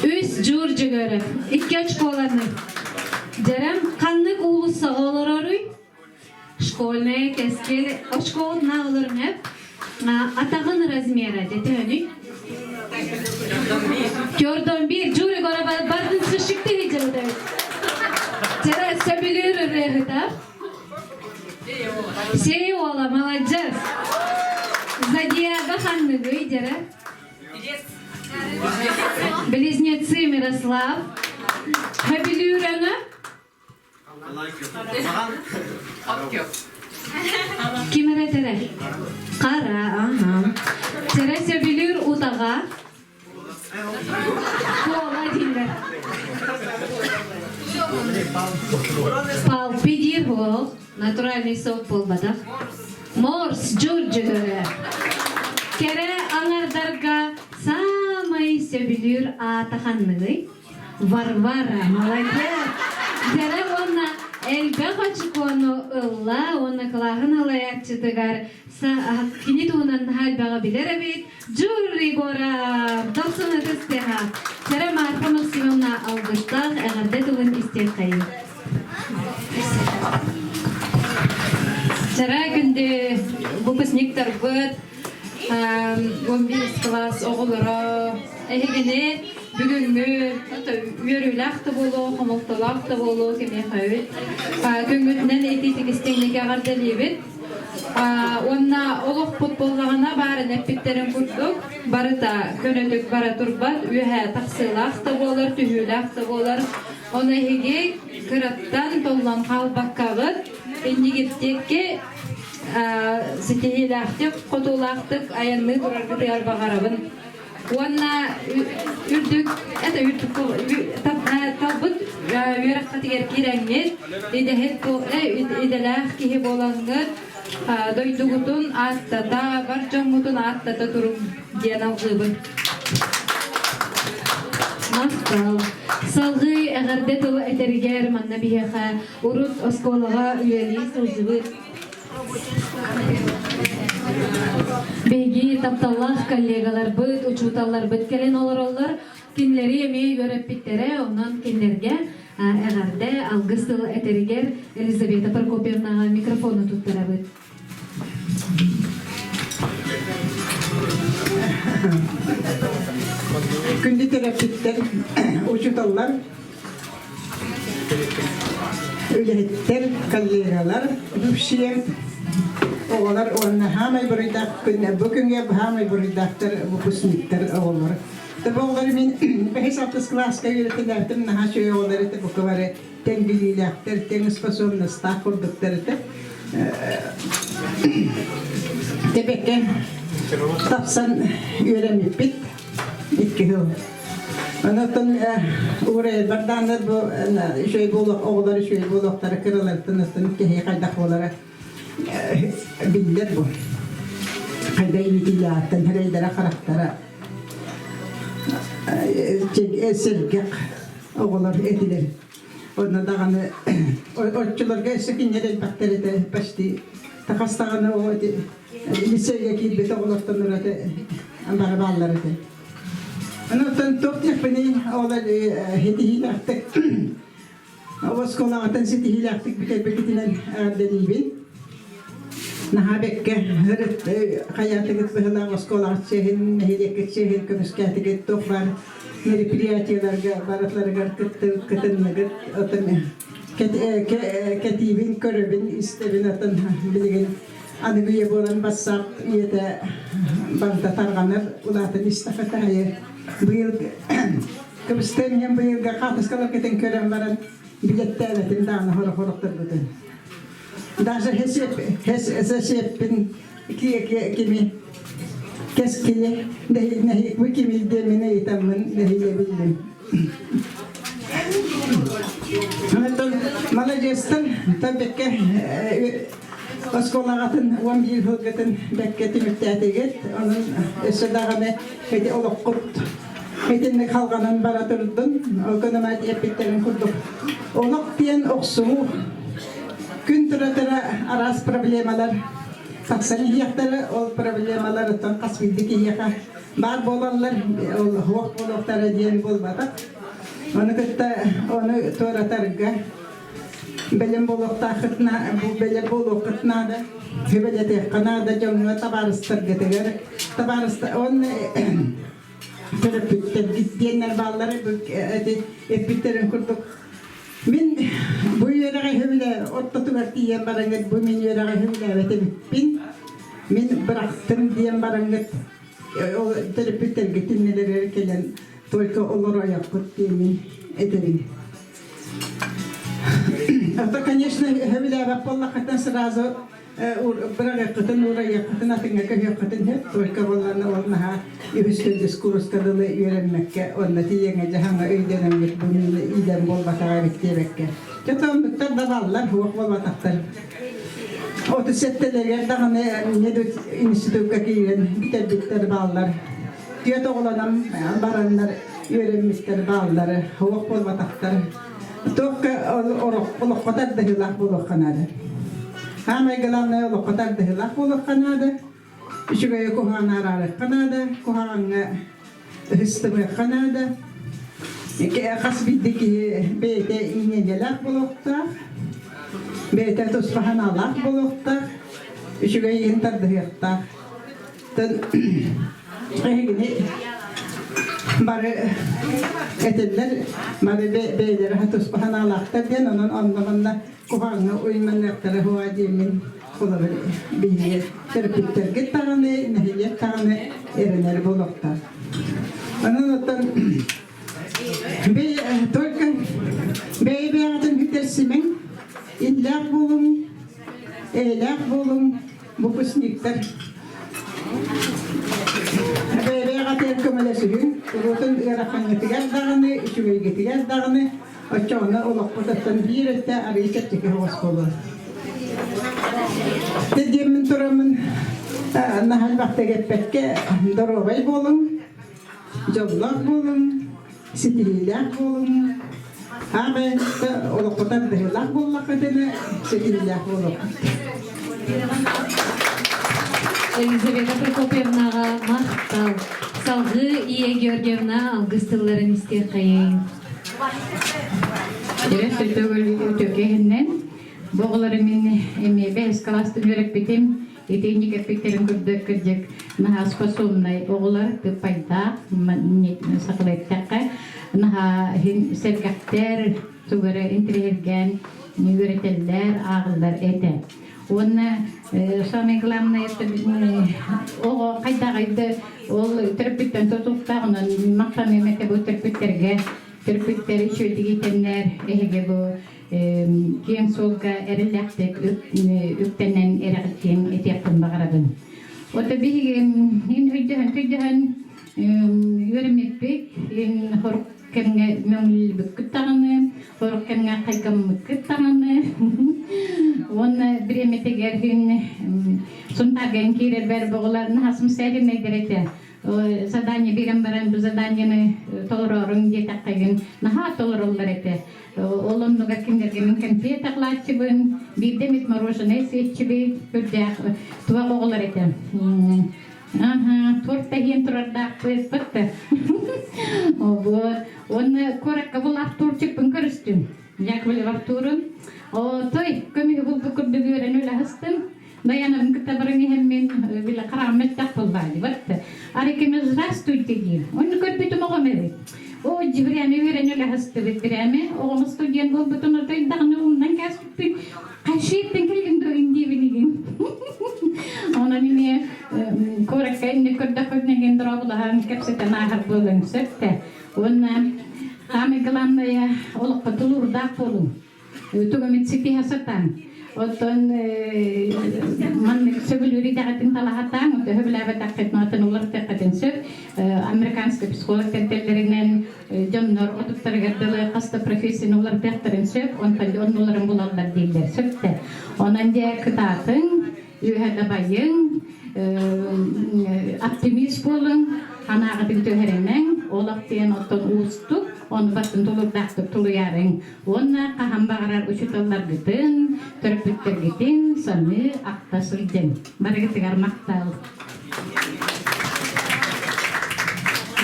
[SPEAKER 1] Үс Дьуур Дьөгүөрөп. Икки очколаны. Дьэрэм ханнык уулуссаҕа олороруй? Школьная кэскил очкоҕун олорун эп. Атаҕын размера дэтөөнүй? Көрдөн бир Дьуур Егорова бардын сышыкты хиджабыта. Тера сөбүлүүр ырыаһыта. Сей ола, молодец. Зодиага ханныгый, дера? Близнецы Мирослав. Хөбүлүүрөҥө? Ким эрэ тэрэ? Хара, аха. Тэрэ сөбүлүүр утаҕа. Кола дииллэр. Палпи диир буол, натуральный сок буолбатах. Морс дьур дьүһүрэ. Кэрэ аҥардарга саамай сөбүлүүр аата ханныгый? Варвара, молодец! Дьэрэ уонна элбэх очукуону ылла уонна кылааһын алайааччытыгар кини туһунан наһаа элбэҕи билэр эбит. Дьур Егоров, дохсун ытыс тыаһа. Чэрэ Марфа Максимовна алгыстаах эҕэрдэ тылын истиэххэйин.
[SPEAKER 17] Чара күндү выпускниктарбыт, 11 класс оҕолоро эһигини бүгүҥҥү үөрүүлээх да буолуо, хомолтолоох да буолуо кимиэхэ эбит. Күҥҥүтүнэн итиитик истиҥник эҕэрдэлиибит. Уонна олохпут буоллаҕына баарын эппиттэрин курдук барыта көнөтүк бара турбат, үөһэ тахсыылаах да буолар, түһүүлээх да буолар. Ону эһиги кыраттан толлон хаалбаккаҕыт, иннигиттикки ситиһиилээхтик, хотуулаахтык айанныы тураргытыгар баҕарабын. Уонна үрдүк, это үрдүк талбыт үөрэххитигэр киирэҥҥит, идэһит идэлээх киһи буолаҥҥыт, дойдугутун ааттата, бар дьоҥҥутун ааттата туруҥ диэн алҕыыбын.
[SPEAKER 1] Махтал. Салгыы эҕэрдэ тыл этэригэр манна биһиэхэ урут оскуолаҕа үлэлии сылдьыбыт. Биһиги тапталлаах коллегаларбыт, учууталларбыт кэлэн олороллор. Кинилэри эмиэ үөрэппиттэрэ, онон кинилэргэ эҕэрдэ алгыс тыл этэригэр Елизавета Прокопьевнаҕа микрофону туттарабыт.
[SPEAKER 3] Күндү төрөппүттэр, учууталлар, үлэһиттэр, коллегалар, бывшие оҕолор уонна хаамай буруйдаах күн бу күҥҥэ хаамай буруйдаахтар выпускниктар оҕолор. Бу оҕолор мин бэһис алтыс кылааска үөрэтэлээбитим наһаа үчүгэй оҕолор этэ бука бары тэҥ билиилээхтэр, тэҥ способностаах курдуктар этэ. Тэбэккэ тапсан үөрэммиппит икки сыл. Онон уурайарбар даҕаны бу үчүгэй буолуох оҕолор үчүгэй буолуохтара кыраларыттан астын киһи хайдах буолара биллэр бу. Хайда иитиилээхтэн хэрэйдэрэ харахтара сэргэх оҕолор этилэр. Онно даҕаны оччолорго өссө кинилэр элбэхтэр этэ почти тахас даҕаны ол ити лицейгэ киирбит оҕолортон ураты бары бааллар этэ. Онон туох диэхпиний ол ситиһиилээхтик оскуолаҕытын ситиһиилээхтик бүтэрбиккитинэн эҕэрдэлиибин. Наһаа бэккэ хайаатыгыт быһылаах оскуолаҕыт чиэһин, нэһилиэккит чиэһин көмүскээтигит туох баар мероприятиеларга барыларыгар кытынныгыт отон кэтиибин көрөбүн истэбин отон билигин аныгы үйэ буолан бассаап ийэтэ барыта тарҕанар улаатан истэххэ аайы быйыл кыбыстыам иһин быйылга хаатыскаларгытын көрөн баран билэттээбэтим даҕаны хорох-хорохторгутун даже хесеппин кими кэскили бу кими диэмин ыйытаммын нэһиилэ биллим Онтон маладьыастар бэккэ оскуолаҕатын 11 сылгытын бэккэ түмүктээтигит. Онон өссө даҕаны ити олоххут итинник халҕанан бара турдун. Ол гынан эппиттэрин курдук олох диэн охсуһуу күн тура-тура араас проблемалар тахсан иһиэхтэрэ. Ол проблемаларыттан хас биирдии киһиэхэ баар буолаллар, ол суох буолуохтара диэн буолбатах. Ону кытта ону туоратарга бэлэм буолуохтааххытына, бу бэлэм буолуоххут наада, сүбэлэтиэххэ наада дьоҥҥо табаарыстаргытыгар, табаарыстар уонна төрөппүттэргит диэннэр бааллар эти эппиттэрин курдук мин бу үөрэҕи үһүлэ ортотугар тиийэн бараҥҥыт бу мин үөрэҕи үһүлээбэт эбиппин мин бырахтым диэн бараҥҥыт ол төрөппүттэргит иннилэригэр кэлэн только олороойоххут диэммин этэбин Это, конечно, үһүлээбэт буоллаххытына сразу бырагыаккытын уурайыаххытын атыҥҥа көһүөххүтүн сөп только буоллаҕына ол наһаа үһүс төрдүс курска дылы үөрэммэккэ онно тиийэҥҥэ дьаһаҥҥа өйдөнөммүт бу миини иидэм буолбатаҕа эбит диэбэккэ дьэ оннуктар да бааллар суох буолбатахтар 37-лэригэр даҕаны институкка киирэн бүтэрбиттэр бааллар түөрт оҕолонон бараннар үөрэммиттэр бааллар суох буолбатахтар Туохха олоххо тардыһыылаах буолуохха наада. Саамай главное олоххо тардыһыылаах буолуохха наада. Үчүгэйи куһаҕаны араарыахха наада, куһаҕаҥҥа ыһыстымыахха наада. Хас биирдии киһи бэйэтэ иҥиэнньэлээх буолуохтаах, бэйэтэ туспа санаалаах буолуохтаах, үчүгэй иһин тардыһыахтаах. Эһигини бары этиллэр, бары бэйэлэрэ туспа санаалаахтар диэн, онон онно-манна куһаҕаҥҥа уйманыахтара суоҕа диэммин холобур биһиги төрөппүттэргит даҕаны, нэһилиэк даҕаны эрэнэр буолуохтаах. Онон оттон только бэйэ-бэйэҕитин бүтэрсимэҥ, иллээх буолуҥ, эйэлээх буолуҥ, Выпускниктар бэйэ-бэйэҕитигэр көмөлөсүһүҥ, уруутун ыарахаҥҥытыгар даҕаны, үчүгэйгитигэр даҕаны, оччоҕуна олохпутуттан биир өттө арыый чэпчэки соҕус буолуо. Диэммин тураммын наһаа элбэхтик эппэккэ доруобай буолуҥ, дьоллоох буолуҥ, ситиһиилээх буолуҥ. Аҕай олоххутар быһыылаах буоллаххытына ситиһиилээх буолуоххут.
[SPEAKER 1] Елизавета Прокопьевнаҕа махтал. Салгыы Ия Георгиевна алгыс тылларын истиэххэйиҥ.
[SPEAKER 5] Дьэрэ үтүөкэһиннэн бу оҕолору мин эмиэ бэһис кылаастан үөрэппитим. Итинник эппиттэрин курдук кырдьык наһаа способнай оҕолор тыппайдаах сахалыы эттэххэ наһаа сэргэхтэр тугу эрэ интириэһиргээн үөрэтэллэр, ааҕыллар этэ. Уонна самое главное оҕо хайдаҕый да ол төрөппүттэн тутулуктаах онон махтаныам этэ бу төрөппүттэргэ төрөппүттэр үчүгэйдик иитэннэр эһиги бу киэҥ суолга эрэллээхтик үктэнэн эрэҕиттиэн этиэхпин баҕарабын. Ото биһиги ин өйдөһөн төйдөһөн үөрэммиппит ин хорук кэмҥэ мөҥүллүбүккүт даҕаны, хорук кэмҥэ хайгаммыккыт даҕаны уонна бириэмэтигэр күн Сунтаарга киирэрбэр боҕулар наһаа самостоятельнайдар этэ. Задание биэрэн баран бу заданиены толороруҥ диэтэххигин наһаа толороллор этэ. Ол оннугар кинилэргэ мин кэмпиэт аҕалааччыбын, биирдэ эмит мороженое сиэччибит, үрдээх туох оҕолор этэ. Аха, торт иһэн турардаахпыт, бытты. Вот. Уонна куоракка бұл Артурчикпын көрүстүм. Яковлев Артурун. О, той, көмүһү булбут курдук үөрэн үлэһистим. Даянабын кытта баран иһэммин биле хараам мөлтөх буолбаады бат. Арикеме здравствуйте диир. Онну көрбүтүм оҕом эбит. О, дьибирээми үөрэн үлэһистибит бирэми. Оҕом студент буолбутун отойдаҕына умнан кээспиппин. Хашиттен кэллиҥ дуо индиибинигин. Онон эмиэ куоракка инник көрдөхпүтүнэ дорообулаһан кэпсэтэн ааһар буолуон сөп да. Уонна самое главное олоххо тулуурдаах буолуҥ. Тугу ситиһэ сатаан. Оттон маннык сөбүлүүр идэҕитин талаһатаан, төһө билээбэтэххит атын уларытыаххытын сөп. Американскай психолог тэрилтэлэринэн дьоннор отуттарыгар дылы хас да профессияны уларытыахтарын сөп, онтон оннуларын булаллар дииллэр сөп да. Онон дьэ кытаатыҥ, үөһэ дабайыҥ, оптимист буолуҥ, санааҕытын түһэримэҥ, олох диэн оттон уустук, ону баттын тулуурдаахтык тулуйарыҥ. Уонна хаһан баҕарар учууталларгытын, төрөппүттэргитин саныы ахта сылдьыҥ. Барыгытыгар махтал.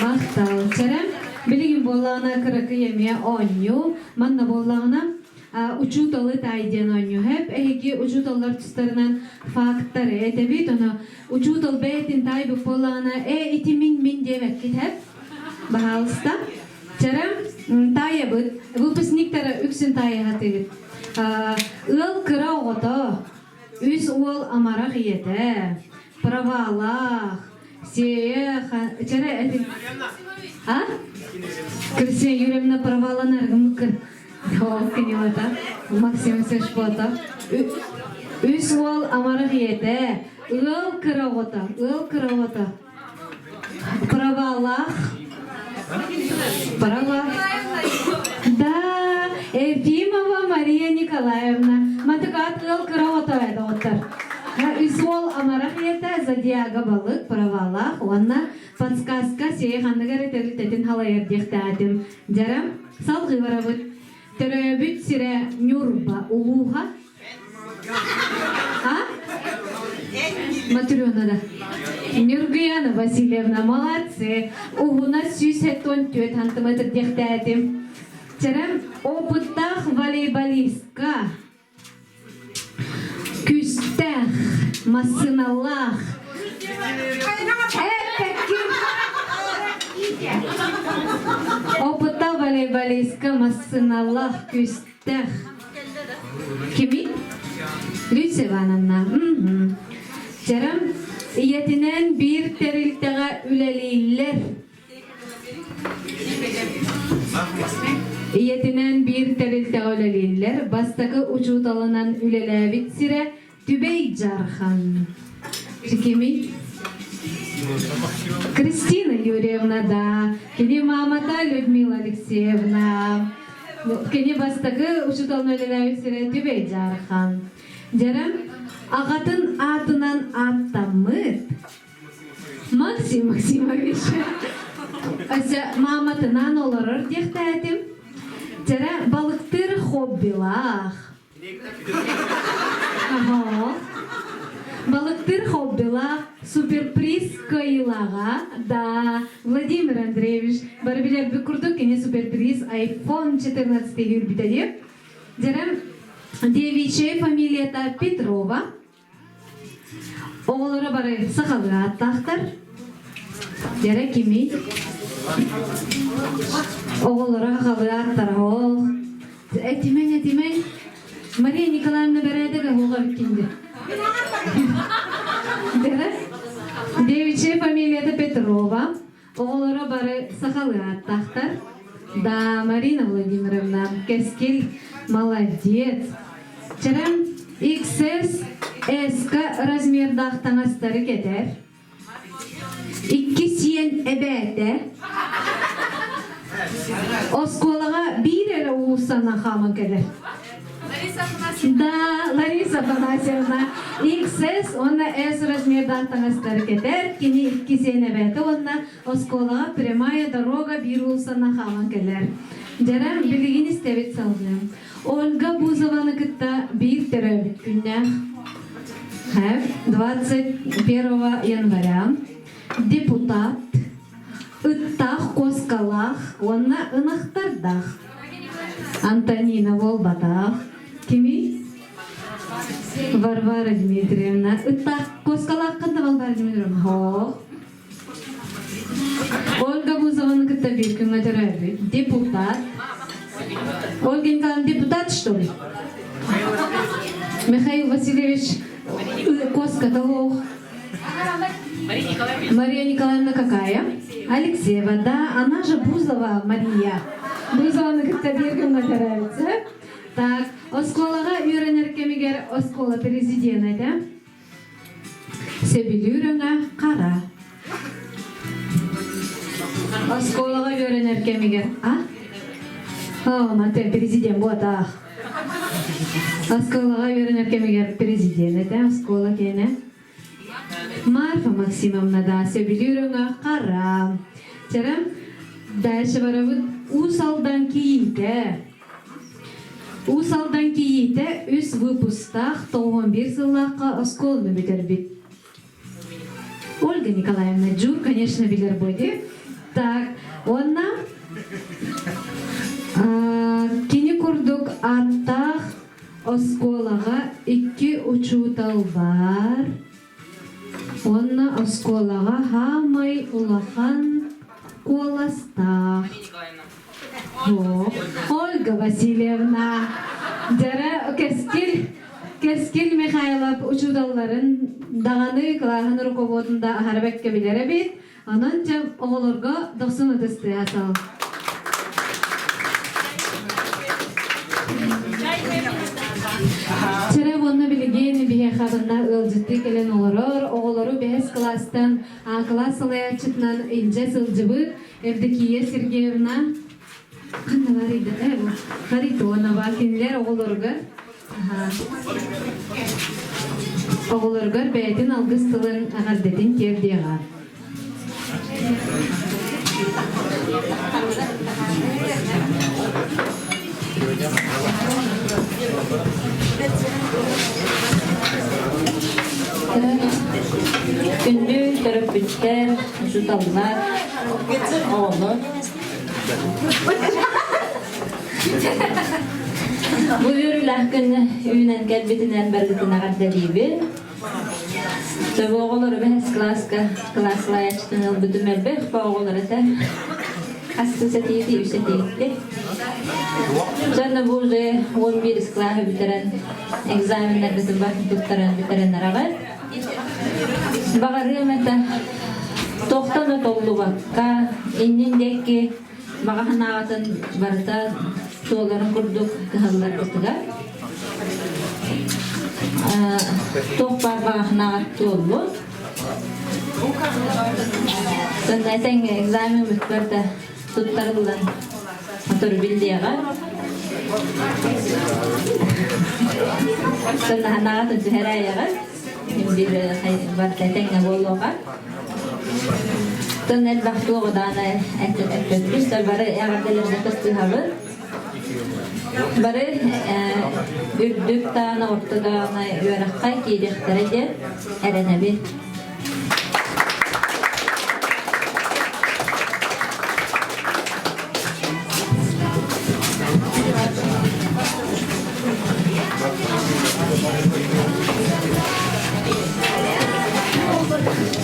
[SPEAKER 1] Махтал. Чэрэ, билигин буоллаҕына кыракый эмиэ оонньуу, манна буоллаҕына учууталы таай диэн оонньуу хэп. Эһиги учууталлар тустарынан факттары этэбит, ону учуутал бэйэтин таайбыт буоллаҕына, ээ ити мин мин диэбэккит хэп. Баһаалыста. Чэрэ, таайабыт, выпускниктара үксүн таайаһатыгыт. Ыал кыра оҕото, үс уол амарах ийэтэ, правалаах, сиэйэ, чэрэ этин... А? Кристина Юрьевна праваланар гымыккын. Ол кинилата, Максим Сешпотов. Үс уол амарах ийэтэ, ыал кыра оҕото, ыал кыра оҕото. Правалах. Права. Да, Ефимова Мария Николаевна. Матыкаат ыал кыра оҕото доҕоттор. Үс уол амарах ийэтэ Зодиага балык, правалаах уонна подсказка сиэй ханнык эрэ тэрилтэтин халайар диэхтээтим. Дьарам, салгыы барабыт. Төрөөбүт сирэ Ньурба улууһа А? Матрена да. Нюргуяна Васильевна, молодцы. Уһуна 174 сантиметр диэхтээтим. Чэрем опыттаах волейболистка. Күстээх, массыналаах. Эппэккин. Опыттаах волейболистка массыналаах күстээх. Кими? Люция Ивановна. Чэрим ийэтинээн биир тэрилтэҕэ үлэлииллэр. Ийэтинээн биир тэрилтэҕэ үлэлииллэр. Бастакы учууталынан үлэлээбит сирэ Түбэй Дьархан. Кими? Кристина Юрьевна, да. Кини мамата Людмила Алексеевна. Кини бастакы учууталын үлэлээбит сирэ Түбэй Дьархан. Дьэрем аҕатын аатынан ааттаммыт Максим Максимович. Өссө мааматынаан олорор диэхтээтим. Дьэрэ балыктыыр хоббилаах. Ага. Балыктыыр хоббилаах, суперприз кыайыылааҕа, да, Владимир Андреевич бары билэрбит курдук кини суперприз iPhone 14 үрбүтэ дии. Дьэрэ девичья фамилията Петрова. Оҕолоро бары сахалыы ааттаахтар. Дьэрэ кимий? Оҕолоро сахалыы ааттара ол. Этимэҥ, этимэҥ. Мария Николаевна бэрээдэк оһоҕо бүккинди. Дьэрэ девичья фамилията Петрова. Оҕолоро бары сахалыы ааттаахтар. Да, Марина Владимировна, Кэскил молодец. Чэрэн XS, S-ка размердаах таҥастары кэтэр. Икки сиэн эбээтэ. Оскуолаҕа биир эрэ уулуссанан хааман кэлэр. Да, Лариса Афанасьевна XS уонна S размердаах таҥастары кэтэр, кини икки сиэн эбээтэ уонна оскуолаҕа прямая дорога биир уулуссанан хааман кэлэр. Дьэрэ, билигин истэбит салгыы. Ольга Бузованы кытта биир төрөөбүт күннээх 21 января депутат ыттаах куоскалаах уонна ынахтардаах Антонина буолбатах. Кимий? Варвара Дмитриевна. Ыттаах куоскалааххын да Варвара Дмитриевна? Хоох. Ольга Бузованы кытта биир күҥҥэ төрөөбүт. Депутат. Ольга Николаевна депутат, что ли? Михаил Васильевич куоската оох. Мария Николаевна какая? Алексеева, да, она же Бузова Мария. Бузованы кытта биир күҥҥэ төрөөбүт. Так, оскуолаҕа үөрэнэр кэмигэр оскуола президенэ этэ. Сөбүлүүр өҥө хара. Оскуолаҕа үөрэнэр кэмигэр а? О, мантан президент буотаах. Оскуолаҕа үөрэнэр кэмигэр президент этэ, оскуола киэнэ. Марфа Максимовна да сөбүлүүр өҥө хара. Чэрэ, дальше барабыт Уус Алдан кийиитэ. Уус Алдан кийиитэ үс выпустаах 91 сыллаахха оскуоланы бүтэрбит. Ольга Николаевна Джур, конечно, билэр буолди. Так, уонна кини курдук ааттаах оскуолаҕа икки учуутал баар. Уонна оскуолаҕа хаамай улахан куоластаах. Ольга Васильевна, дьара Кэскил, Кэскил Михайлов учууталларын даҕаны кылааһын руководунда аһара бэккэ билэр эбит. Онон дьэ оҕолорго дохсун ытыс тыаһа сал. Чэрэ уонна билигин биһиэхэ манна ыалдьыттыы кэлэн олорор оҕолору бэһис кылаастан А кылаас салайааччытынан илдьэ сылдьыбыт Евдокия Сергеевна ханна барыйда Харитонова кинилэр оҕолоругар оҕолоругар бэйэтин алгыс тылын эҕэрдэтин тиэрдиэҕэ.
[SPEAKER 19] Күндү төрөппүттэр, учууталлар, оҕолор. Бу үөрүүлээх күн үүнэн кэлбитинэн барытын эҕэрдэлиибин. Сөбө оҕолору бэһис кылааска кылааслаайаччытын ылбытым элбэх оҕолор этэ. Хасты сэтиити үс этиитти. Дьонно бу уже 11 кылааһы бүтэрэн экзаменнарбытын туттаран бүтэрэн араҕар. Баҕарыам этэ тохтон отоллубакка иннин диэки баҕа санааҕытын барыта туоларын курдук кыһалларбытыгар туох баар баҕа санааҕыт туоллун. Сонно этэҥҥэ экзамен бүппэр да туттарыллан сотору биллиэҕэ. Сонно санааҕытын түһэрээйэҕит. Биир барыта этэҥҥэ буолуоҕа. Тон элбэх туоҕу даҕаны эппэппин, бары эҕэрдэлэргэ кыттыһабын. Бары үрдүк даҕаны, орто даҕаны үөрэххэ киириэхтэрэ диэн эрэнэбин.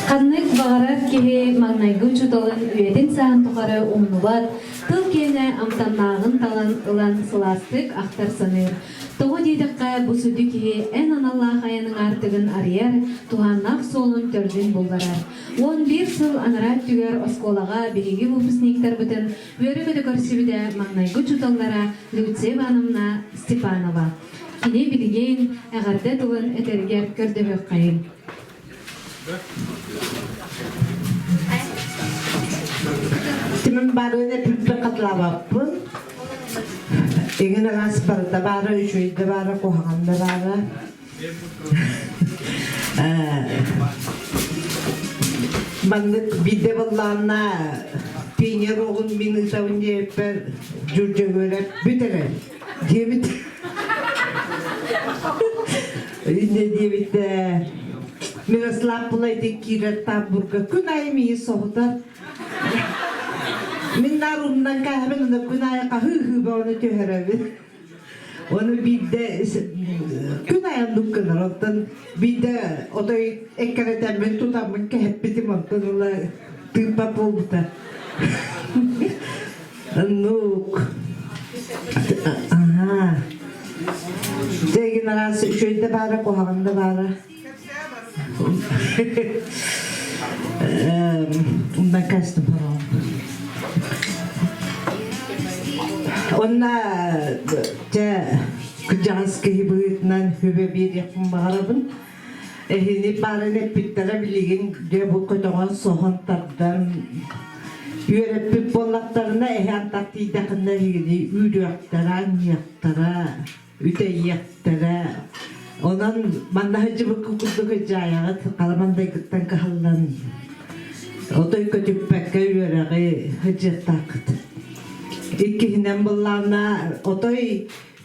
[SPEAKER 1] Ханнык баҕарар киһи маҥнайгы учууталын үйэтин сааһын тухары умнубат, тыл киэнэ амтаннааҕын талан ылан сылаастык ахтар саныыр. Тоҕо диэтэххэ, бу сүдү киһи эн аналлаах айаныҥ аартыгын арыйар, туһааннаах суолун төрдүн булларар. 11 сыл анараа өттүгэр оскуолаҕа биһиги выпускниктарбытын үөрэ-көтө көрсүбүтэ маҥнайгы учууталлара Люция Ивановна Степанова. Кини билигин эҕэрдэ тылын этэригэр көрдөһүөххэйиҥ.
[SPEAKER 6] Тимин барыны бүппэ хатылаабаппын. Иҥин араас барыта баара, үчүгэй да баара, куһаҕан да баара. Маннык биирдэ быллаанна пионер оҕун мин ыытабын диэбиппэр Дьурдьөгүөрэп бүт эрэ диэбит. Инньэ диэбит Мирослав Пулайдин киирэр тамбурга күн аайы миигин соһутар. Мин наар умнан кээһэбин, уна күн аайы хаһыы-ыһыы оны түһэрэбин. Оны биирдэ күн аайы оннук гынар. Онтон биирдэ отой эккирэтэммин тутаммын кэһэппитим, онтон ыла тыыппат буолбута. Оннук. Аһаа. Дьэ, араас үчүгэй да баара, куһаҕан да баара. Умнан кэстим паром. Онна дьэ кырдьаҕас киһи быһыытынан хүбэ биэриэхпин баҕарабын. Эһини баарын эппиттэрэ билигин дьэ бу көтөҕөн соһон тардан үөрэппит буоллахтарына эһи антах тиийдэхинэ эһигини үүрүөхтэрэ, анньыахтара, үтэйиэхтэрэ. Онон манна сылдьыбыкка курдук сылдьаайаҕыт халамандайгыттан кыһаллан отой көтүппэккэ үөрэҕи сылдьыахтааххыт. Иккиһинэн быллаана отой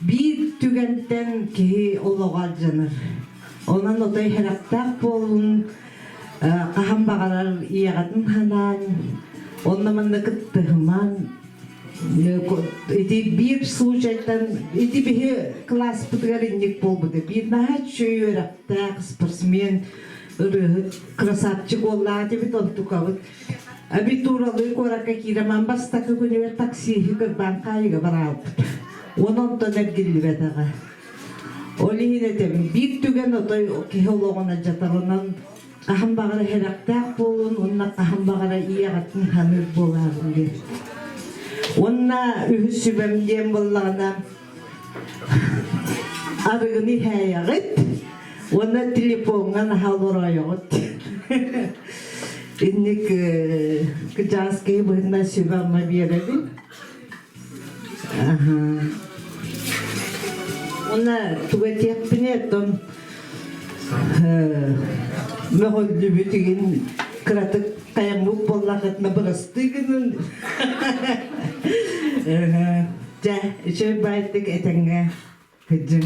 [SPEAKER 6] Биир түгэнтэн киһи олоҕо алдьанар. Онон отой сэрэхтээх буолун, хаһан баҕарар ийэҕитин ханаан, онно-манна кыттыһымаҥ. Ити биир случайтан ити биһи кылааспытыгар инник буолбута. Биир наһаа үчүгэй үөрэхтээх спортсмен, ырыаһыт, красавчик уоллаах этибит, онтукабыт Абитуралыы куоракка киирэмэн бастакы күнүгэр таксиһы кырбаан хаайыга бараабыт. Уон онтон эргиллибэтэҕэ. Ол иһин этэбин, биир түгэн отой киһи олоҕун алдьатарынан хаһан баҕара сэрэхтээх буолун уонна хаһан баҕара ийэҕитин ханыыр буолаарыҥ диэн. Уонна үһүс сүбэм диэн буоллаҕына арыгыны иһээйэҕит уонна телефоҥҥа наһаа олороойоҕут. Инник кыдьаас киһи быһыытынан сүбэ-ама биэрэбин. Уонна тугу этиэхпиний оттон мөҕүллүбүт игин кыратык тайаммыт буоллахытына бырастыы гынын. Дьэ, үчүгэй баайдык этэҥҥэ Кыдьыҥ.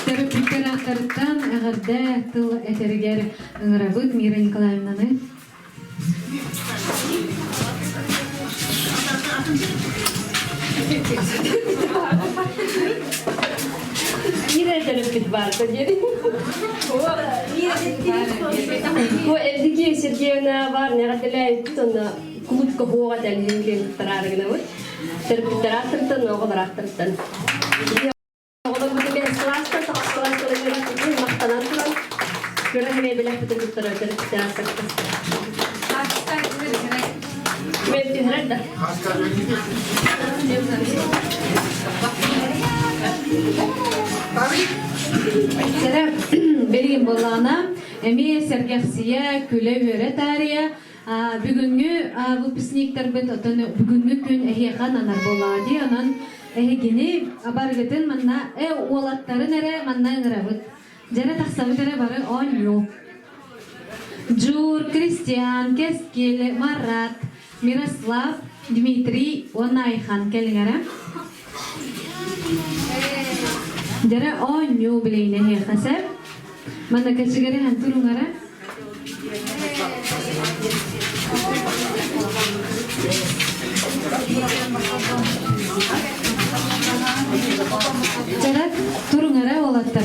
[SPEAKER 1] Төрөппүттэр ааттарыттан эҕэрдэ тыл этэригэр ыҥырабыт Мира Николаевнаны.
[SPEAKER 21] Мира төрөппүт баарта диэри. Бу Евдокия Сергеевна бар нэҕэрдэлээбиппит онно клубка хуоҕа тэлиһин диэн туттараарыгынабыт. Төрөппүттэр оҕолор ааттарыттан. Оҕолорбут бэһис кылаастан тоҕус кылааска үөрэхпитин махтанан туран кыра хэмэй бэлэхпитин туттарар төрөппүттэр ааттарыттан. Мен түһэрэр да.
[SPEAKER 1] Сэрэ билигин буоллаҕына эмиэ сэргэхсийэ, күлэ-үөрэ таарыйа Бүгүҥҥү выпускниктарбыт отон бүгүҥҥү күн эһиэхэ ананар буоллаҕа дии. Онон эһигини барыгытын манна уолаттарын эрэ манна ыҥырабыт. Дьэрэ тахсабыт эрэ бары оонньуу. Джур, Кристиан, Кэскил, Марат, Мирослав. Дмитрий уонна Айхан кэлиҥэрэ. Дьэрэ оонньуу билейне эһиэхэ Манна кэчигэрэ һэн туруҥара. Дьэрэ туруҥара уолаттар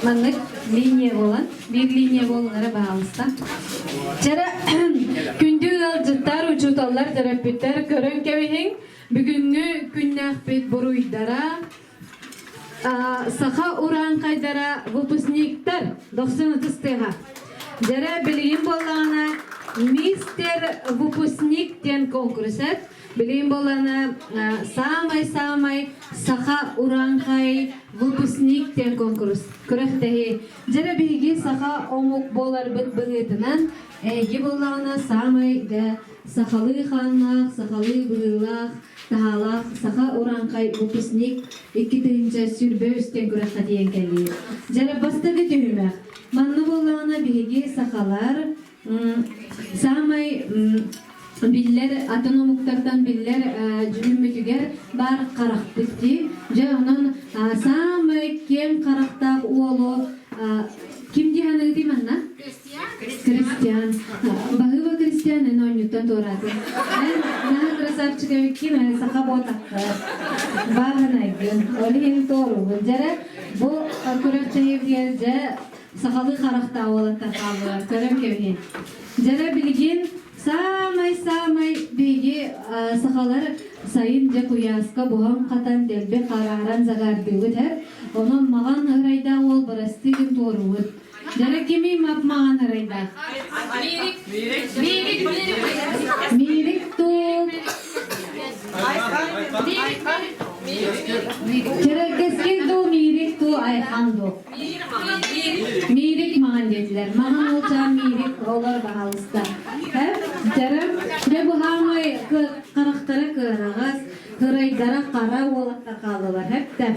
[SPEAKER 1] маннык линия буолан, биир линия буолуҥара баһаалыста. Дьэрэ күндү ыалдьыттар, учууталлар, төрөппүттэр көрөн кэбиһиҥ. Бүгүҥҥү күннээхпит буруйдара Саха урааҥхайдара выпускниктар дохсун ытыс тыаһа. Дьэрэ билигин буоллаҕына мистер выпускник диэн конкурс эт. Билигин буоллаҕына саамай-саамай саха урааҥхай выпускник диэн конкурс күрэхтэһии. Дьэрэ биһиги саха омук буоларбыт быһыытынан эһиги буоллаҕына саамай да сахалыы хааннаах, сахалыы быһыылаах таһаалаах саха урааҥхай выпускник 2023 диэн күрэххэ тиийэн кэллибит. Дьэрэ бастакы түһүмэх. Манна буоллаҕына биһиги сахалар саамай биллэр атын омуктартан биллэр дьүһүммүтүгэр баар харахпыт дии. Дьэ онон саамай киэҥ харахтаах уолу ким дии саныыгытый манна? Кристиан. Баһыыба Кристиан эн оонньууттан туораатын. Эн наһаа красавчик эбиккин, эн саха буотахха. Бааһынайгын, ол иһин туоругун. Дьэрэ, бу күрэхтэһиибитигэр дьэ сахалыы харахтаах уолаттар хааллылар. Көрөн кэбиһин. Дьэрэ билигин саамай-саамай биһиги сахалар сайын дьэ куйааска буһан-хатан дэлби харааран загаардыыбыт эр. Онон маҕан ырайдаах уол бырастыы гын туоруубут. Дьара кими мап-маҕан ырайдаах?
[SPEAKER 14] Миирик. Миирик.
[SPEAKER 1] Миирик туу. Дьара кэскил дуу, миирик туу, айхан дуу. Миирик маҕан диэтилэр. Маҕан олчаан миирик олор баһаалыста. Дьара, дьэ бу хаамай харахтара кыараҕас, ырайдара хара уолаттар хааллылар. Хэптэ.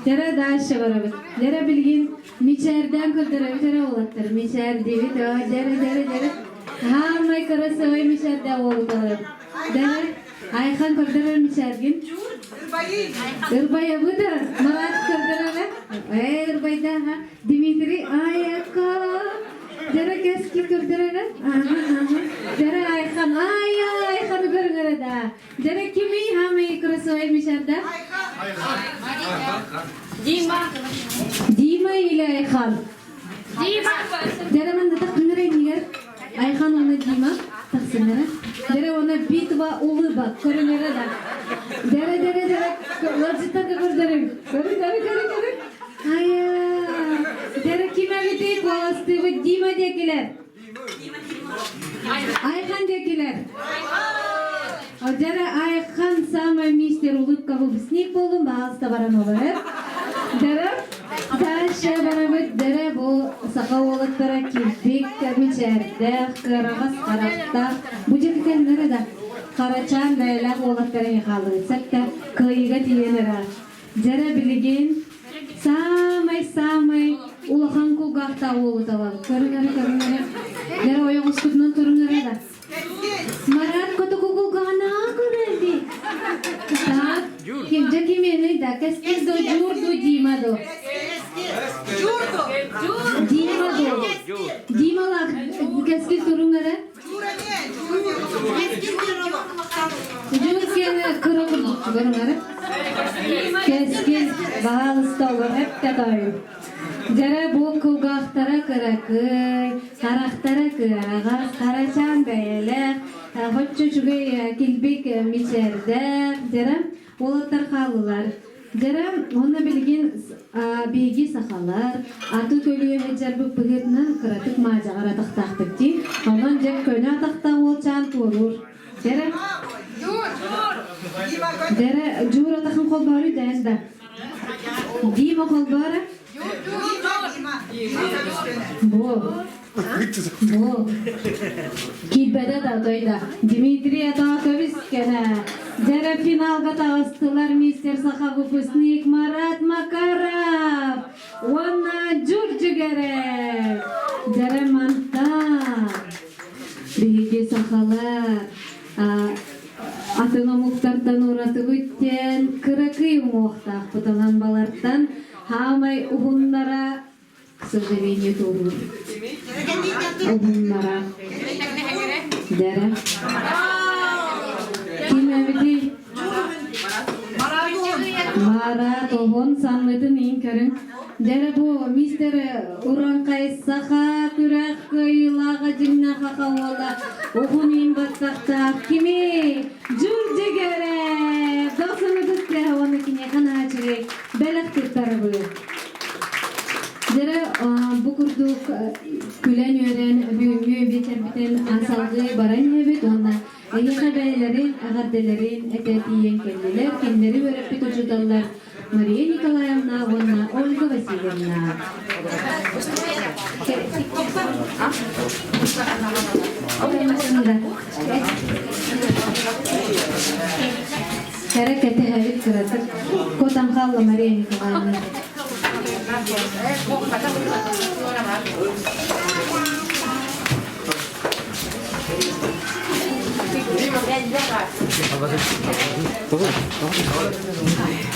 [SPEAKER 1] Дьара дальше барабыт. Дьара билигин Мичээрдээн көрдөрөбүт эрэ уолаттар, мичээрдиибит, оо, дьэрэ, дьэрэ, дьэрэ. Хаамай кырасыабай мичээрдээх уолуталар. Дьэрэ, Айхан көрдөрөр мичээргин. Ырбайабыт Марат көрдөрөрө. Ээ, ырбайдааха. Дмитрий, айака. Дьэрэ кэски көрдөрөрө. Аха, аха. Дьэрэ Айхан, ай, Айханы көрүҥөрө да. Дьэрэ кимий хаамай кырасыабай мичээрдээх?
[SPEAKER 14] Дима.
[SPEAKER 1] Дима или Айхан?
[SPEAKER 14] Дима.
[SPEAKER 1] Дьэрэ манна тахсынара иннигэр Айхан уонна Дима тахсынара. Дьэрэ уонна битва улыбок көрүҥэрэ да. Дьэрэ дьэрэ дьэрэ ыалдьыттарга көрдөрүҥ. Көрү көрү көрү көрү. Айа. Дьэрэ ким эбитий куоластыыбыт Дима диэкилэр. Айхан диэкилэр. Дьэрэ Айхан самый мистер улыбка выпускник болдум, баалыста баран олорор. Дьэрэ дальше барабыт дьэрэ бу саха уолаттара килбик, мичээрдээх, кыараҕас харахтаах. Бу дьэ кэллэрэ да харачаан бэйэлээх уолаттара хааллыбыт. Сәттэ кыайыыга тиийэн эрэ. Дьэрэ билигин Саамай-саамай улахан кулгаахтаах уолу талан. Көрүҥ эрэ, көрүҥ эрэ. Дьэ, ойоҕоскутунан туруҥ эрэ да. Марат котоку кулгааҕына көрөлли. Так, ким дьэ кимиэний да? Кэскил до, Дьуур ду, Дима до. Дима до. Дималаах кэскил туруҥ эрэ. Дьуур киэнэ кыра курдук көрүҥ эрэ. Кэскил, баһаалыста олор эптэ тойу. Дьэрэ бу кулгаахтара кыракый, харахтара кыараҕас, харачаан бэйэлээх, хоччу үчүгэй килбик мичээрдээх, дьэрэ уолаттар хааллылар. Дьэрэ уонна билигин биһиги сахалар аты көлүөһэ дьарбыт быһыытынан кыратык маадьаҕар атахтаахпыт дии. Онон дьэ көнө атахтаах уолчаан туоруур. Дьэрэ Дьэрэ Дьуур атахын холбооруй да да. Дима холбоора. Бу. Бу. Киирбэтэ да тойда. Дмитрий атаҕа көбүскэнэ. Дьэрэ финалга таҕыстылар мистер Саха выпускник Марат Макаров уонна Дьурдьүгэрэ. Дьэрэ мантан. Биһиги сахалар атын омук. Хаамай уһуннара, к сожалению, туоруур. Уһуннара. Дэрэ. Ким эбитий? Марат оһон саннытын иин көрүн. Дэрэ бу мистер Уранкай саха күрэх кыайыылааҕа дьиҥнээх аха уола уһун иин баттахтаах кими? Дьур дьигэрэ! Дохсуну туттэ уонна киниэхэ наачырый бэлэх туттарабы. Дьэрэ бу курдук күлэн-үөрэн бүгүҥҥү биэчэрбитин салгыы баран иһэбит уонна эһиэхэ бэйэлэрин эҕэрдэлэрин этэ тиийэн кэллилэр. Кинилэри үөрэппит учууталлар Мария Николаевна уонна Ольга Васильевна. Кэрэ кэтэһэбит кыратык. Куотан хаалла Мария Николаевна.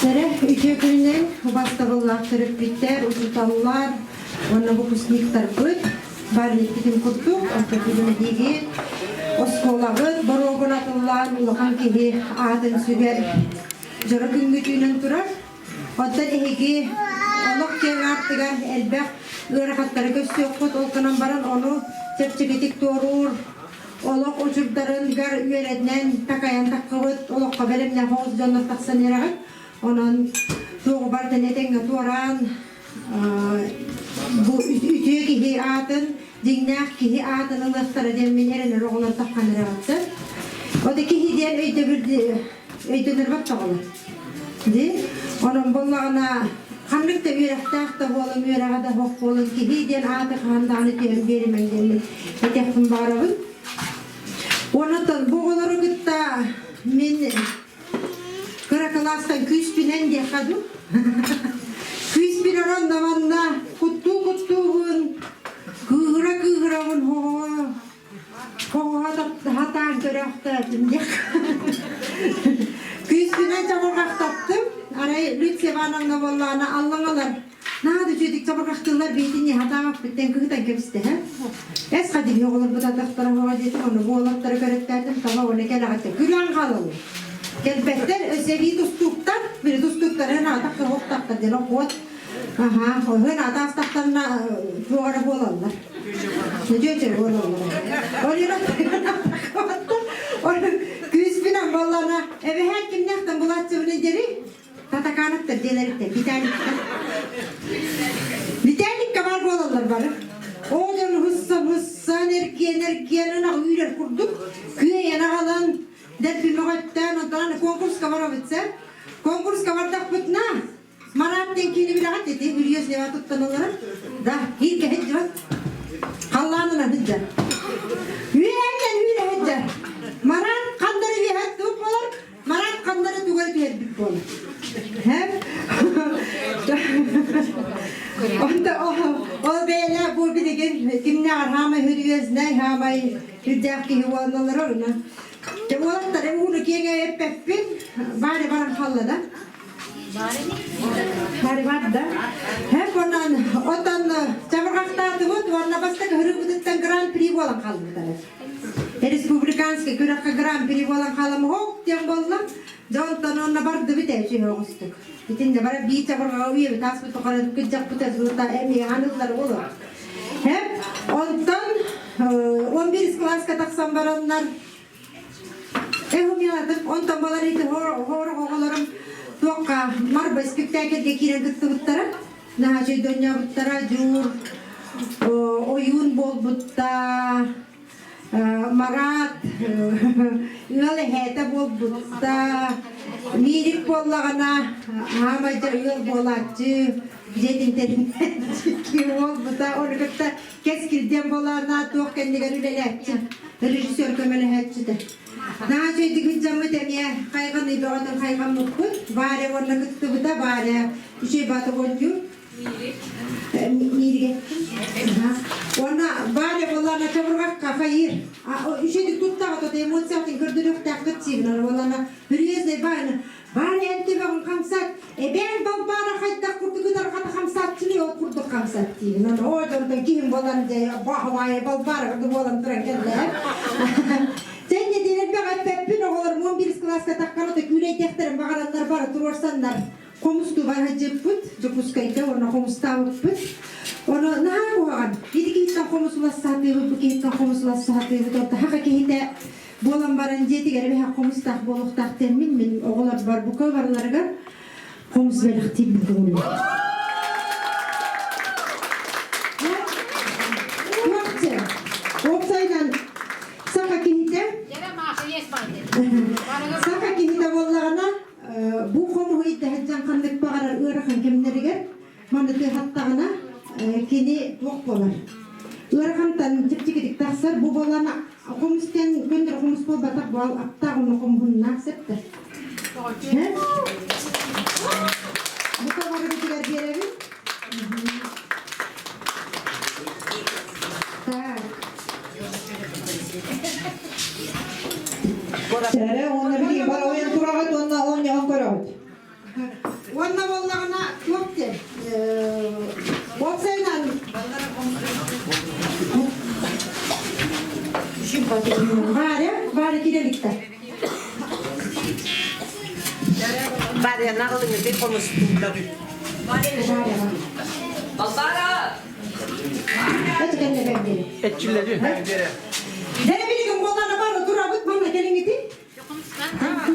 [SPEAKER 13] Сэрэ үтүө күнүнэн убастабыллаах төрөппүттэр, учууталлар уонна выпускниктарбыт бары иккитин курдук ортотугун оскуолаҕыт боруогун атыллаан улахан киһи аатын сүгэр дьоро күҥҥүтүүнэн турар. Оттон эһиги олох киэҥ аартыгар элбэх ыарахаттары көрсүөххүт, ол гынан баран ону чэпчэкитик туоруур, олох учурдарыгар үөрэнэн, такайан таххыбыт, олоххо бэлэмнээх оҕус дьоннор тахсан эрэҕит. Онон туоҕу барытын этэҥҥэ туораан, бу үтүө киһи аатын, дьиҥнээх киһи аатын ылыахтара диэн мин эрэнэр оҕолор таххан эрэҕиттэр. Ота киһи диэн өйдөбүл өйдөнөрбөт тоҕолор. Ди онон буоллаҕына ханнык да үөрэхтээх да буолан үөрэҕэ да суох буолан киһи диэн ааты хаһан даҕаны түһэн биэримэҥ диэммин этиэхпин баҕарабын. Онон бу оҕолору кытта мин Кыра кылаастан күүспүнэн диэххэ дуу. Күүспүн орон манна куттуу-куттуубун, кыыһыра-кыыһырабын хоһо хоһо хатаан көрөөхтөөтүм диэх. Күүспүнэн чабырҕахтаттым. Арай Люция Ивановна буоллаҕына аллаҥалар Наада үчүгдүк чабырҕахтыыллар биитин хатаабаппыттан кыһытан кэбистэ Эс хадиги оҕолорбут атахтара оҕо диэтим ону бу уолаттары көрөттөөтүм таба уонна кэлэҕиттэ күлэн хаалаллар. Кэлбэттэр өссө эбии тустууктар, били тустууктары наатах кыһохтахтар диэн охуот. Аха, оһын атаастахтарына туох эрэ буолаллар. Дьүөчэ буолаллар. Ол күүспүн амбаллана эбэһээт кимнээхтэн булааччыбыный дири Татакановтар диэлэриттэн Виталиктар. Виталикка бар буолаллар бары. Ол дьон хусса-хуссан эргиэн-эргиэн ынах үүрэр курдук күөйэн аҕалан дэлби мөҕөттөөн онтон конкурска барабыт сэр. Конкурска бардахпытына Марат диэн киини билэҕит ити Үрүйэснева туттан олорор. Да, ииргэ сылдьыбат. Халлаанынан сылдьар. Үөһэттэн үүрэ сылдьар. Марат ханнары үөһэ туох болар? Марат ханнары тугары түһэрбит буолар. Онто ол бэйэлээх бу билигин кимнээҕэр хаамай хүрүөзнэй хаамай үрдээх киһи буолан олорор уна. Уолаттар ууну киэҥ эппэппин баары баран халла да. Баары бар да. Хэп онон отон чабырҕахтаатыбыт уонна бастакы хырыыбытыттан гран-при буолан хаалбыттар. Республиканский күрэххэ гран-при буолан хаалам хоок диэн буолла. Дьэ онтон онно бардыбыт ээ сүһү оҕустук. Итиннэ бара биир чабырҕаҕа үйэбит ааспыт тухары кыдьахпыт азылыта эмиэ аныллар буолуо. Хэп онтон 11 класска тахсан бараннар Эхумиятым онтон балар ити хор оҕолорум туохха марба спектакльга киирэн кыттыбыттара. Наһаа дьонньообуттара Дьуур ойуун буолбутта Марат ыал эһээтэ буолбутта Миирик буоллаҕына аамайда ыал буолааччы дьиэтин тэринээччи буолбута ону кытта кэскилдиэн буолаана туох кэннигэр үлэлээччи режиссер көмөлөһөөччүтэ Наһаа үчүгэйдик сылдьаммыт эмиэ хайҕаныы бөҕөтүн хайҕаммыппыт. Варя уонна кыттыбыта Варя үчүгэй батогонньур. Мииригэ. Уонна Варя буоллаана чабырҕахха хайыр. Үчүгэйдик туттаҕа тото эмоциятын көрдөрүөхтээххит сиибин. Буоллаана Үрүөзэй бааны Варя эн төбөҕүн хамсат. Эбээн Балбаара хайдах курдук ытарҕата хамсат. хамсаттыыбын. Оны оо дьонтон киһим буолан дьэ баһабай балбаар буолан туран кэллэ. Сен нэдиэлэрбэх эппэппин оҕолор 11 кылааска таххан ото күүлэйдиэхтэрин баҕараннар бары туруорсаннар хомустуу барыһыдьыппыт Дьокуускайга уонна хомустаабыппыт. Ону наһаа куһаҕан. Ити киһиттэн хомус улассаатыыбыт, бу киһиттэн хомус улассаатыыбыт. Онто хаха киһитэ буолан баран дьиэтигэр эбэһэ хомустаах буолуохтаах диэммин мин оҕолорбор бука барыларыгар хомус бэлэхтиирбин көҥүллүүр. Уопсайынан саха киһитэ саха киһитэ буоллаҕына бу хомуһу идэһэддьэн ханнык баҕарар ыарахан кэмнэригэр манна тыаһаттаҕына кини туох буолар ыарахантан чэпчэкитик тахсар бу буолан хомустан көннөрү хомус буолбатах буол аптаах уонна хомуһуннаах сөптөр бука барыбытыгар биэрэбин так
[SPEAKER 12] Сэрэ уонна билигин бар ойон тураҕыт уонна оонньоон көрөҕүт.
[SPEAKER 13] Уонна буоллаҕына туох диэн уопсайынан Варя, Варя киреликте.
[SPEAKER 7] Варя наҕылыҥы хомустуулар.
[SPEAKER 13] Балбара! Эти кэннэ бэрдири.
[SPEAKER 11] Эччилэри.
[SPEAKER 13] Дэрэ билигин буоллаана бары турабыт манна кэлиҥити.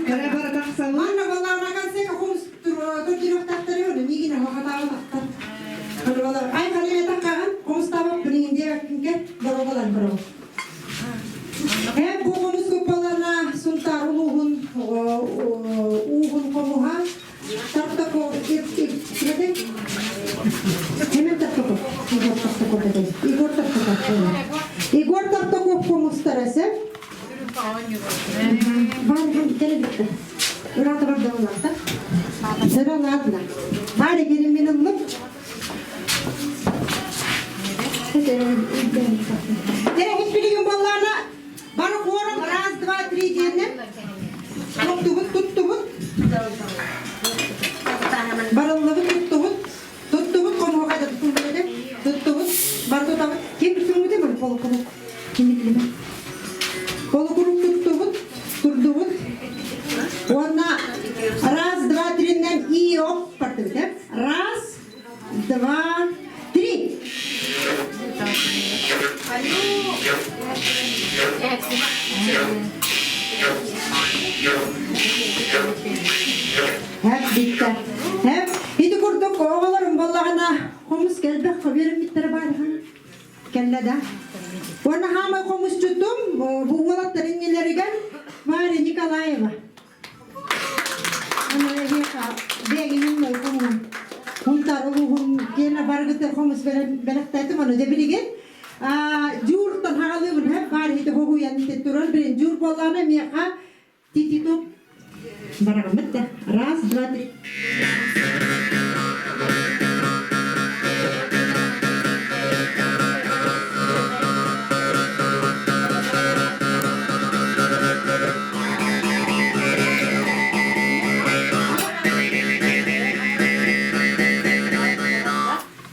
[SPEAKER 12] Кэрэ бары тахсаллар.
[SPEAKER 13] Манна буоллаана концерт хомус көрдөрүөхтаахтары оны миигин хатаабатахтар. Ай халыга таккаҕын хомустаабап билигин диэбэккинке бороболан көрөҕүн. Һэ бу хомус куппалана Сунтаар улууһун ууһун хомуһа Тартаков Hemen Тартаков. Егор Тартаков Егор Тартаков. Егор Тартаков хомустарасы. Бар кele bitti. Ырата бар да Сыра ладно. Бары gelin мен ыллым. Тере хит билигин болларна бары хором раз, два, три диэннен туттубут, туттубут. Барыллыбыт, туттубут. Туттубут, хомуга да туттубут, туттубут. Бар тутабыт. Ким бүтүнгүтэ бар полукурук. Ким билбэ. Полукурук туттубут, турдубут. Уонна раз, два, триннен и оп бардыбыт. Раз, два, три. Хэп биттэ. Хэп. Ити курдук оҕолорум буоллаҕына хомус кэлбэх хобиэриммиттэрэ баар кэллэ да. Уонна хаамай хомусчутум бу уолаттар иннилэригэр Варя Николаева. Хунтар улууһун киэнэ барыгытыр хомус бэлэхтээтим ону дьэ билигин дьууртан хаалыыбын хэп баар ити хоһуйан турар билин дьуур буоллаҕына миэхэ тититу бараҕыммыт да раз два три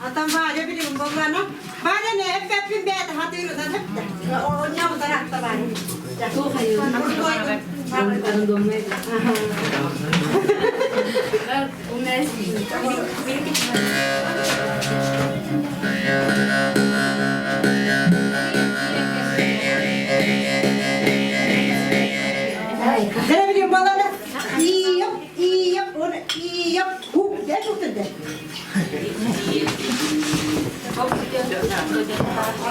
[SPEAKER 13] Атам Варя билигин боллана. Варя не эппэппин бэйэтэ хатыырынан эптэ. Онньоҕутар атта Варя. Дere bilin balana. İyi iyi onu iyi yap. Hu, gel otur de.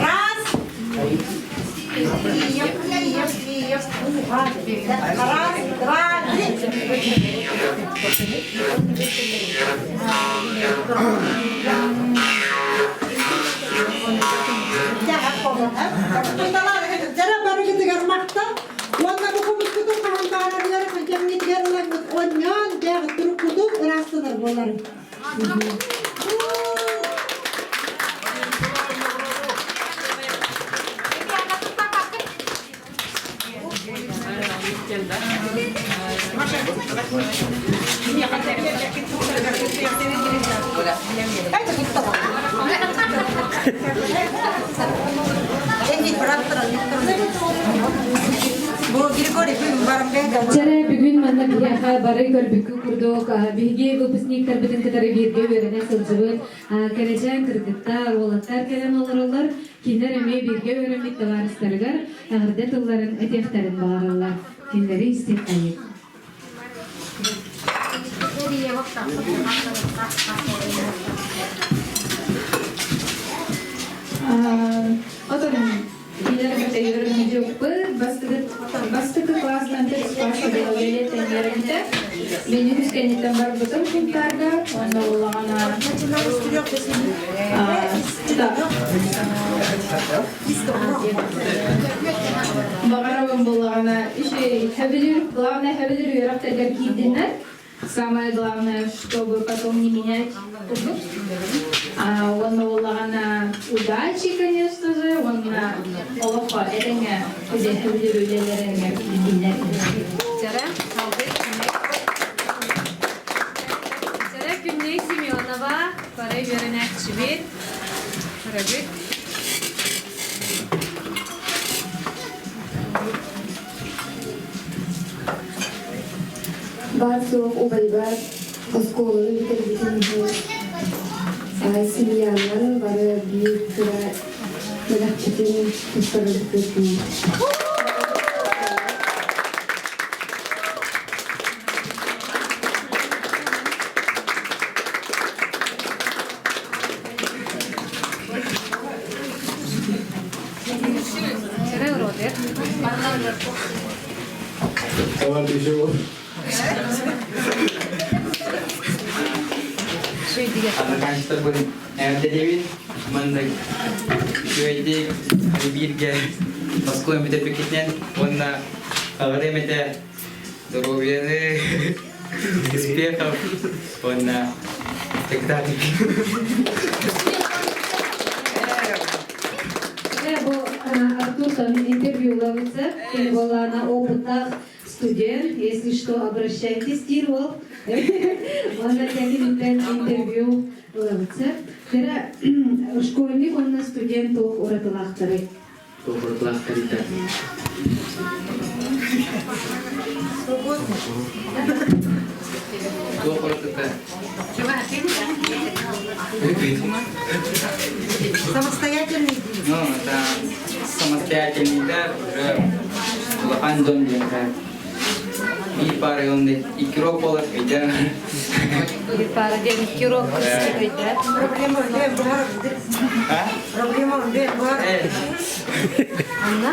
[SPEAKER 13] Раз. İyi yap, iyi yap, iyi yap. Раз, два, три. Уонна бу хомускутун хаһан баарарыгар кэмҥитигэр ыламмыт онньоон дьэ туруккутун ыраастанар буоларын.
[SPEAKER 1] Чэрэ бүгүн манна биһиэхэ бары көрбүккү курдук биһиги выпускниктарбытын кытары бииргэ үөрэнэ сылдьыбыт кэрэчээн кыргыттар, уолаттар кэлэн олороллор. Кинилэр эмиэ бииргэ үөрэммит табаарыстарыгар эҕэрдэ тылларын этиэхтэрин баҕараллар. Кинилэри истиэххэйик.
[SPEAKER 8] Отон Бастакы класстан класс үөрэммитэ. Мин үһүс кэнниттэн барбытым Сунтаарга, уонна улаҕана Баҕарабын буллаҕына үчүгэй хэбилир, главное хэбилир үөрэхтэргэр киирдиннэр. Самое главное, чтобы потом не менять курдук. А уонна буоллаҕына удачи, конечно же, уонна олоххо этэҥҥэ хэбилир үлэлэрингэ киирдиннэр.
[SPEAKER 14] Чара, Чара Күннэй Семенова, бары үөрэнээччибит, көрөбүт.
[SPEAKER 22] Баар-суох убайбар оскуоланы бүтэрбитим иһин семьянан бары биир кыра бэлэхпитин туттарарбытын
[SPEAKER 23] Американецтарбын эҕэрдэлиибин. Маннык үчүгэйдик бииргэ оскуола бүтэрбиккитинэн уонна аҕырыам этэ доруобуйаны, успехов уонна спектакль.
[SPEAKER 1] Бу Артуртан интервью ылабытса, была на опытах студент, если что, обращайтесь, Кирилл. Онна кэлин интервью ылабытса. Тера школьник онна студент туох уратылаахтары.
[SPEAKER 23] Туох уратылаахтарыта. Туох уратыта.
[SPEAKER 13] Самостоятельный.
[SPEAKER 23] Ну, это самостоятельный, да, уже улахан дьон диэн биир пара онно икки урок буолар өйдө.
[SPEAKER 14] Биир пара диэн икки урок өйдө.
[SPEAKER 13] Проблема бар. Проблема бар.
[SPEAKER 14] Анна?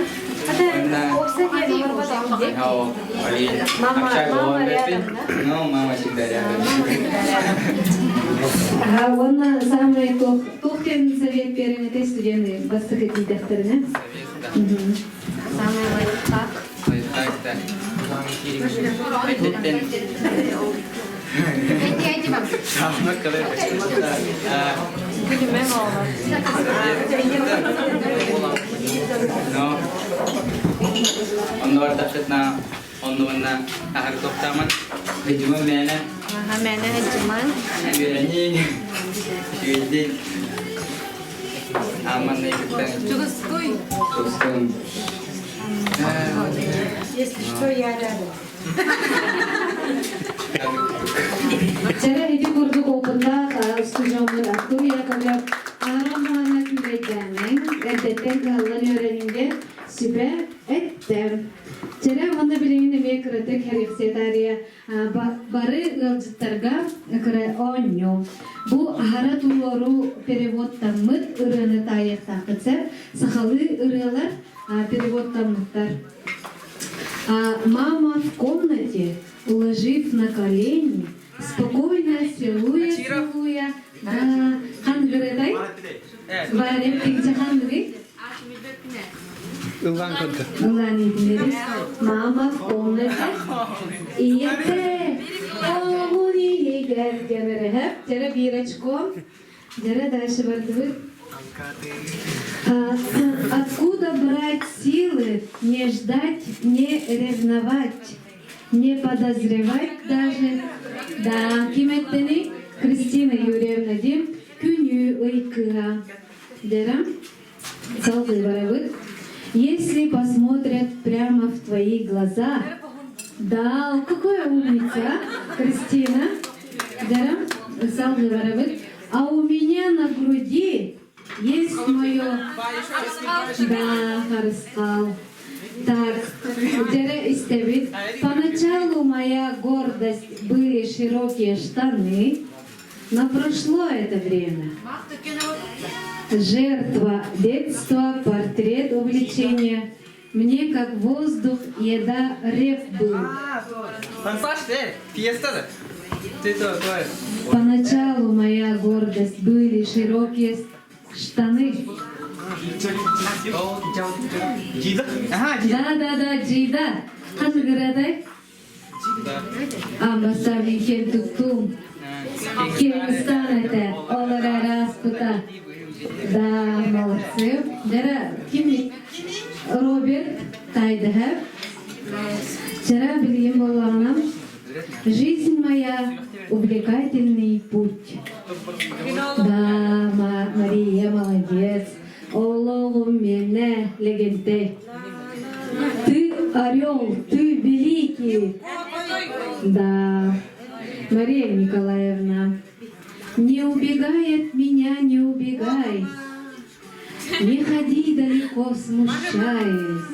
[SPEAKER 23] Мама, мама рядом, да? Ну, мама всегда рядом.
[SPEAKER 1] Ага, уонна самый туох диэн совет биэрэн студенты бастакы тиийдэхтэринэ?
[SPEAKER 14] Самый лайфхак.
[SPEAKER 23] Лайфхак, да. Эдиттен. Самый Но оннугар тахсытна оннугунна аһар тохтааман видимо мээнэ
[SPEAKER 14] Аха, мээнэ хадьыман.
[SPEAKER 23] үөрэниин үчүгэйдик ааманнай кытта
[SPEAKER 14] Чугускуй.
[SPEAKER 23] Чугускун.
[SPEAKER 13] Если что, я рядом.
[SPEAKER 1] Чэрэ ити курдук опыттаах устудьуоммут Артур Яковлев аарам маана күүрэйдээмэҥ, эрдэттэн кыһаллан үөрэниҥгэ сүбэ эттэ. Чэрэ уонна билигин эмиэ кыратык хэриэхсиэ таарыйа бары ыалдьыттарга кыра оонньуу. Бу аһара туруору переводтаммыт ырыаны таайыахтааххыт сөп. Сахалыы ырыалар переводтаммыттар. Мама в комнате, уложив на колени, спокойно целуя, целуя, хангырытай? Варя пикче хангыры?
[SPEAKER 11] Ыллаан көрдө.
[SPEAKER 1] Ыллаан иһитиннэрис. Мама в комнате. Ийэтэ оҕун иһигэр диэн Дьэрэ биир очко. Дьэрэ дальше бардыбыт. Откуда брать силы не ждать, не ревновать, не подозревать даже? Да, ким эттени? Кристина Юрьевна дим күнү ый кыыһа. Дера, салгыы барабыт. Если посмотрят прямо в твои глаза, да, какая умница, а, Кристина. Да, А у меня на груди есть мое... Да, Харысхал. Так, дьэ истэбит. Поначалу моя гордость были широкие штаны, но прошло это время. Жертва детства, портрет увлечения. Мне как воздух, еда, реп был. Поначалу моя гордость были широкие штаны. Да, да, да, Джида. Ханныгырадай? Амбассадин кем туттум. Киргизстан это. Олара распыта. Да, молодцы. Дара, ким? Роберт Тайдахев. Вчера билигин буоллаҕына Жизнь моя увлекательный путь. Да, Мария молодец. Олоҕум миэнэ Легентэй. Ты орел, ты великий. Да, Мария Николаевна, не убегай от меня, не убегай. Не ходи далеко, смущаясь.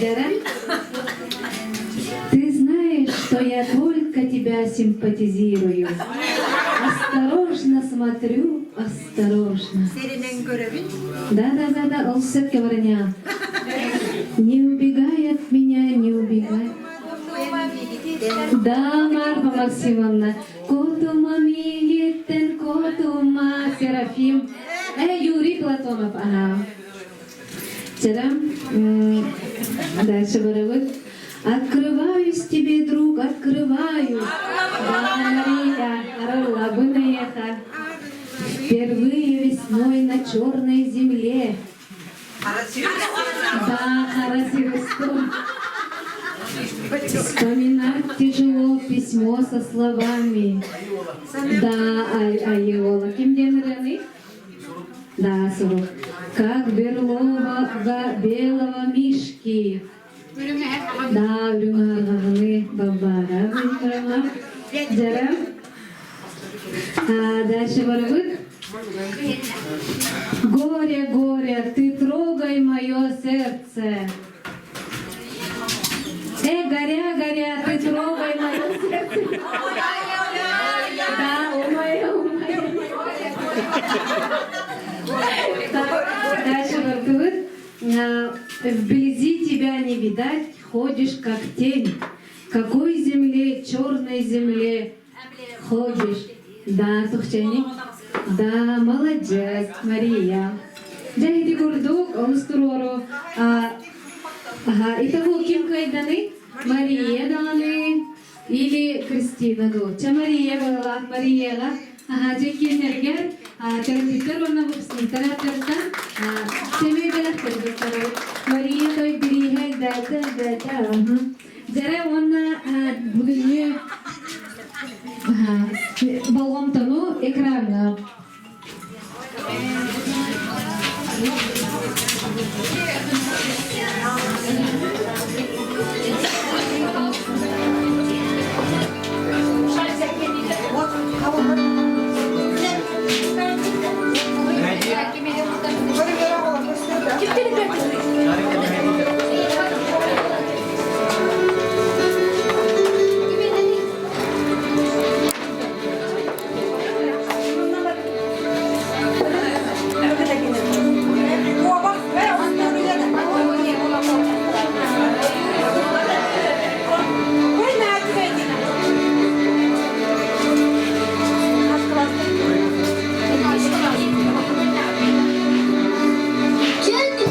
[SPEAKER 1] Дара, ты знаешь, что я только тебя симпатизирую. Осторожно смотрю, осторожно. Да-да-да-да, ол сөпкө барыня. Не убегай от меня, не убегай. Да, Марфа Максимовна, Кутума миигиттен кутума Серафим. Юрий Платонов, ага. Вчера, дальше барабыт. Открываюсь тебе, друг, открываюсь. Да, Мария, Аралабынаеха. Впервые весной на черной земле. Да, Харасирустун. Вспоминать тяжело письмо со словами. Да, Айола. Ким диэн Да, сурук. Как берлога белого мишки. Да, үрүҥ Балбара Дьара. Дальше барабыт. Горе, горе, ты трогай мое сердце. Горя, горя, ты трогай мое сердце. Да, умай, умай. Так, дальше барабыт. Вблизи тебя не видать, ходишь как тень. Какой земле, черной земле ходишь? Да, Сухчани? Да, молодец, Мария. Дьэ ити курдук, олус туруору. Ага, итого ким кыайданы? Мария даҕаны или Кристина дуу? Чэ Мария была, Марияга. Ага, дьэ киэннэригэр төрөппүттэр уонна выпускниктар ааттарыттан сэмэй бэлэхтэр туттарабыт. Мария той бирииһэ элбээтэ, элбээтэ. Дьэрэ уонна бүгүҥҥү болҕомтону экраҥҥа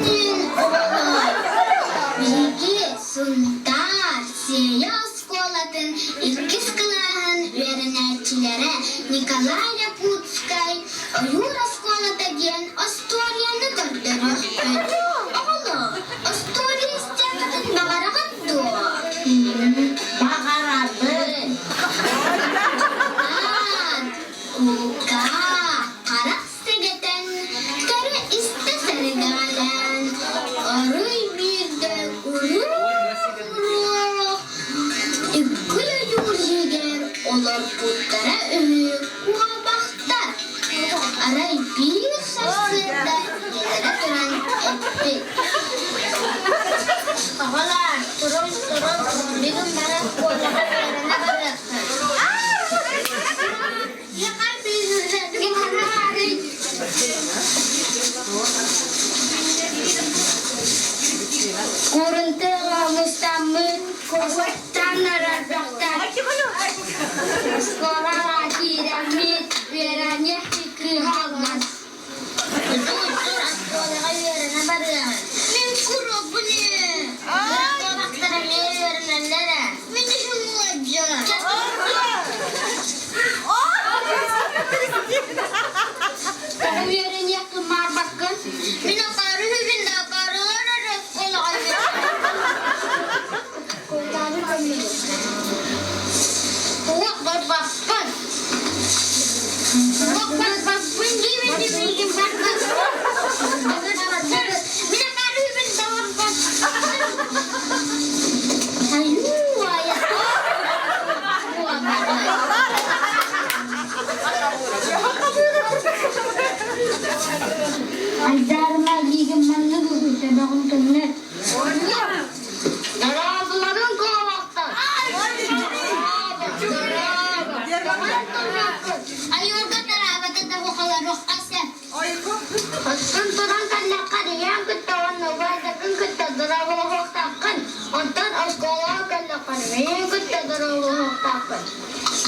[SPEAKER 2] Түн оҕолор, биһиги Сунтаар Сиэйэ оскуолатын иккис кылааһын үөрэнээччилэрэ Николай Якутскай «Ойуур оскуолата» диэн остуоруйаны көрдөрүөхпүт. Оҕолор, остуоруйа истиэххитин баҕараҕыт дуо? Баҕарабын. Кулгаах, харах сэгэтэн, көрө-истэ сэргэҕин. Оскуолаттан элбэхтэр. Оскуолаҕа киирэммит үөрэниэх кыыһаллар. Тур оскуолаҕа үөрэнэ барыаҕын. Мин куруппун ээ. Кыра эмиэ үөрэнэллэр ээ. Мин иһим ыалдьар. Тоҕо үөрэниэххин баарбаккын? Мин акаары үһүбүн да акаарылар эрэ оскуолаҕа Култаары көмүлүк. Уох барбаппын. Уох барбаппын диибин дибиигин барбаппын. Мин акаары үһүбүн да барбаппын. Айуу, айа. Айдарыма биигин маннык үгүсэбэҕин көннөр. Дорообуларын куобахтар! Айуурга тараабата да бухаларуохха сөп. Оттон туран кэллэххэ ийэҥ кытта уонна убайдаргын кытта дорооболоһуохтааххын. Онтон оскуолаҕа кэллэххэ миигин кытта дорооболоһуохтааххын.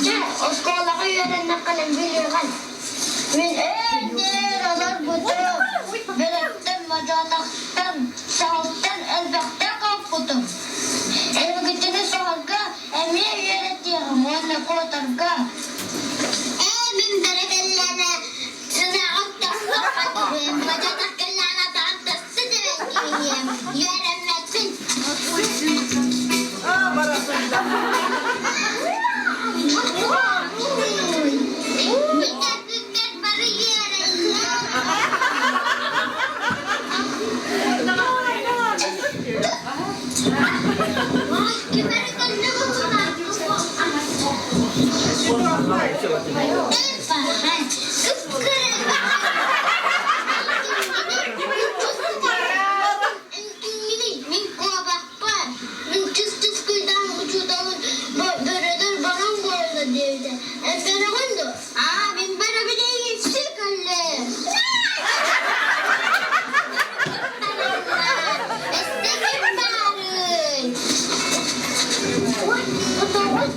[SPEAKER 2] Дьэ, оскуолаҕа үөрэннэххинэ билиэҕин. Мин ээр-дээр олорбутум, бөрөттөн, модьоотохтон, саһылтан элбэхтэ хоппутум. Эһигитини саһылга эмиэ үөрэтиэҕим уонна куотарга. Ээ, мин бэрэкэллээнэ сынаҕым тахсыахха түһүөм, модьоотох кэллэҕинэ атаҕым тахса түһэн киириэм, үөрэммэппин. Мин куобахпар, мин түс-түскүйдаан учууталым бөрөдөр баран буолла диэбитэ. Эн бөрөҕүн дуо? Аа, мин бөрөбүн эйигин сүкөллө. Өстө ким баарый? Ой, отоҕун.